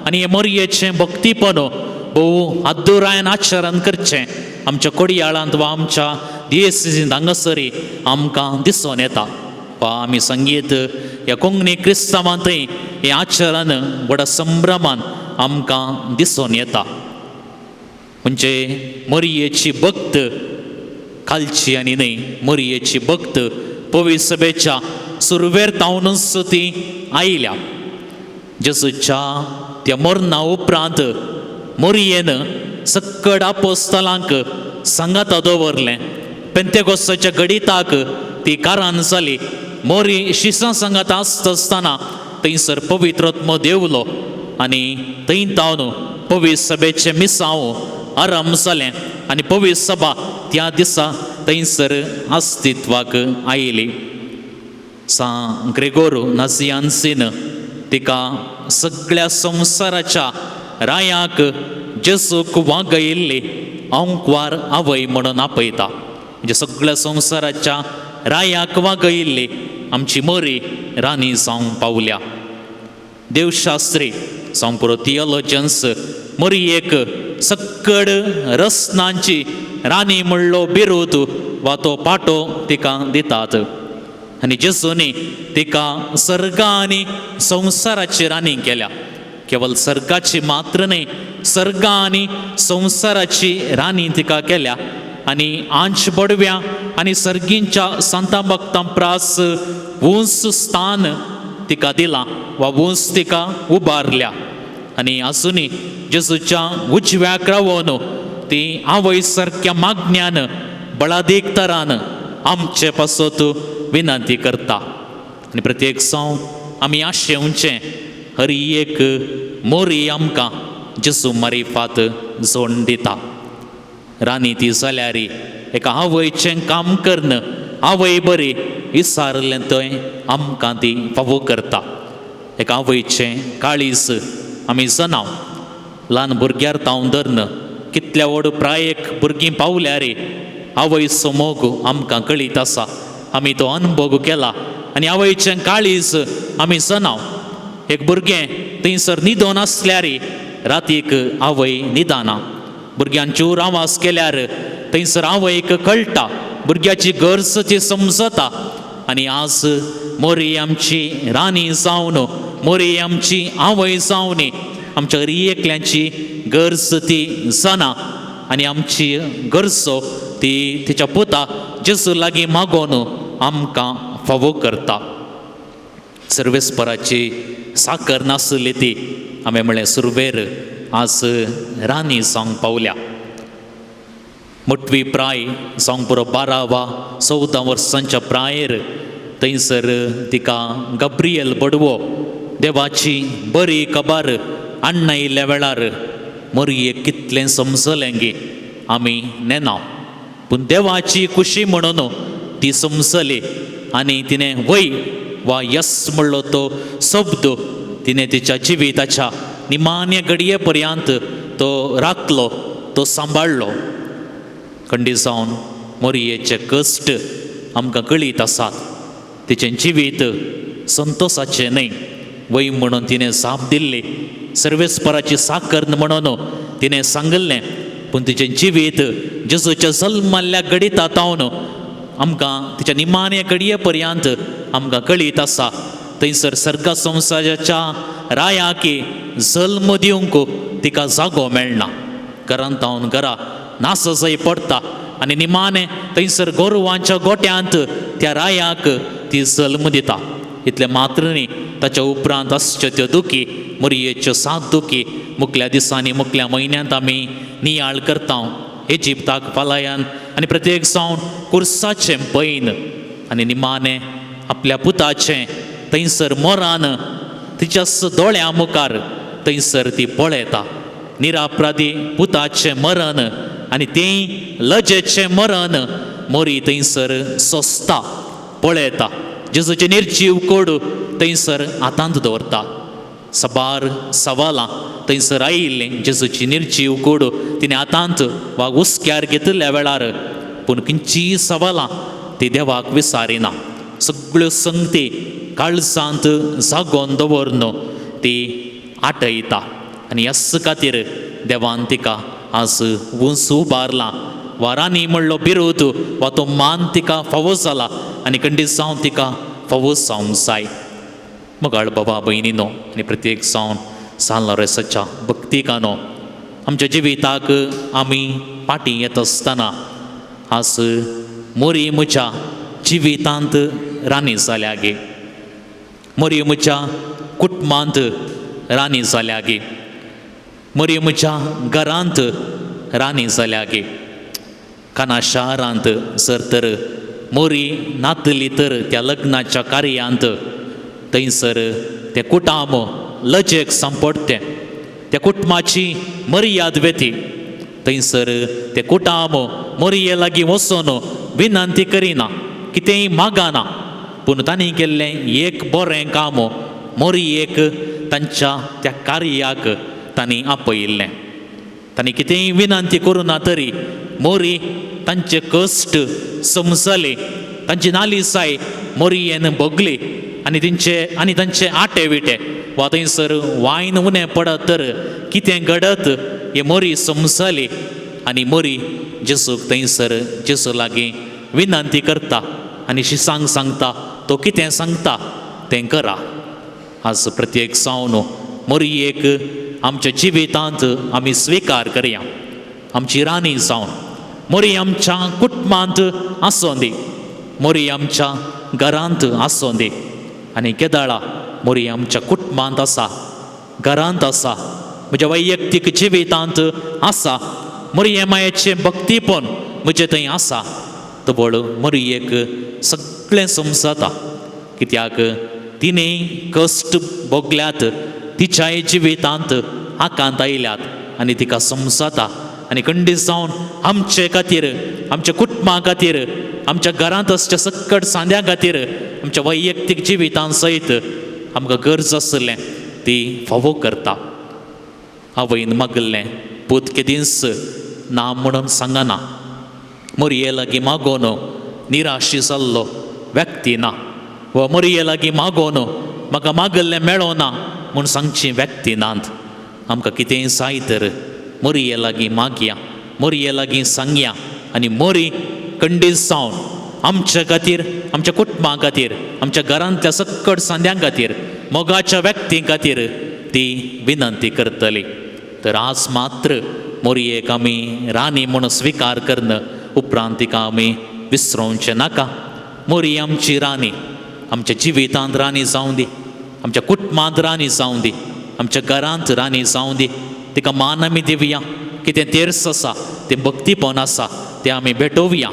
आनी हें मोरयेचें भक्तीपण भोव आदुरायन आचरण करचें आमच्या कोडयाळांत वा आमच्या दियेसींत हांगासरी आमकां दिसून येता. वा आमी संगीत ह्या कोंकणी क्रिस्तांवांतय हें आचरण व्हडा संभ्रमान आमकां दिसून येता. म्हणजे मोरयेची भक्त कालची आनी न्हय, मोरयेची भक्त पवित्र सभेच्या सुरवेर तावनूच ती आयल्या. जेजूच्या त्या मरणा उपरांत मोरयेन सक्कड आपोस्तलांक सांगाता दवरलें. पेंतेकोस्ताच्या घडिताक ती कारान जाली. मोरी शिसां सांगाता आसता आसतना थंयसर पवित्र आत्मो देवलो आनी थंय तावन पवित्र सभेचें मिसांव आराम जालें आनी पवित्र सभा त्या दिसा थंयसर अस्तित्वाक आयली. सां ग्रेगोरो नासियान्सीन तिका सगळ्या संवसाराच्या रायाक जेजूक वागयिल्ली अंकवार आवय म्हणून आपयता. म्हणजे सगळ्या संवसाराच्या रायाक वागयिल्ली आमची मोरी राणी जावंक पावल्या. देवशास्त्री जावं पुरो थियोलॉजन्स मोरयेक सक्कड रसनांची राणी म्हणलो बिरूद वा तो पाटो तिका दितात आनी जेजूनी तिका सर्गा आनी संवसाराची राणी केल्या. केवल सर्गाची मात्र न्हय, सर्गा आनी संवसाराची राणी तिका केल्या आनी आंच बडव्या आनी सर्गींच्या सांता भक्तां प्रास उंच स्थान तिका दिलां वा उंच तिका उबारल्या. आनी आजुनूय जेजूच्या उजव्याक रावन ती आवय सारक्या मागण्यान बळादीक तरान आमचे पासत विनंती करता. आनी प्रत्येक साव आमी आशेवचें हर एक मोरी आमकां जेजू मारिफात जोड दिता. राणी ती जाल्यार एका आवयचें काम करन आवय बरी विसारलें थंय आमकां ती फावो करता. एका आवयचें काळीज आमी जनाव ल्हान भुरग्यार तावन धरून कितल्या व्हड प्रायेक भुरगीं पावल्यार आवयचो मोग आमकां कळीत आसा. आमी तो अनुभव केला आनी आवयचें काळीज आमी जनाव. एक भुरगें थंयसर न्हिदोन आसल्यार रातीक आवय न्हिदना. भुरग्यान चूर आवाज केल्यार थंयसर आवयक कळटा, भुरग्याची गरज ती समजता. आनी आज मोरी आमची राणी जावन मोरी आमची आवय जावन आमच्या हर एकल्याची गरज ती जाणा आनी आमची गरजो ती तिच्या पुता जेजू लागीं मागोवन आमकां फावो करता. सर्वेस्पराची साकर नासली ती हांवें म्हणलें सुरवेर आज राणी जावंक पावल्या. मोटवी प्राय जावंक पुरो 12 वा 14 वर्सांच्या प्रायेर थंयसर तिका गब्रियल बडवो देवाची बरी खबर आणयिल्ल्या वेळार मोरयेक कितलें समजलें गे आमी नेना, पूण देवाची खुशी म्हणून ती समजली आनी तिणें वय वा यस म्हणलो तो शब्द तिणें तिच्या जिविताच्या निमान्य घडये पर्यंत तो राखलो, तो सांबाळ्ळो. खंडी जावन मोरयेचे कश्ट आमकां कळीत आसात. तिचें जिवीत संतोसाचें न्हय वय म्हणून तिणें जाप दिल्ली, सर्वेस्पराची साकर म्हणून तिणें सांगिल्लें, पूण तिचें जिवीत जेजूच्या जल्माल्ल्या घडिता तावन आमकां तिच्या निमाण्या घडये पर्यंत आमकां कळीत आसा. थंयसर सर्ग संवसाराच्या रायाकी जल्म दिवंक तिका जागो मेळना, घरांत तावन घरा नासजय पडटा आनी निमाणें थंयसर गोरवांच्या गोट्यांत त्या रायाक ती जल्म दिता. इतलें मात्र न्ही, ताच्या उपरांत आसच्यो त्यो दुखी, मोरयेच्यो 7 दुखी मुखल्या दिसांनी मुखल्या म्हयन्यांत आमी नियाळ करता. इजिप्ताक पलायन आनी प्रत्येक जावन कुर्साचें पैन आनी निमाणें आपल्या पुताचें थंयसर मोरान तिच्या दोळ्यां मुखार थंयसर ती पळयता. निरापराधी पुताचें मरण आनी तें लजेचें मरण मोरी थंयसर सोंसता, पळयता. जेजूचें निर्जीव कोड थंयसर हातांत दवरता. साबार सवालां थंयसर आयिल्लीं जेजूची निर्जीव कोड तिणें हातांत वा हुस्क्यार घेतिल्ल्या वेळार, पूण खंयचीय सवालां ती देवाक विसारिना. सगळ्यो संगती काळजांत जागोवन दवरून ती आटयता आनी ह्याच खातीर देवान तिका आज उंच उबारला वा राणी म्हणलो बिरूद वा तो मान तिका फावो जाला आनी खंडीत जावन तिका फावो जावंक जाय. मोगाळ बाबा भयणीनो आनी प्रत्येक जावन सान लॉरेसाच्या भक्तिकानो, आमच्या जिविताक आमी फाटीं येत आसतना आज मोरी म्हज्या जिवितांत राणी जाल्या गे, मोरी म्हज्या कुटुंबांत राणी जाल्या गे, मोरी म्हज्या घरांत राणी जाल्या गे. काना शारांत जर तर मोरी नातली तर त्या लग्नाच्या कार्यांत थंयसर तें कुटाम लजेक सांपडटें, त्या कुटुंबाची मर्याद वेती. थंयसर तें कुटाम मोरये लागीं वचून विनंती करिना, कितेंय मागना, पूण तांणी केल्लें एक बरें काम मोरयेक तांच्या त्या कार्याक तांणी आपयिल्लें. तांणी कितेंय विनंती करूं ना तरी मोरी तांचे कश्ट समजले, तांची नालिसाय मोरयेन भोगली आनी तेंचे आनी तांचे आटे विटे वा थंयसर वायन उणें पडत तर कितें घडत हें मोरी समजली आनी मोरी जेजूक थंयसर जेजू लागीं विनंती करता आनी शिसांक सांगता, तो कितें सांगता तें करा. आज प्रत्येक जावन मोरयेक आमच्या जिवितांत आमी स्विकार करया, आमची राणी जावन मोरी आमच्या कुटुंबांत आसूं दी, मोरी आमच्या घरांत आसूं दी. आनी केदाळा मोरी आमच्या कुटुंबांत आसा, घरांत आसा, म्हज्या वैयक्तीक जिवितांत आसा, मोरये मायेचें भक्तीपण म्हजें थंय आसा, तबळ मोरयेक सगळें समजता. कित्याक तिणें कश्ट भोगल्यात, तिच्याय जिवितांत आकांत आयल्यात आनी तिका समजता. आनी खंडीत जावन आमचे खातीर, आमच्या कुटुंबा खातीर, आमच्या घरांत आसच्या सक्कट सांद्या खातीर, आमच्या वैयक्तीक जिवितां सयत आमकां गरज आसलें ती फावो करता. आवयन मागल्लें पूत केदींच ना म्हणून सांगना, मोरये लागीं मागोवन निराशी जाल्लो व्यक्ती ना, वा मोरये लागीं मागोवन म्हाका मागल्लें मेळोना म्हूण सांगची व्यक्ती नात. आमकां कितेंय जाय तर मोरये लागीं मागया, मोरये लागीं सांगया आनी मोरी खंडीत जावन आमच्या खातीर, आमच्या कुटुंबा खातीर, आमच्या घरांतल्या सक्कड सांद्यां खातीर, मोगाच्या व्यक्तीं खातीर ती विनंती करतली. तर आज मात्र मोरयेक आमी राणी म्हूण स्विकार करन उपरांत तिका आमी विसरोवचें नाका. मोरी आमची राणी, आमच्या जिवितांत राणी जावं दी, आमच्या कुटुंबांत राणी जावं दी, आमच्या घरांत राणी जावं दी. तिका मान आमी दिवया. कितें तेर्स आसा, तें भक्तीपण आसा, ते आमी भेटोवया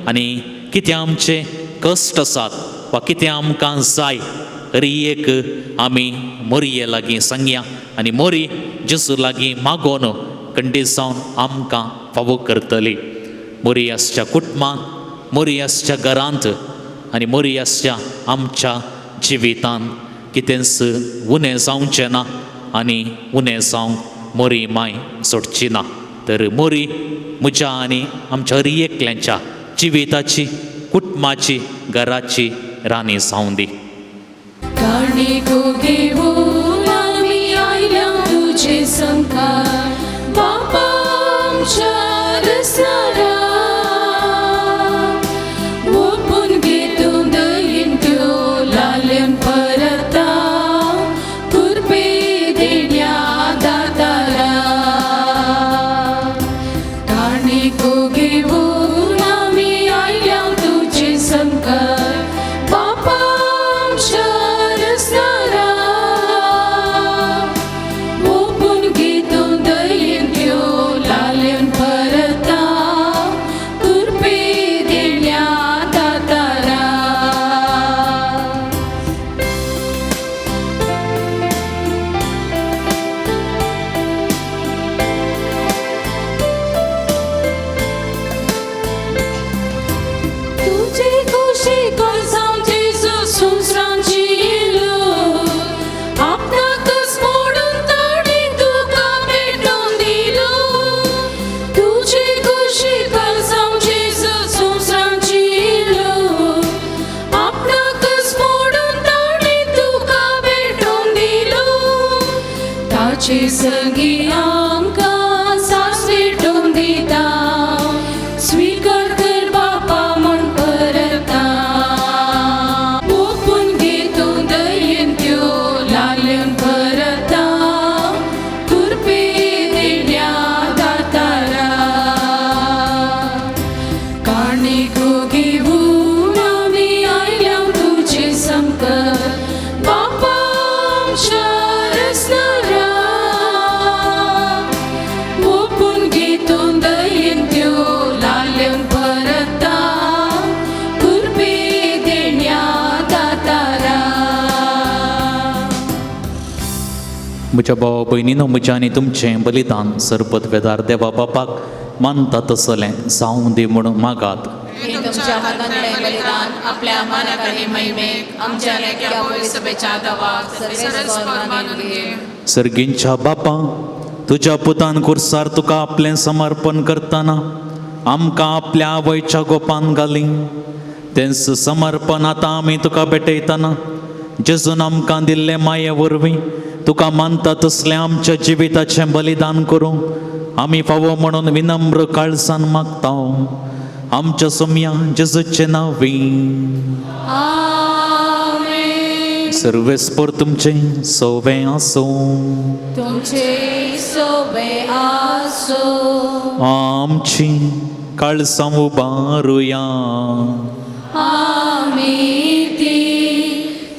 आनी कितें आमचे कश्ट आसात वा कितें आमकां जाय तरी एक आमी मोरये लागीं सांगया आनी मोरी जेजू लागीं मागोवन खंडीत जावन आमकां फावो करतली. मोरी आसच्या कुटुंबांत, मोरी आसच्या घरांत आनी मोरी आसच्या आमच्या जिवितांत कितेंच उणें जावचें ना आनी उणें जावंक मोरी माय सोडची ना. तर मोरी म्हज्या आनी आमच्या हर एकल्यांच्या जिविताची, कुटुंबाची, घराची राणी जावं दी. काणिको घेवन आमी आयल्या तुजे संकार बापा आमच्या रसनारा ओपून घे तूं दयेन त्यो लाल्यान परता कृपे देण्या दातारा. काणिको घेवन आमी आयल्या तुजे संकार बापा आमच्या रसनारा ओपून घे तूं दयेन त्यो लाल्यान परता कृपे देण्या दातारा. तुझे खुशी करसांव जेजू संवसारांची येयलो आपणाकच मोडून ताणें तुका भेटोवन दिलो. तुझे खुशी करसांव जेजू संवसारांची येयलो आपणाकच मोडून ताणें तुका भेटोवन दिलो. ताचे संगी आमकां सास भेटोवन दिता स्वीकार कर बापा म्हण परता. ओपून घे तूं दयेन त्यो लाल्यान परता कृपे देण्या दातारा. काणिको घेवन आमी आयल्या तुजे संकर बापा आमच्या रसनारा ओपून घे तूं दयेन त्यो लाल्यान परता कृपे देण्या दातारा. म्हज्या भावा भयणीनो, म्हज्या आनी तुमचें बलिदान सरपत वेदार देवा बापाक मानता तसलें जावं दी म्हणून मागात. हे तुमच्या हातांतलें बलिदान आपल्या मानाक आनी महिमेक आमच्या लेख्या पवित्र सभेच्या दवाक सरस्वर मानून घे. सर्गींच्या बापा, तुज्या पुतान कुर्सार तुका आपलें समर्पण करतना आमकां आपल्या आवयच्या गोपान घाली. तेंच समर्पण आतां आमी तुका भेटयतना जेजून आमकां दिल्ले माये वरवीं तुका मानता तसलें आमच्या जिविताचें बलिदान करूंक आमी फावो म्हणून विनम्र काळजान मागता. आमच्या सोम्या जेजूचे नांवी. आमेन. सर्वेस्पर तुमचें सोवें आसूं. तुमचे सोबे आसूं. आमची काळजां उबारुया. आमी ती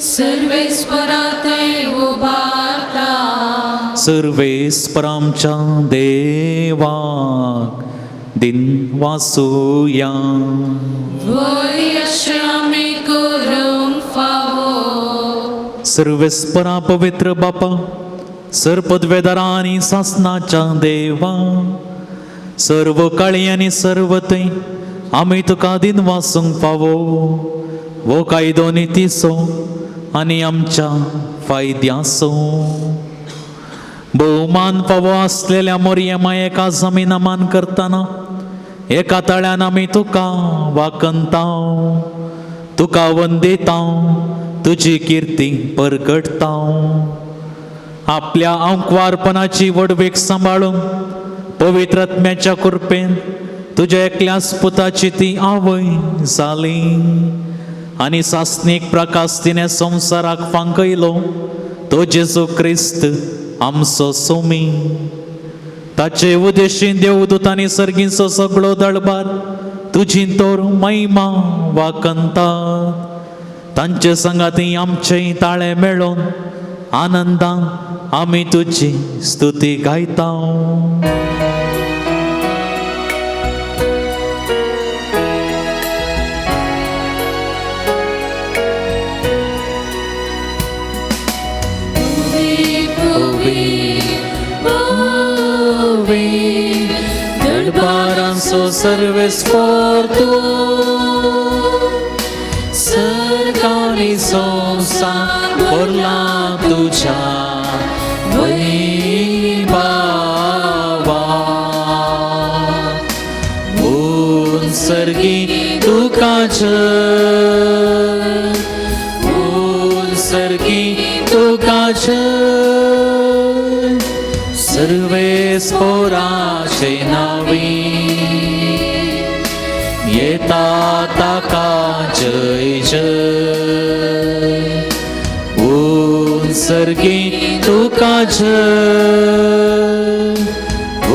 सर्वेस्परा थंय उबारता. सर्वेस्पर आमच्या देवाक दिन वासुया. वय अशें आमी करूंक फावो. सर्वेस्परा पवित्र बापा, सर्पदवेदारा आनी सासनाच्या देवा, सर्व काळी आनी सर्व थंय आमी तुका दिन वासूंक फावो. वो कायदो नितीचो आनी आमच्या फायद्याचो भोवमान फावो आसलेल्या मोरये मायेका जमीन मान करतना एका तळ्यान आमी तुका वाकंता, तुका वंदिता, तुजी किर्ती परगटता. आपल्या आंकवारपणाची वडवीक सांबाळून पवित्र आत्म्याच्या कृपेन तुज्या एकल्याच पुताची ती आवय जाली आनी सासणीक प्रकाश तिणें संवसाराक फांकयलो तो जेजू क्रिस्त आमचो सोमी. ताचे उदेशीन देवदूतांनी सर्गींचो सगळो दळबार तुजी तोर महिमा वाकंतात. तांचे संगाती आमचे ताळे मेळोवन आनंदान आमी तुजी स्तुती गायता. आमेन. दरबारांचो सर्वेस्पोर तूं, सरकारी संवसार भरला तुज्या वैभावा. उत्सर्गी तुका जय, उत्सर्गी तुका जय, सर्वेस्पोराचे नावी येता ताका जय जय. उत्सर्गी तुका जय,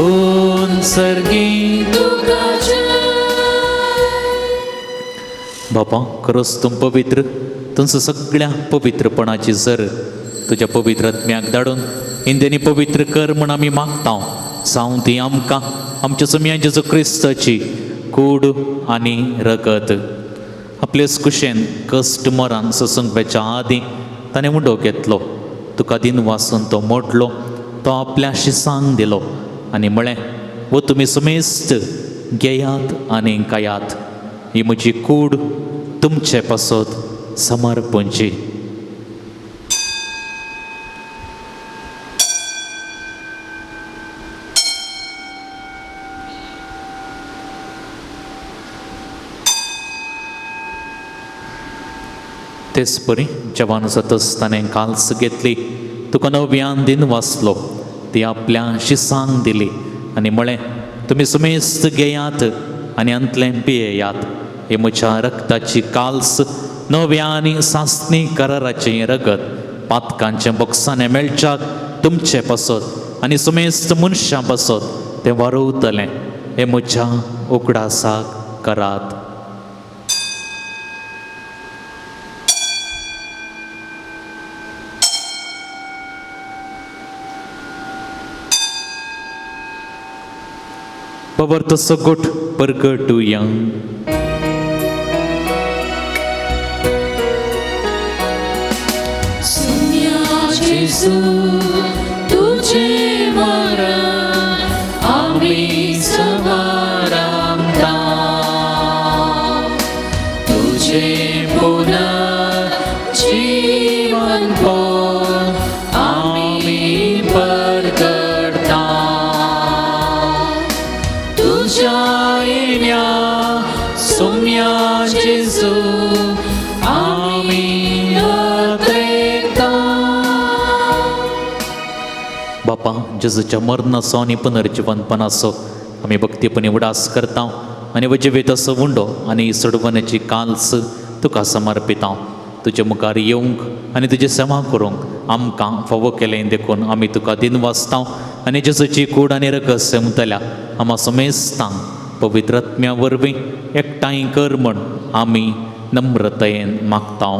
उत्सर्गी तुका जय. बापा खरोच तूं पवित्र, तुमचो सगळ्या पवित्रपणाची जर तुज्या पवित्र आत्म्याक धाडून इंद्यांनी पवित्र कर म्हूण आमी मागता. जावं ती आमकां आमच्या सुमया जेजू क्रिस्ताची कूड आनी रगत. आपलेच कुशेन कश्ट मरान सोसूंक वेच्या आदीं ताणें उंडो घेतलो, तुका दिन वासून तो मोडलो, तो आपल्या शिसांक दिलो आनी म्हळें, वो तुमी सुमेस्त घेयात आनी खायात, ही म्हजी कूड तुमचे पासत समर्पणची. तेच परी जवान जातच ताणें काल्स घेतली, तुका नव्यान दिन वाचलो, ती आपल्या शिसांक दिली आनी म्हळें, तुमी सुमेस्त घेयात आनी अंतलें पियेयात, हे म्हज्या रक्ताची काल्स नव्या आनी सासणी कराराचें रगत पातकांचें बोक्साणें मेळच्याक तुमचे पासत आनी सुमेस्त मनशां पासत तें वारवतलें. हें म्हज्या उगडासाक करात. बाबर तसो गोठ परगटुया. सुम्या जेजू तुझे मरण आमी समारंभता, तुझे पुनर्जीवन पण आमी परगटता. तुझ्या येण्या सुम्या जेजू आमी अत्रेता. बापा जेजूच्या मरणाचो आनी पुनर्जिवनपणाचो आमी भक्तीपणी उडास करता आनी वजिवेताचो उंडो आनी सोडवण्याची काल्स तुका समर्पिता. तुजे मुखार येवंक आनी तुजी सेवा करूंक आमकां फावो केलें देखून आमी तुका दिन वाचता आनी जेजूची कूड आनी रगत सेमतल्या आमा समेस्तांक पवित्र आत्म्या वरवीं एकठांय कर म्हण आमी नम्रतायेन मागता.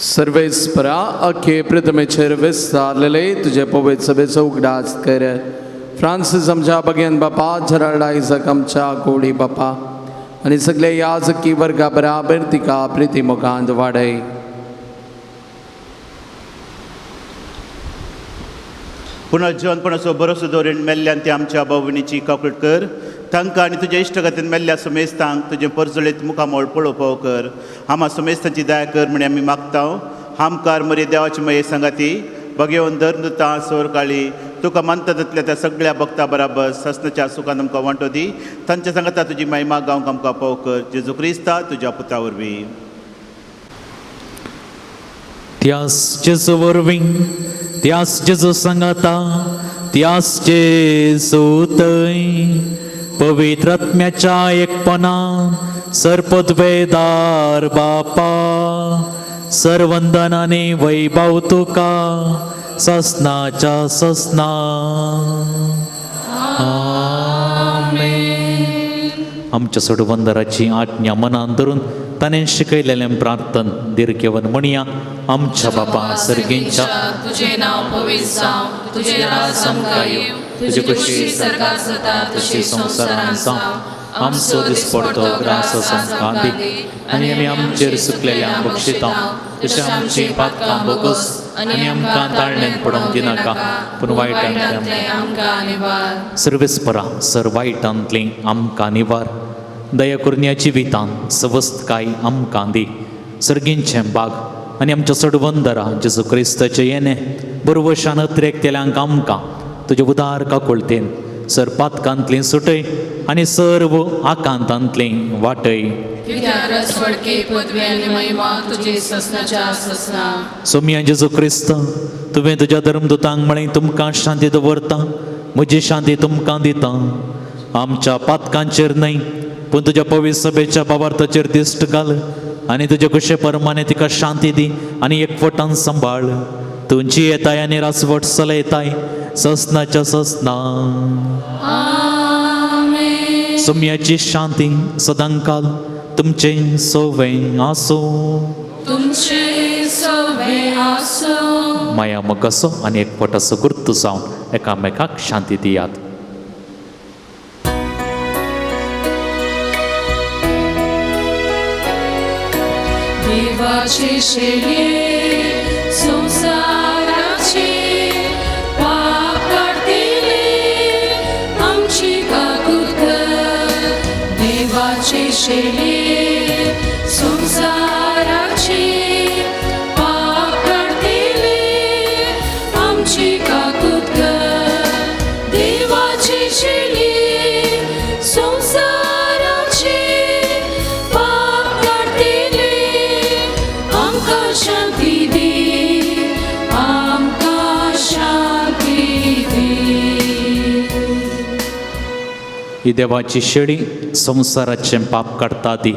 सर्वेस्परा अख्खे प्रथमेचेर विस्तारलेले तुजे पवित्र सभेचो उगडास कर. फ्रांसीस आमच्या बगेन बापा, जेराल्ड आयजक आमच्या कोडी बापा आनी सगळे याजकी वर्गा बराबर तिका प्रिती मुखांत वाडय. पुनर्जीवनपणाचो भरोसो दवरून मेल्ल्यान ते आमच्या भावणीची काकूट कर. तांकां आनी तुज्या इश्टगतीन मेल्ल्या सुमेस्तांक तुजें परजळीत मुखामोळ पळोवपाव कर. आमा सुमेस्तांची दया कर म्हण आमी मागता. आमकार मरे देवाची मये सांगाती बगेवन धर्मदुतां सोरकाळी तुका मानता जातल्या त्या सगळ्या भक्ता बराबर ससनाच्या सुखान आमकां वांटो दी. तांच्या सांगाता तुजी महिमा गावंक आमकां पाव कर. जेजू क्रिस्ता तुज्या पुता वरवीं. त्यास जेजू वरवीं, त्यास जेजू सांगाता, त्यास जेजू थंय पवित्र आत्म्याच्या एकपणान सर्पद्वेदार बापा सर्वंदनाने वैभव तुका ससनाच्या ससना. आमेन. आमच्या सोडवंदराची आज्ञा मनान धरून ताणें शिकयलेलें प्रार्थन दीर्घेवन म्हणया. आमच्या बापा सर्गींच्या तुझे नाव पवित्र जावं, तुझे राज आमकां येवं, तुजी खुशी सरकार जाता तशी संवसारांत जावं. आमचो दिसपडतो ग्रास आमकां दी आनी आमी आमचेर सुकलेल्या बक्षिता तशें आमची पातकां बोगस आनी आमकां ताळण्यान पडोवंक दिनाका, पूण वायटांतलें आमकां निवार. सर्वेस्परा सर वायटांतलें आमकां निवार. दया करून ह्या जिवितान सवस्तकाय आमकां दी. सर्गींचें बाग आनी आमच्या सडवंदरा जेजू क्रिस्ताचें येणें बरवशान अत्रेक तेल्यांक आमकां तुज्या उदार काकुळतेन सर पातकांतलीं सुटय आनी सर्व आकांतांतलीं वाटय. कित्याक रसवडके पदवी आनी महिमा तुजी ससनाच्या ससना. सोमिया जेजू क्रिस्त, तुवें तुज्या धर्मदुतांक म्हळें, तुमकां शांती दवरता, म्हजी शांती तुमकां दिता. आमच्या पातकांचेर न्हय पूण तुज्या पवित्र सभेच्या बाबार्थाचेर दिश्ट घाल आनी तुज्या कुशे परमाने तिका शांती दी आनी एकवटान सांबाळ. तुमची येताय आनी रासवट चलयताय ससनाच्या ससना. सोम्याची शांती सदांकाल तुमचें सोवें आसूं. तुमचे सोवे आसूं. माया मोगाचो आनी एकवटाचो गुर्त जावन एकामेकाक शांती दियात. देवाचे शेळये संवसाराचे पाप काडटिले आमची काकूत कर. देवाचे शेळये संवसाराचे पाप काडटिले आमची काकूत कर. देवाचे शेळये संवसाराचे पाप काडटिले आमकां शांती दी, आमकां शांती दी. ही देवाची शेळी संवसाराचें पाप काडटा ती.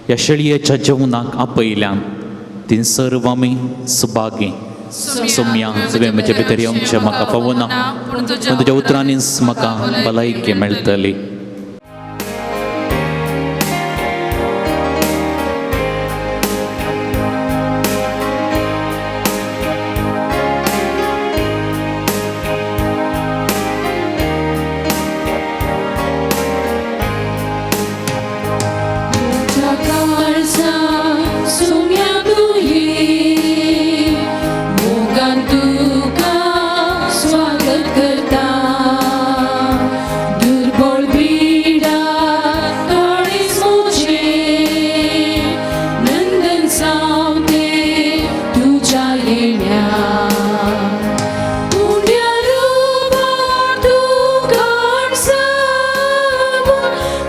ह्या शेळयेच्या जेवणाक आपयल्यान ती सर्व आमी सुभागी. सोम्या, तुवें म्हजे भितर येवचें म्हाका फावना, पूण तुज्या उतरांनीच म्हाका भलायकी मेळटली. म्हज्या काळजांत सुम्या तूं ये, मोगान तुका स्वागत करता. दुर्बळ पिडा काळीज म्हजें नंदन सावते तुज्या येण्या. उंड्या रुपार तूं काडसावन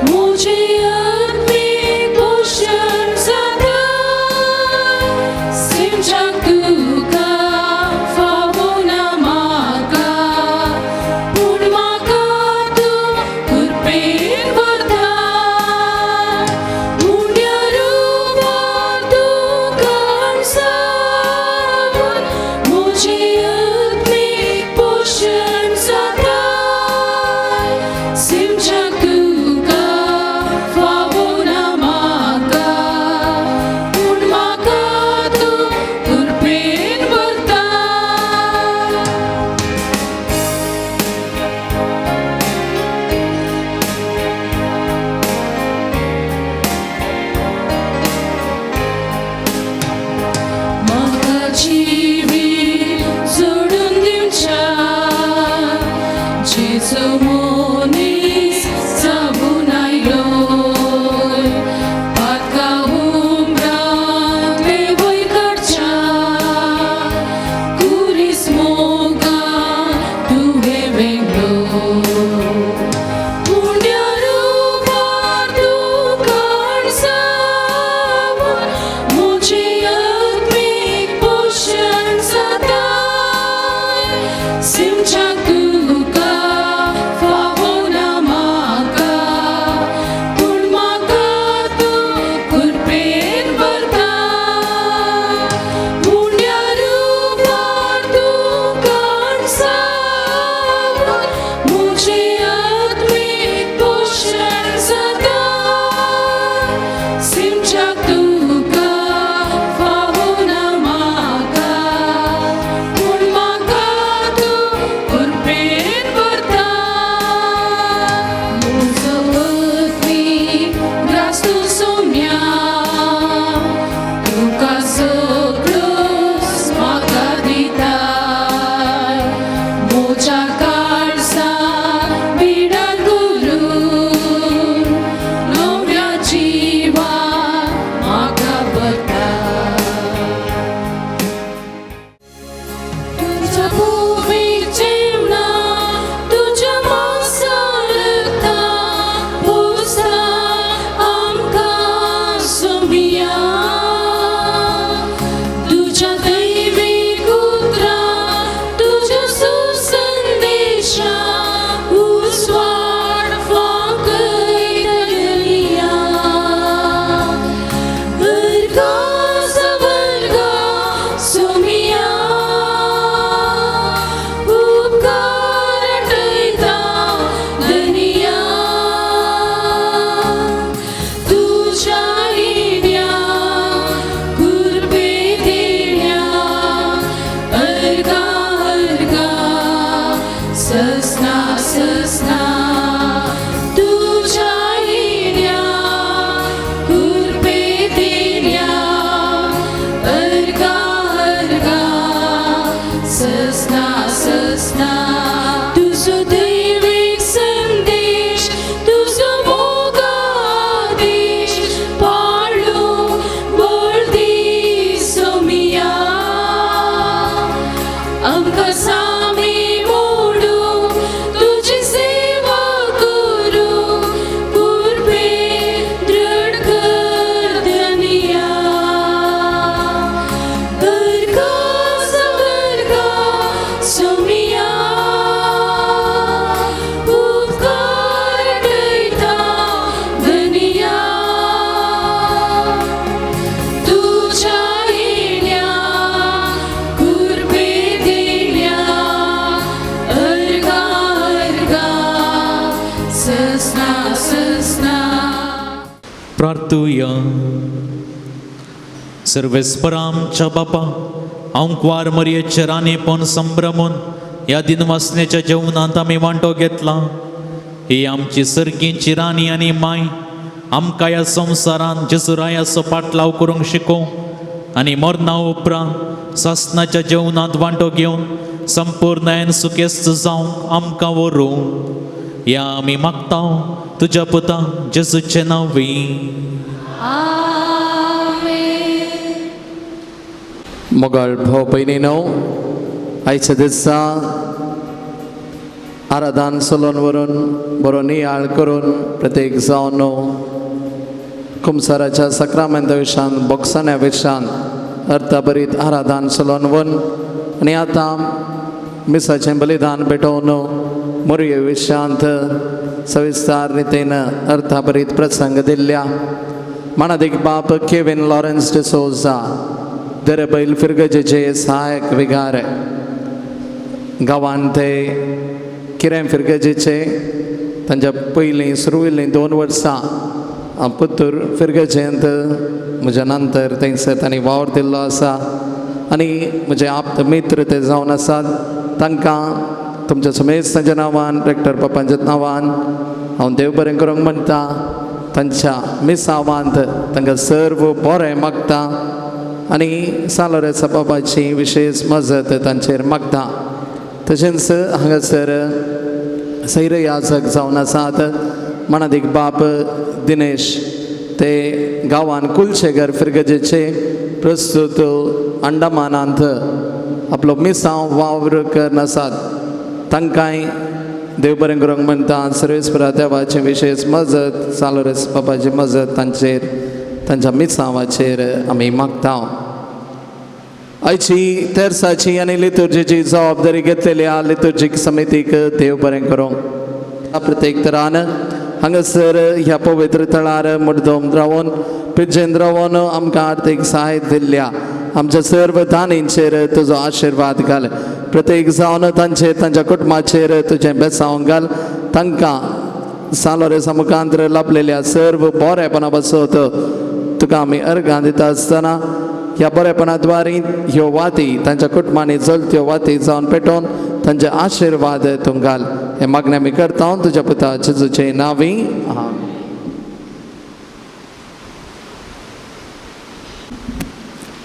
म्हजें आत्मीक पोशण जाता. सिमच्याक तुका फावना म्हाका, पूण म्हाका तूं कृपेन व्हरता. उंड्या रुपार तूं काडसावन म्हजें आत्मीक पोशण जाता. सिमच्याक तुका फावना म्हाका, पूण म्हाका तूं कृपेन व्हरता. म्हाका जिवीत जोडून दिवच्या जेजू मनीस जावन आयलो. पातका उमरांतले वयर काडच्या कुरीस मोगान तुवें वेंगलो. उंड्या रुपार तूं काडसावन म्हजें आत्मीक पोशण जाता. सिमच्याक तुका फावना ससना तुझ्या येण्या कुरपे दिल्या अर्गा अर्गा ससना ससना तुझो दैवीक संदेश तुझो मोगादेश पाळू बळ दी सोमिया आमकां सामी मोडू तुजी सेवा करू कुरपे दृढ कर धनिया अर्गा सवर्गा सोमिया उपकार करता धनिया तुझ्या येण्या कुरपे दिल्या अर्गा अर्गा ससना ससना. प्रार्थुया. सर्वेस्पर आमच्या बापा, आंकवार मरयेचे राणेपण संभ्रमून ह्या दिनवासनेच्या जेवणांत आमी वांटो घेतला. ही आमची सर्गीची राणी आनी माय आमकां ह्या संवसारांत जेजुरायाचो पाटलाव करूंक शिकोवं आनी मरणा उपरांत सासनाच्या जेवणांत वांटो घेवन संपूर्णायन सुखेस्त जावंक आमकां व्हरूं. ह्या आमी मागता तुज्या पुता जेजूचे नांवी. आमेन. मोगाळ भाव भयणीनो, आयच्या दिसा आराधन चलोवन व्हरून बरो नियाळ करून प्रत्येक जावन कुमसाराच्या सक्रामेंता विशान बोक्साण्या विशान अर्थभरीत आराधन चलोवन व्हरून आनी आतां मिसाचें बलिदान पेटोवन मोरये विशांत सविस्तार रितीन अर्थभरीत प्रसंग दिल्ल्या मानादीक बाप केविन लॉरन्स डिसोजा, दरबैल फिरगजेचे सहायक विगार, गांवांत ते किरें फिरगजेचे तांच्या पयलीं सुरविल्लीं 2 वर्सां पुत्तूर फिरगजेंत म्हज्या नंतर थंयसर तांणी वावर दिल्लो आसा आनी म्हजे आप्त मित्र ते जावन आसात. तांकां तुमच्या समेस्त तांच्या नांवान, रेक्टर पप्पांच्या नांवान हांव देव बरें करूंक म्हणटा. तांच्या मिसावांत तांकां सर्व बरें मागता आनी सालोरेसा बाबाची विशेश मजत तांचेर मागता. तशेंच हांगासर सैर याजक जावन आसात मानादीक बाप दिनेश, ते गांवान कुलशेगर फिरगजेचे प्रस्तुत अंडमानांत आपलो मिसांव वावर करून आसात. तांकांय देव बरें करूंक म्हणटा. सर्वेस्परा देवाची विशेश मजत, सालोरेस बाबाची मजत तांचेर तांच्या मिसांवाचेर आमी मागता. आयची तेर्साची आनी लितुर्जीची जबाबदारी घेतलेल्या लितुर्जीक समितीक देव बरें करूंक. प्रत्येक तरान हांगासर ह्या पवित्र थळार मुड्डोम रावन पिज्जेन रावन आमकां आर्थीक सहाय दिल्ल्या आमच्या सर्व दानींचेर तुजो आशिर्वाद घाल. प्रत्येक जावन तांचेर तांच्या कुटुंबाचेर तुजें बेसांव घाल. तांकां सालोरेसा मुखांतर लाभलेल्या सर्व बरेपणा बसत तुका आमी अर्गां दिता आसतना ह्या बरेपणा द्वारी ह्यो वाती तांच्या कुटुंबांनी चलत्यो वाती जावन पेटोवन तांचे आशिर्वाद तूं घाल. हें मागणें आमी करता तुज्या पुता जेजूचे नांवी.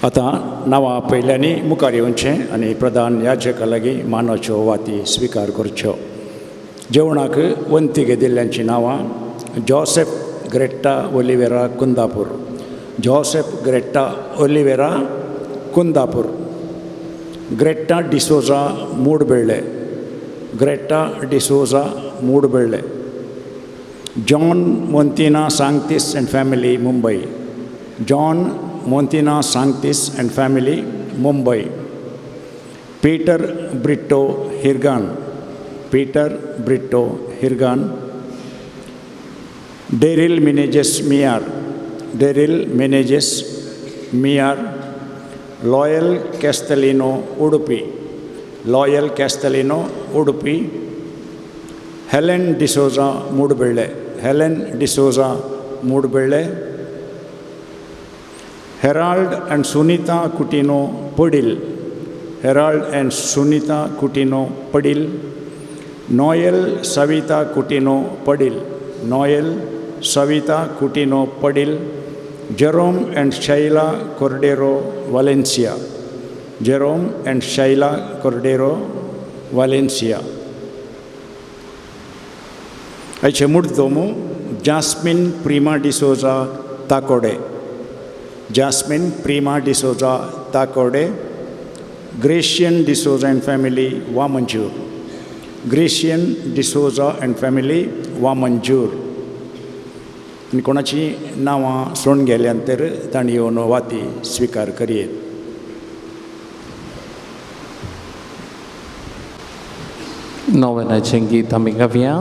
आतां नांवां पयल्यांनी मुखार येवचें आनी प्रधान याजका लागीं मानाच्यो वाती स्विकार करच्यो. जेवणाक वंती घेतिल्ल्यांचीं नांवां: Joseph Greta Oliveira Kundapur, Joseph Greta Oliveira Kundapur, Greta D'Souza Moodbelle, Greta D'Souza Moodbelle, John Montina Sanctis and family Mumbai, John Montina Sanctis and family Mumbai, Peter Britto Hirgan, Peter Britto Hirgan, Daryl Menezes Miyar, Daryl Menezes Miyar, Loyal Castellino Udupi, Loyal Castellino Udupi, Helen D'Souza Moodbelle, Helen D'Souza Moodbelle, Herald and Sunita Coutinho Padil, Herald and Sunita Coutinho Padil, Noel Savita Coutinho Padil, Noel Savita Coutinho Padil, Jerome and Shaila Cordero Valencia, Jerome and Shaila Cordero Valencia. आयचे मुर्दोमो Jasmine Prima D'Souza Takode, Jasmine Prima D'Souza Takode, Gracian D'Souza and family Vamanjoor, Gracian D'Souza and family Vamanjoor. आनी कोणाची नांवां सोडून गेल्यान तर तांणी येवन वाती स्विकार करयेत. नोवेनाचें गीत आमी गावया.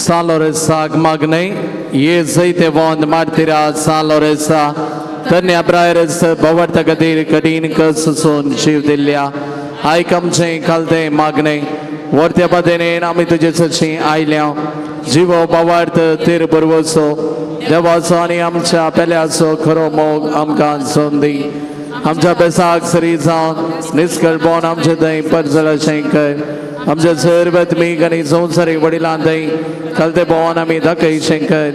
सालोरेसाक मागणे ये जैते वंद मार्तिरा सालोरेसा धन्य प्रायरस भवर्त गदीर कठीण कसून जीव दिल्ल्या आयक आमचें खालतें मागणे वर्त्या पदेन आमी तुजे सशी आयल्या जिवो भवार्थ तीर बरवचो देवाचो आनी आमच्या पेल्याचो खरो मोग आमकां संदी आमच्या बेसाक सरी जावन निस्कळपण आमचे थंय परजळशें कर आमच्या सर्वत्मीक आनी संवसारीक वडिलां थंय कलते भोवन आमी दाखय शंकर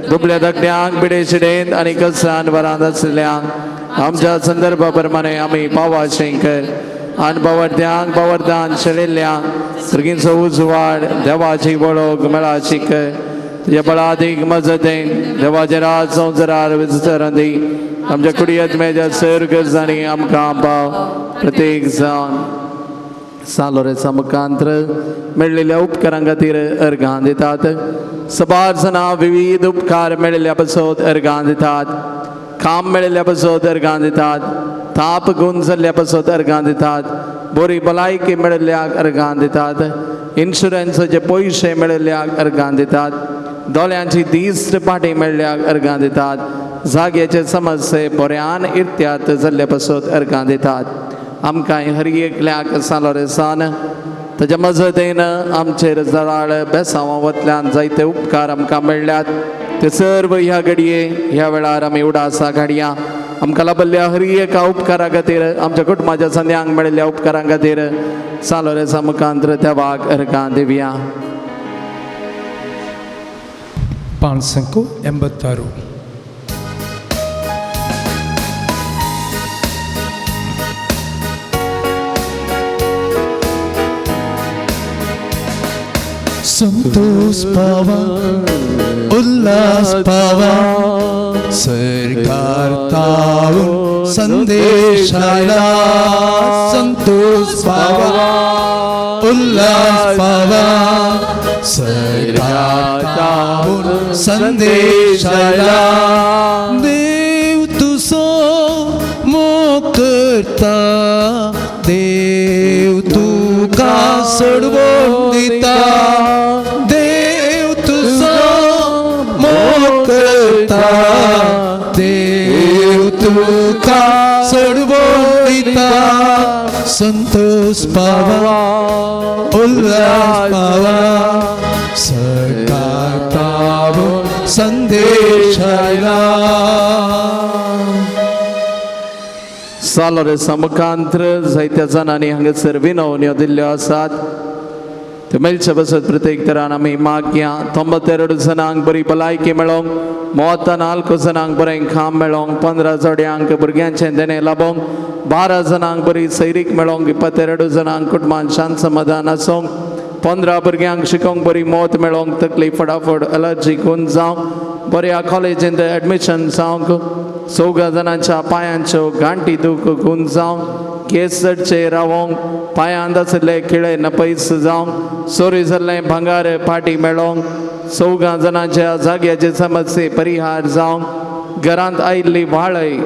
दुबल्या धाकट्यांक बिडे शिडेन आनी कसरान वरांत आसल्यांक आमच्या संदर्भा प्रमाणे आमी पावा शंकर आनी बावड्यांक बावड्यान शेळिल्ल्यांक सर्गींचो उजवाड देवाची वळख मेळा शिकर तुज्या बळादीक मजतेन देवाचे राज संवसारार विस्तारांदी आमच्या कुडयत मेजा सर गरजांनी आमकां पाव प्रत्येक जावन सालोरेचा मुखांत्र मेळिल्ल्या उपकारां खातीर अर्घां दितात. सबार जाणां विविध उपकार मेळिल्ल्या पासत अर्घां दितात, काम मेळिल्ल्या पासत अर्घां दितात, ताप गुण जाल्ल्या पासत अर्घां दितात, बरी भलायकी मेळिल्ल्याक अर्घां दितात, इन्शुरन्साचे पयशे मेळिल्ल्याक अर्घां दितात, दोळ्यांची दिश्ट पाटी मेळिल्ल्याक अर्घां दितात, जाग्याचे समस्ये बऱ्यान इर्त्यात जाल्ल्या पासत अर्घां दितात. आमकां हर एकल्याक सालोरेसान ताच्या मजतीन आमचेर जराळ बेसांवां वतल्यान जायते उपकार आमकां मेळ्ळ्यात ते सर्व ह्या घडये ह्या वेळार आमी उडासा घाडया. आमकां लाभल्ल्या हर एका उपकारा खातीर आमच्या कुटुंबाच्या संद्यांक मेळिल्ल्या उपकारां खातीर सालोरेसा मुखांत्र देवाक अर्घां दिवया. 586. संतोष पावा उल्हास पावा सरकार तावून संदेश आयला. संतोष पावा उल्हास पावा सरकार तावून संदेश आयला. देव तुजो मोग करता देव तुका सोडवून दिता. देव तुजो मोग करता देव तुका सोडवून दिता. संतोष पावा उल्हास पावा सरकार तावून संदेश आयला. सालोरेसा मुखांत्र जायत्या जाणांनी हांगासर विनवण्यो दिल्ल्यो आसात ते मेळचे बसत प्रत्येक तरान आमी मागया. 92 जाणांक बरी भलायकी मेळोंक, 94 जाणांक बरें काम मेळोंक, 15 जोड्यांक भुरग्यांचें देणें लाबोंक, 12 जाणांक बरी सैरीक मेळोंक, 22 जाणांक कुटुंबान शांत समाधान आसूंक, 15 भुरग्यांक शिकोवंक बरी मौत मेळोंक, तकली फटाफट अलर्जी गुण जावंक, बऱ्या कॉलेजींत एडमिशन जावंक, चौगा जाणांच्या पांयांच्यो गांठी दूख गुण जावंक, केस चडचे रावोंक, पांयांत आशिल्ले खिळे नपयस जावंक, चोरी जाल्लें भांगार फाटी मेळोंक, चौगा जाणांच्या जाग्याचे समस्ये परिहार जावंक, घरांत आयिल्ली वाळय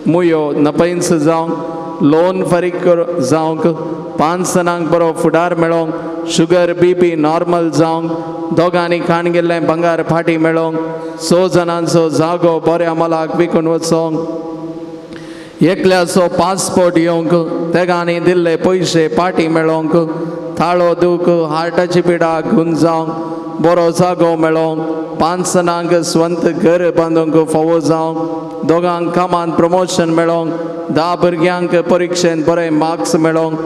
मुयो नपयस जावंक, लोन फारीक जावंक, 5 जाणांक बरो फुडार मेळोंक, शुगर बीपी नॉर्मल जावंक, दोगांनी खाण गेल्लें भांगार फाटी मेळोंक, 6 जाणांचो जागो बऱ्या मोलाक विकून वचोंक, एकल्याचो पासपोर्ट येवंक, तेगांनी दिल्ले पयशे फाटी मेळोंक, थाळो दूख हार्टाची पिडा गुण जावंक, बरो जागो मेळोंक, 5 जाणांक स्वंत घर बांदूंक फावो जावंक, दोगांक कामांत प्रमोशन मेळोंक, 10 भुरग्यांक परिक्षेंत बरे मार्क्स मेळोंक,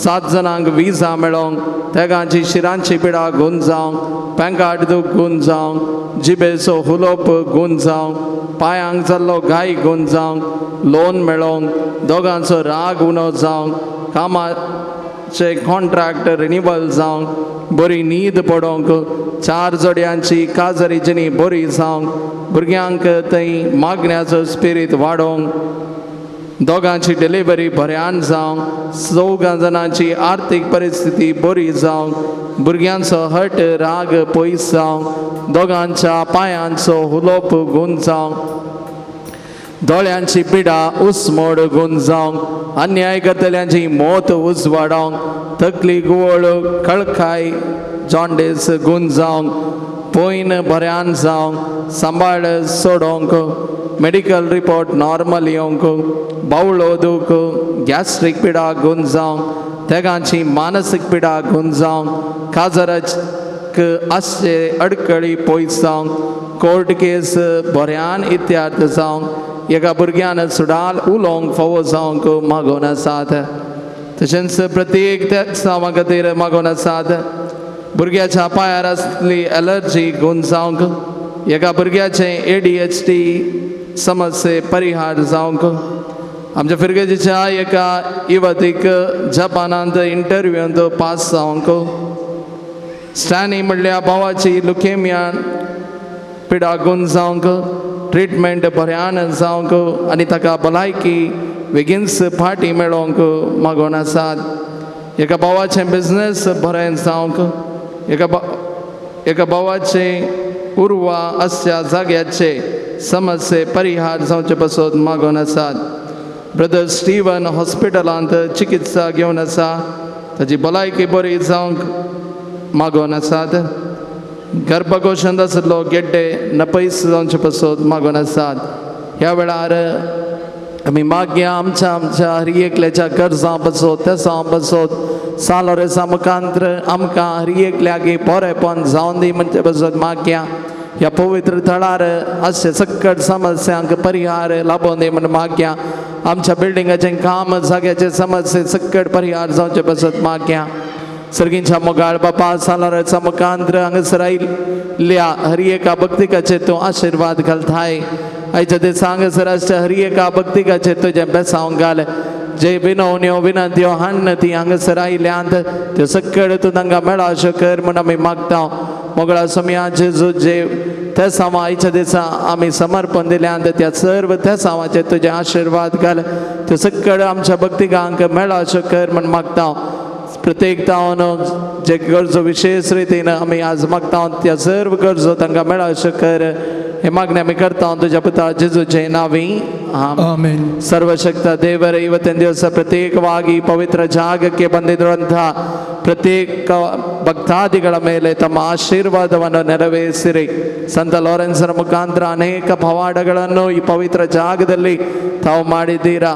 7 जाणांक विजा मेळोंक, तेगांची शिरांची पिडा गुण जावंक, पेंकाट दूख गुण जावंक, जिबेचो हुलोप गुण जावंक, पांयांक जाल्लो घाय गुण जावंक, लोन मेळोंक, दोगांचो राग उणो जावंक, कामाचे कॉन्ट्रॅक्ट रिनिवल जावंक, बरी न्हीद पडोंक, 4 जोड्यांची काजरी जिणी बरी जावंक, भुरग्यांक थंय मागण्याचो स्पिरीत वाडोवंक, दोगांची डिलिव्हरी बऱ्यान जावंक, 4 जाणांची आर्थीक परिस्थिती बरी जावंक, भुरग्यांचो हट राग पयस जावंक, दोगांच्या पांयांचो हुलोप गुण जावंक, दोळ्यांची पिडा उसमोड गुण जावंक, अन्याय करतल्यांची मोत उजवाडोवंक, तकली गुवळ कळखाय जॉन्डीस गुण जावंक, पयन बऱ्यान जावंक, सांबाळ सोडोवंक, मेडिकल रिपोर्ट नॉर्मल येवंक, बावळो दूख गॅस्ट्रीक पिडा गुण जावंक, तेगांची मानसीक पिडा गुण जावंक, काजराक आसचे अडकळी पयस जावंक, कोर्ट केस बऱ्यान इत्यार्थ जावंक, एका भुरग्यान सुडाल उलोवंक फावो जावंक मागोवन आसात. तशेंच प्रत्येक त्या खातीर मागोवन आसात. भुरग्याच्या पांयार आसली एलर्जी गुण जावंक, एका भुरग्याचें ADHD समस्ये परिहार जावंक, आमच्या फिरगेजीच्या एका युवतीक जपानांत इंटरव्यूंत पास जावंक, स्टॅनी म्हणल्या भावाची लुकेमिया पिडा गुण जावंक, ट्रिटमेंट बऱ्यान जावंक आनी ताका भलायकी बेगीनच फाटी मेळोवंक मागोवन आसात. एका भावाचें बिजनेस बरें जावंक, एका भावाचें उर्वा आसच्या जाग्याचे समस्ये परिहार जावचे पासत मागोवन आसात. ब्रदर स्टीवन हॉस्पिटलांत चिकित्सा घेवन आसा, ताजी भलायकी बरी जावंक मागोवन आसात. गर्भकोशांत आशिल्लो गेड्डे नपयस जावचे पासत मागोवन आसात. ह्या वेळार आमी मागया आमच्या आमच्या हर एकल्याच्या गरजां पासत, तेसां पासत, सालोरेसा मुखांत्र आमकां हर एकल्याक बरेपण जावन दी म्हणचे पासत मागया. ह्या पवित्र थळार अशे सकट समस्यांक परिहार लाबोवन दी म्हण मागया. आमच्या बिल्डिंगाचें काम जाग्याचे समस्ये सकट परिहार जावचे पासत मागया. सर्गींच्या मोगाळ बापा सालोरेसा मुखांत्र हांगासर आयिल्ल्या हर एका भक्तिकाचे तूं आशिर्वाद घालताय. आयच्या दिसा हांगासर आसच्या हर एका भक्तिकाचे तुजें बेसांव घाल. जे विनवण्यो विनंत्यो हाण्ण ती हांगासर आयल्यांत त्यो सकळ तूं तांकां मेळा अश्यो कर म्हूण आमी मागता. मोगळा सोम्या जेजू जे तेसांवां आयच्या दिसा आमी समर्पण दिल्यांत त्या सर्व तेसांवाचे तुजे आशिर्वाद घाल. त्यो सकळ आमच्या भक्तिकांक मेळा अश्यो कर म्हूण मागता. प्रत्येक तावन जे गरजो विशेष रितीन आमी आज मागता त्या सर्व गरजो तांकां मेळा अश्यो कर हे मागणे आमी करता तुज्या पुता जेजूचे नावी. ಆಮೇನ್. ಸರ್ವಶಕ್ತ ದೇವರ ಇವತ್ತಿನ ದಿವಸ ಪ್ರತ್ಯೇಕವಾಗಿ ಪವಿತ್ರ ಜಾಗಕ್ಕೆ ಬಂದಿರುವಂತಹ ಪ್ರತ್ಯೇಕ ಭಕ್ತಾದಿಗಳ ಮೇಲೆ ತಮ್ಮ ಆಶೀರ್ವಾದವನ್ನು ನೆರವೇರಿಸಿರಿ. ಸಂತ ಲಾರೆನ್ಸರ ಮುಖಾಂತರ ಅನೇಕ ಪವಾಡಗಳನ್ನು ಈ ಪವಿತ್ರ ಜಾಗದಲ್ಲಿ ತಾವು ಮಾಡಿದ್ದೀರಾ.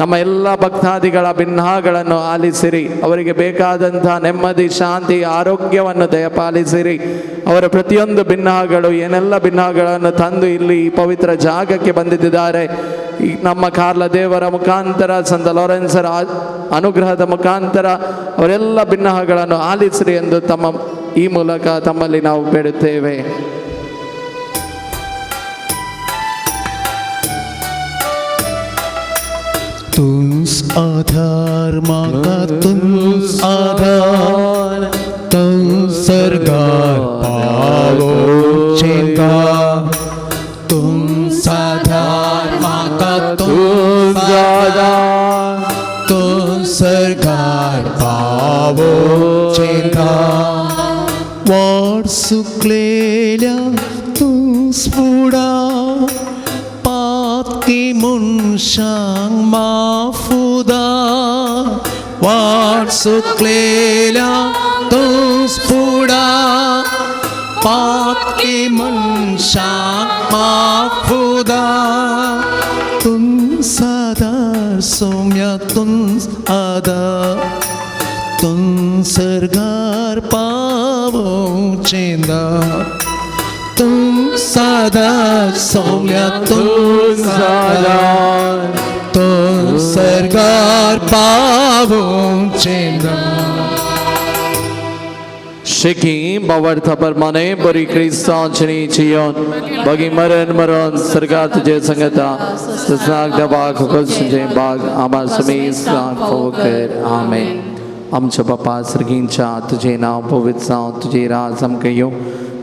ನಮ್ಮ ಎಲ್ಲ ಭಕ್ತಾದಿಗಳ ಭಿನ್ನಾಗಳನ್ನು ಆಲಿಸಿರಿ. ಅವರಿಗೆ ಬೇಕಾದಂಥ ನೆಮ್ಮದಿ, ಶಾಂತಿ, ಆರೋಗ್ಯವನ್ನು ದಯಪಾಲಿಸಿರಿ. ಅವರ ಪ್ರತಿಯೊಂದು ಭಿನ್ನಾಗಳು, ಏನೆಲ್ಲ ಭಿನ್ನಾಗಳನ್ನು ತಂದು ಇಲ್ಲಿ ಈ ಪವಿತ್ರ ಜಾಗಕ್ಕೆ ಬಂದಿದ್ದಾರೆ, ನಮ್ಮ ಕಾರ್ಲ ದೇವರ ಮುಖಾಂತರ, ಸಂತ ಲಾರೆನ್ಸರ ಅನುಗ್ರಹದ ಮುಖಾಂತರ ಅವರೆಲ್ಲ ಭಿನ್ನಗಳನ್ನು ಆಲಿಸಿರಿ ಎಂದು ತಮ್ಮ ಈ ಮೂಲಕ ತಮ್ಮಲ್ಲಿ ನಾವು ಬೇಡುತ್ತೇವೆ. तुंस आधार माका तुंस आधार तुंस सरकार पावो चेंगा तुंस आधार सरकार पावोचेंदा वाट सुकलेल्या तूं स्फुडा पातकी मनशांक माफुदा वाट सुकलेल्या तूं स्फुडा पातकी मनशांक माफुदा तुं सादार सोम्या तुं आदार तुं सरगार पावोचेंदा तुं सादार सोम्या तुं सादार तुं सरगार पावोचेंदा. शेकी बावर्था परमाने बरी क्रिस्तांचनी चियोन बगी मरण मरण सरकार तुझे संगता ससाक देवा खोकल तुझे बाग आमा समेत कर आमेन. आमच्या बापा सर्गींच्या तुझे नांव पवित्र जावं, तुझे राज आमकां येवं,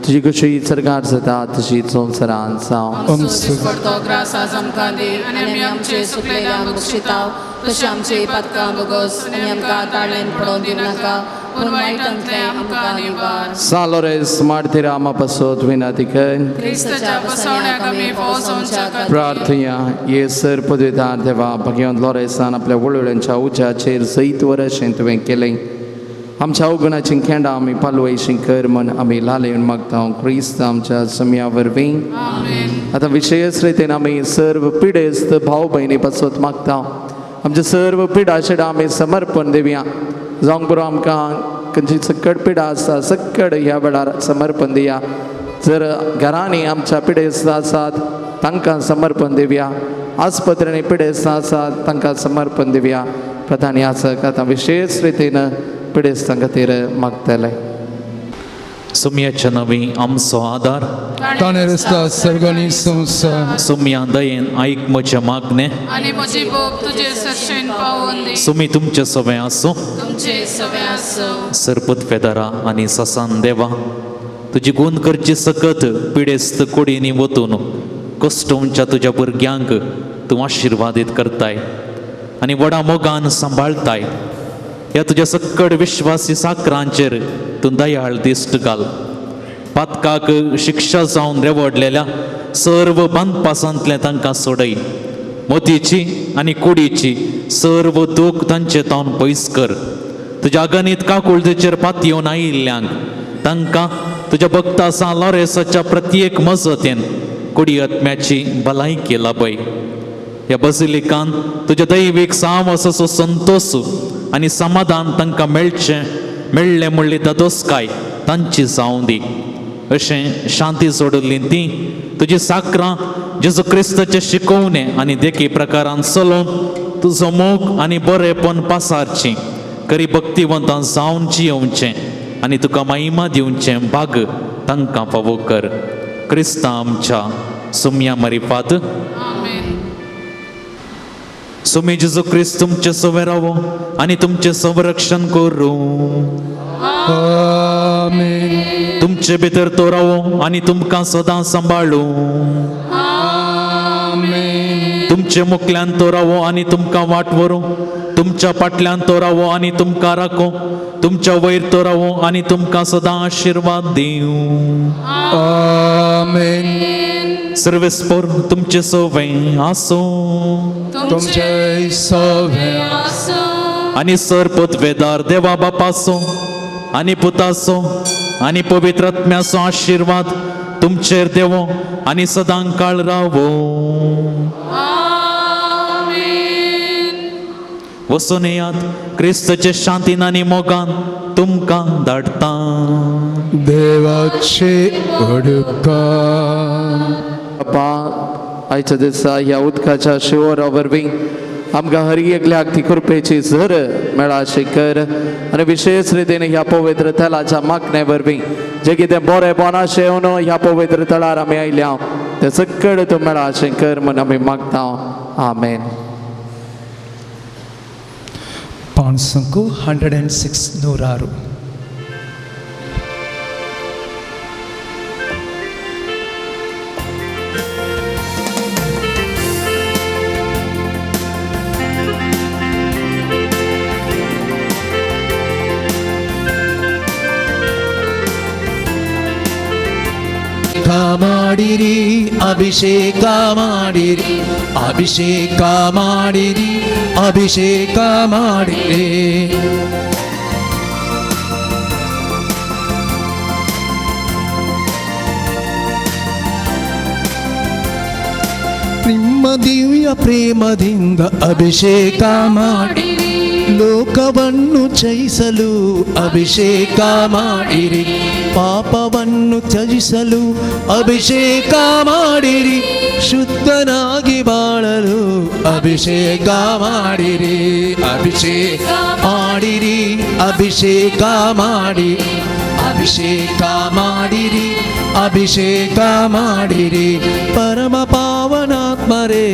तुजी खुशी सरकार जाता तशी संवसारांत जावं. दिसपडतो ग्रास आज आमकां दी आनी आमी आमचे सुकलेल्या बक्षिताव तशें आमचे पातकां भोगोस आनी आमकां ताळ्यान पडोवन दिवनाका पूण वायटांतलें आमकां निवार. सान लोरेंस मार्तीरा आमा पासत विनंती कर. क्रिस्ताच्या बसवण्याक आमी पावसाच्या खातीर प्रार्थया. ये सर पदवीदार देवा भगवंत लोरेसान आपल्या वळवळ्यांच्या उज्याचेर जैत अशें तुवें केलें. आमच्या अवगुणाची खेंडां आमी पालवयशी कर म्हण आमी लालेवन मागता क्रिस्त आमच्या सम्या वरवीं. आतां विशेश रितीन आमी सर्व पिडेस्त भाव भयणी पासत मागता. आमच्या सर्व पिडा आमी समर्पण दिवया. जावंक बरो आमकां खंयची सकट पिडा आसा सकट ह्या वेळार समर्पण दिया. जर घरांनी आमच्या पिडेस्त आसात तांकां समर्पण दिवया. आस्पत्र्यांनी पिडेस्त आसात तांकां समर्पण दिवया. प्रधान याचक आतां विशेश रितीन पिडेस्तां खातीर मागतले. सुम्याच्या नवी आमचो आदार ताणें रस्ता सर्गांनी संवसार. सुम्या दयेन आयक म्हजें मागणें आनी म्हजी बोब तुजे सरशेन पावोवन दी. सुमी तुमचें सवें आसूं तुमचे सवें आसूं. सरपत फेदारा आनी ससान देवा तुजी गुण करची सकत पिडेस्त कुडींनी वतून कश्टोवच्या तुज्या भुरग्यांक तूं आशिर्वादीत करताय आनी व्हडा मोगान सांबाळताय. ह्या तुज्या सक्कड विश्वासी साकरांचेर तूं दयाळ दिश्ट घाल. पातकाक शिक्षा जावन रेवडलेल्या सर्व बांदपासांतलें तांकां सोडय. मोतीची आनी कुडीची सर्व दूख तांचे तावन पयस कर. तुज्या अगणीत काकुळतेचेर पातयेवन आयिल्ल्यांक तांकां तुज्या भक्ता सान लोरेसाच्या प्रत्येक मजतेन कुडी आत्म्याची भलायकी लाभय. ह्या बसिलिकान तुज्या दैवीक सावसाचो संतोश आनी समाधान तांकां मेळचें मेळ्ळें म्हणली दादोसकाय तांची जावं दी. अशें शांती सोडली ती तुजी साकरां जेजू क्रिस्ताचे शिकोवणे आनी देखी प्रकारान चलोवन तुजो मोग आनी बरेपण पासारची करी भक्तिवंतां जावन जियोवचें आनी तुका महिमा दिवचें भाग तांकां फावो कर. क्रिस्ता आमच्या सुम्या मरिफात. सुमी जेजू क्रिस्त तुमचे सवे रावो आनी तुमचें संरक्षण करूं. आमेन. तुमचे भितर तो रावो आनी तुमकां सदां सांबाळूं. आमेन. तुमचे मुखल्यान तो रावो आनी तुमकां वाट व्हरूं. तुमच्या फाटल्यान तो रावो आनी तुमकां राखो. तुमच्या वयर तो रावो आनी तुमकां सदां आशिर्वाद दिवं. आमेन. सर्वेस्पोर तुमचे सवें आसूं. तुमचे सवें आसूं. आनी सर पदवेदार देवा बापाचो आनी पुताचो आनी पवित्र आत्म्याचो आशिर्वाद तुमचेर देवो आनी सदां काळ रावो. आमेन. वचून येयात क्रिस्ताचे शांतीन आनी मोगान तुमकां धाडटा. देवाचे उपकार. बापा आयच्या दिसा ह्या उदकाच्या शिवरा वरवीं आमकां हर एकल्याक ती कृपेची झर मेळाशी कर आनी विशेश रितीन ह्या पवित्र तेलाच्या मागणे वरवीं जें कितें बरें बोनाशें येवन ह्या पवित्र तळार आमी आयल्या तें सकड तूं मेळाशें कर म्हूण आमी मागता. आमेन. पांचसंकू 106 106. ಮಾಡಿರಿ, ಅಭಿಷೇಕ ಮಾಡಿರಿ, ಅಭಿಷೇಕ ಮಾಡಿರಿ, ಅಭಿಷೇಕ ಮಾಡಿರಿ. ನಿಮ್ಮ ದಿವ್ಯ ಪ್ರೇಮದಿಂದ ಅಭಿಷೇಕ ಮಾಡಿರಿ, ಲೋಕವನ್ನು ಜಯಿಸಲು ಅಭಿಷೇಕ ಮಾಡಿರಿ, ಪಾಪವನ್ನು ತ್ಯಜಿಸಲು ಅಭಿಷೇಕ ಮಾಡಿರಿ, ಶುದ್ಧನಾಗಿ ಬಾಳಲು ಅಭಿಷೇಕ ಮಾಡಿರಿ, ಅಭಿಷೇಕ ಮಾಡಿರಿ, ಅಭಿಷೇಕ ಮಾಡಿ, ಅಭಿಷೇಕ ಮಾಡಿರಿ, ಅಭಿಷೇಕ ಮಾಡಿರಿ. ಪರಮ ಪಾವನಾತ್ಮರೇ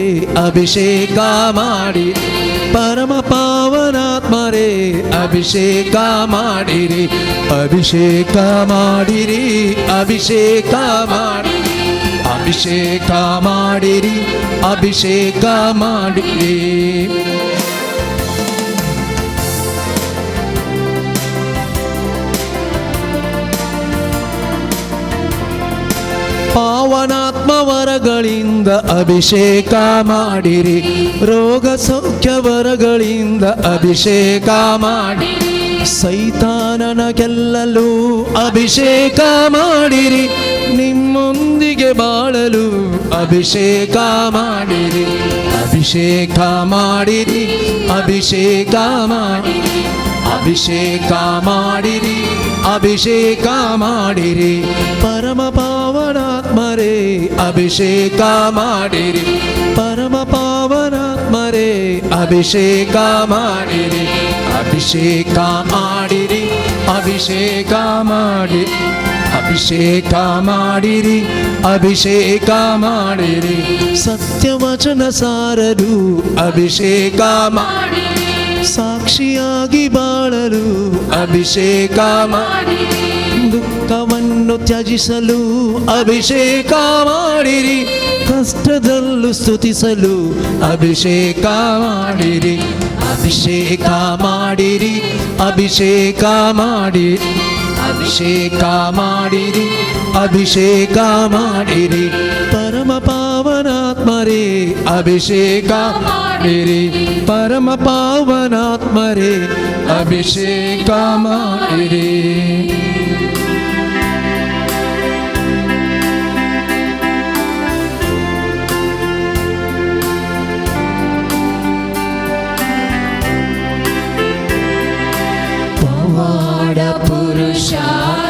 ಅಭಿಷೇಕ ಮಾಡಿ, ಪರಮ ಪಾವನಾತ್ಮರೇ ಅಭಿಷೇಕ ಮಾಡಿರಿ, ಅಭಿಷೇಕ ಮಾಡಿರಿ, ಅಭಿಷೇಕ ಮಾಡಿ, ಅಭಿಷೇಕ ಮಾಡಿರಿ, ಅಭಿಷೇಕ ಮಾಡಿರಿ. ಪಾವನಾತ್ಮವರಗಳಿಂದ ಅಭಿಷೇಕ ಮಾಡಿರಿ, ರೋಗ ಸೌಖ್ಯವರಗಳಿಂದ ಅಭಿಷೇಕ ಮಾಡಿರಿ, ಸೈತಾನನ ಗೆಲ್ಲಲು ಅಭಿಷೇಕ ಮಾಡಿರಿ, ನಿಮ್ಮೊಂದಿಗೆ ಬಾಳಲು ಅಭಿಷೇಕ ಮಾಡಿರಿ, ಅಭಿಷೇಕ ಮಾಡಿರಿ, ಅಭಿಷೇಕ ಮಾಡಿರಿ, ಅಭಿಷೇಕ ಮಾಡಿರಿ, ಅಭಿಷೇಕ ಮಾಡಿರಿ. ಪರಮ ಪಾವನಾತ್ಮರೇ ಅಭಿಷೇಕ ಮಾಡಿರಿ, ಪರಮ ಪಾವನಾತ್ಮರೇ ಅಭಿಷೇಕ ಮಾಡಿರಿ, ಅಭಿಷೇಕ ಮಾಡಿರಿ, ಅಭಿಷೇಕ ಮಾಡಿ, ಅಭಿಷೇಕ ಮಾಡಿರಿ, ಅಭಿಷೇಕ ಮಾಡಿರಿ. ಸತ್ಯವಚನ ಸಾರಲು ಅಭಿಷೇಕ ಮಾಡಿರಿ, ಸಾಕ್ಷಿಯಾಗಿ ಬಾಳಲು ಅಭಿಷೇಕ ಮಾಡಿರಿ, ದುಃಖವನ್ನು ತ್ಯಜಿಸಲು ಅಭಿಷೇಕ ಮಾಡಿರಿ, ಕಷ್ಟದಲ್ಲೂ ಸ್ತುತಿಸಲು ಅಭಿಷೇಕ ಮಾಡಿರಿ, ಅಭಿಷೇಕ ಮಾಡಿರಿ, ಅಭಿಷೇಕ ಮಾಡಿರಿ, ಅಭಿಷೇಕ ಮಾಡಿರಿ, ಅಭಿಷೇಕ ಮಾಡಿರಿ. ಪರಮ ಪಾವನಾತ್ಮರೇ ಅಭಿಷೇಕ ಮಾಡಿರಿ, ಪರಮ ಪಾವನಾತ್ಮರೇ ಅಭಿಷೇಕ ಮಾಡಿರಿ. ಪವಾಡ ಪುರುಷ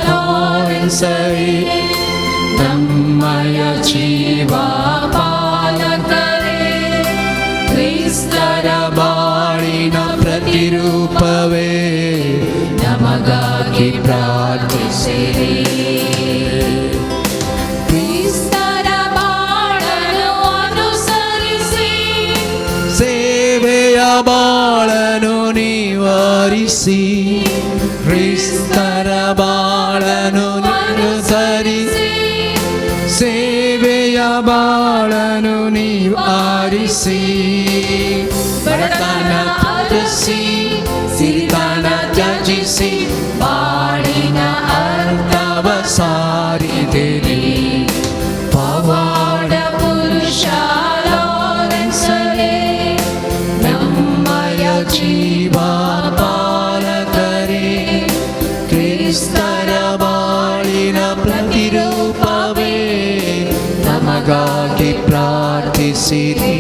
ಲಾರೆನ್ಸರೇ, ನಮ್ಮಯ ಜೀವ ಪಾಲಕರೇ, ಕ್ರಿಸ್ತರ ಬಾಳಿನ ಪ್ರತಿರೂಪವೇ ನಮಗಾಗಿ ಪ್ರಾರ್ಥಿಸಿರಿ. ಕ್ರಿಸ್ತರ ಬಾಳನ್ನು ಅನುಸರಿಸಿ, ಸೇವೆಯ ಬಾಳನು ನಿವಾರಿಸಿ, ಕ್ರಿಸ್ತರ ಬಾಳನು ಅನುಸರಿಸಿ, ಸೇವೆಯ ಬಾಳನು ನಿವಾರಿಸಿ, ಬಡತನ ಅರಸಿ, ಸಿರಿತನ ತ್ಯಜಿಸಿ, ಬಾಳಿನ ಅರ್ಥವ ಸಾರಿದಿರಿ. ಪವಾಡ ಪುರುಷ ಲಾರೆನ್ಸರೇ, ನಮ್ಮಯ ಜೀವ ಪಾಲಕರೇ, ಕ್ರಿಸ್ತರ ಬಾಳಿನ ಪ್ರತಿರೂಪವೇ ನಮಗಾಗಿ ಪ್ರಾರ್ಥಿಸಿರಿ.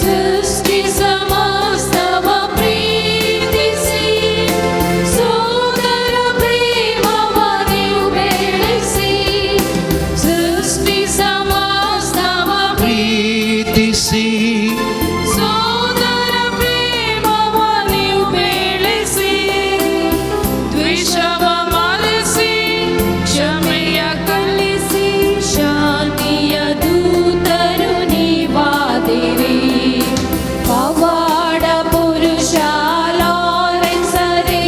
ಸೃಷ್ಟಿ ಸಮಸ್ತವ ಪ್ರೀತಿಸಿ, ಸೋದರ ಪ್ರೇಮವ ನೀವು ಬೆಳೆಸಿ, ಸೃಷ್ಟಿ ಸಮಸ್ತವ ಪ್ರೀತಿಸಿ, ಸೋದರ ಪ್ರೇಮವ ನೀವು ಬೆಳೆಸಿ, ದ್ವೇಷವ ಮರೆಸಿ, ಕ್ಷಮೆಯ ಕಲಿಸಿ, ಶಾಂತಿಯ ದೂತರು ನೀವಾದಿರಿ. ಪವಾಡ ಪುರುಷ ಲಾರೆನ್ಸರೇ,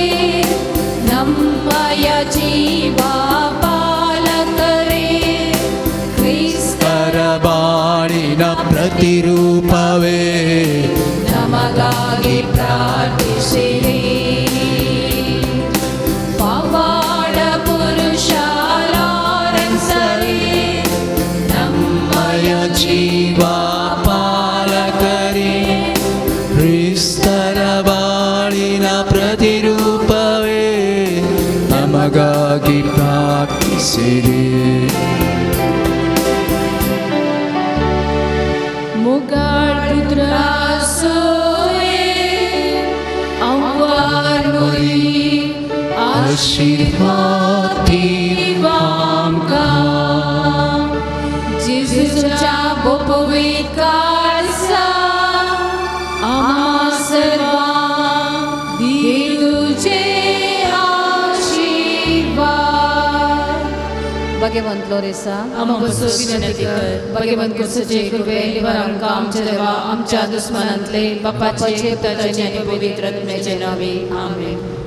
ನಮ್ಮಯ ಜೀವ ಪಾಲಕರೇ, ಕ್ರಿಸ್ತರ ಬಾಳಿನ ಪ್ರತಿರೂಪವೇ ಪ್ರತಿರೂಪವೇ ನಮಗಾಗಿ ಪ್ರಾರ್ಥಿಸಿರಿ. ಪವಾಡ ಪುರುಷ ಲಾರೆನ್ಸರೇ ನಮ್ಮಯ ಜೀವ ಪಾಲಕರೇ, ಕ್ರಿಸ್ತರ ಬಾಳಿನ ಪ್ರತಿರೂಪವೇ ನಮಗಾಗಿ ಪ್ರಾರ್ಥಿಸಿರಿ. आशीर्वाद आमकां जेजूच्या पवित्र आमा सर्वांक दी तुजे आशीर्वाद. भगवंत लोरेसा आमा बसून विनंती कर. भगवंत कुर्सचे कृपे निवार आमकां आमच्या देवा आमच्या दुस्मनांतले बापाचे पुताचे आनी पवित्र आत्म्याचे नावे आमेन.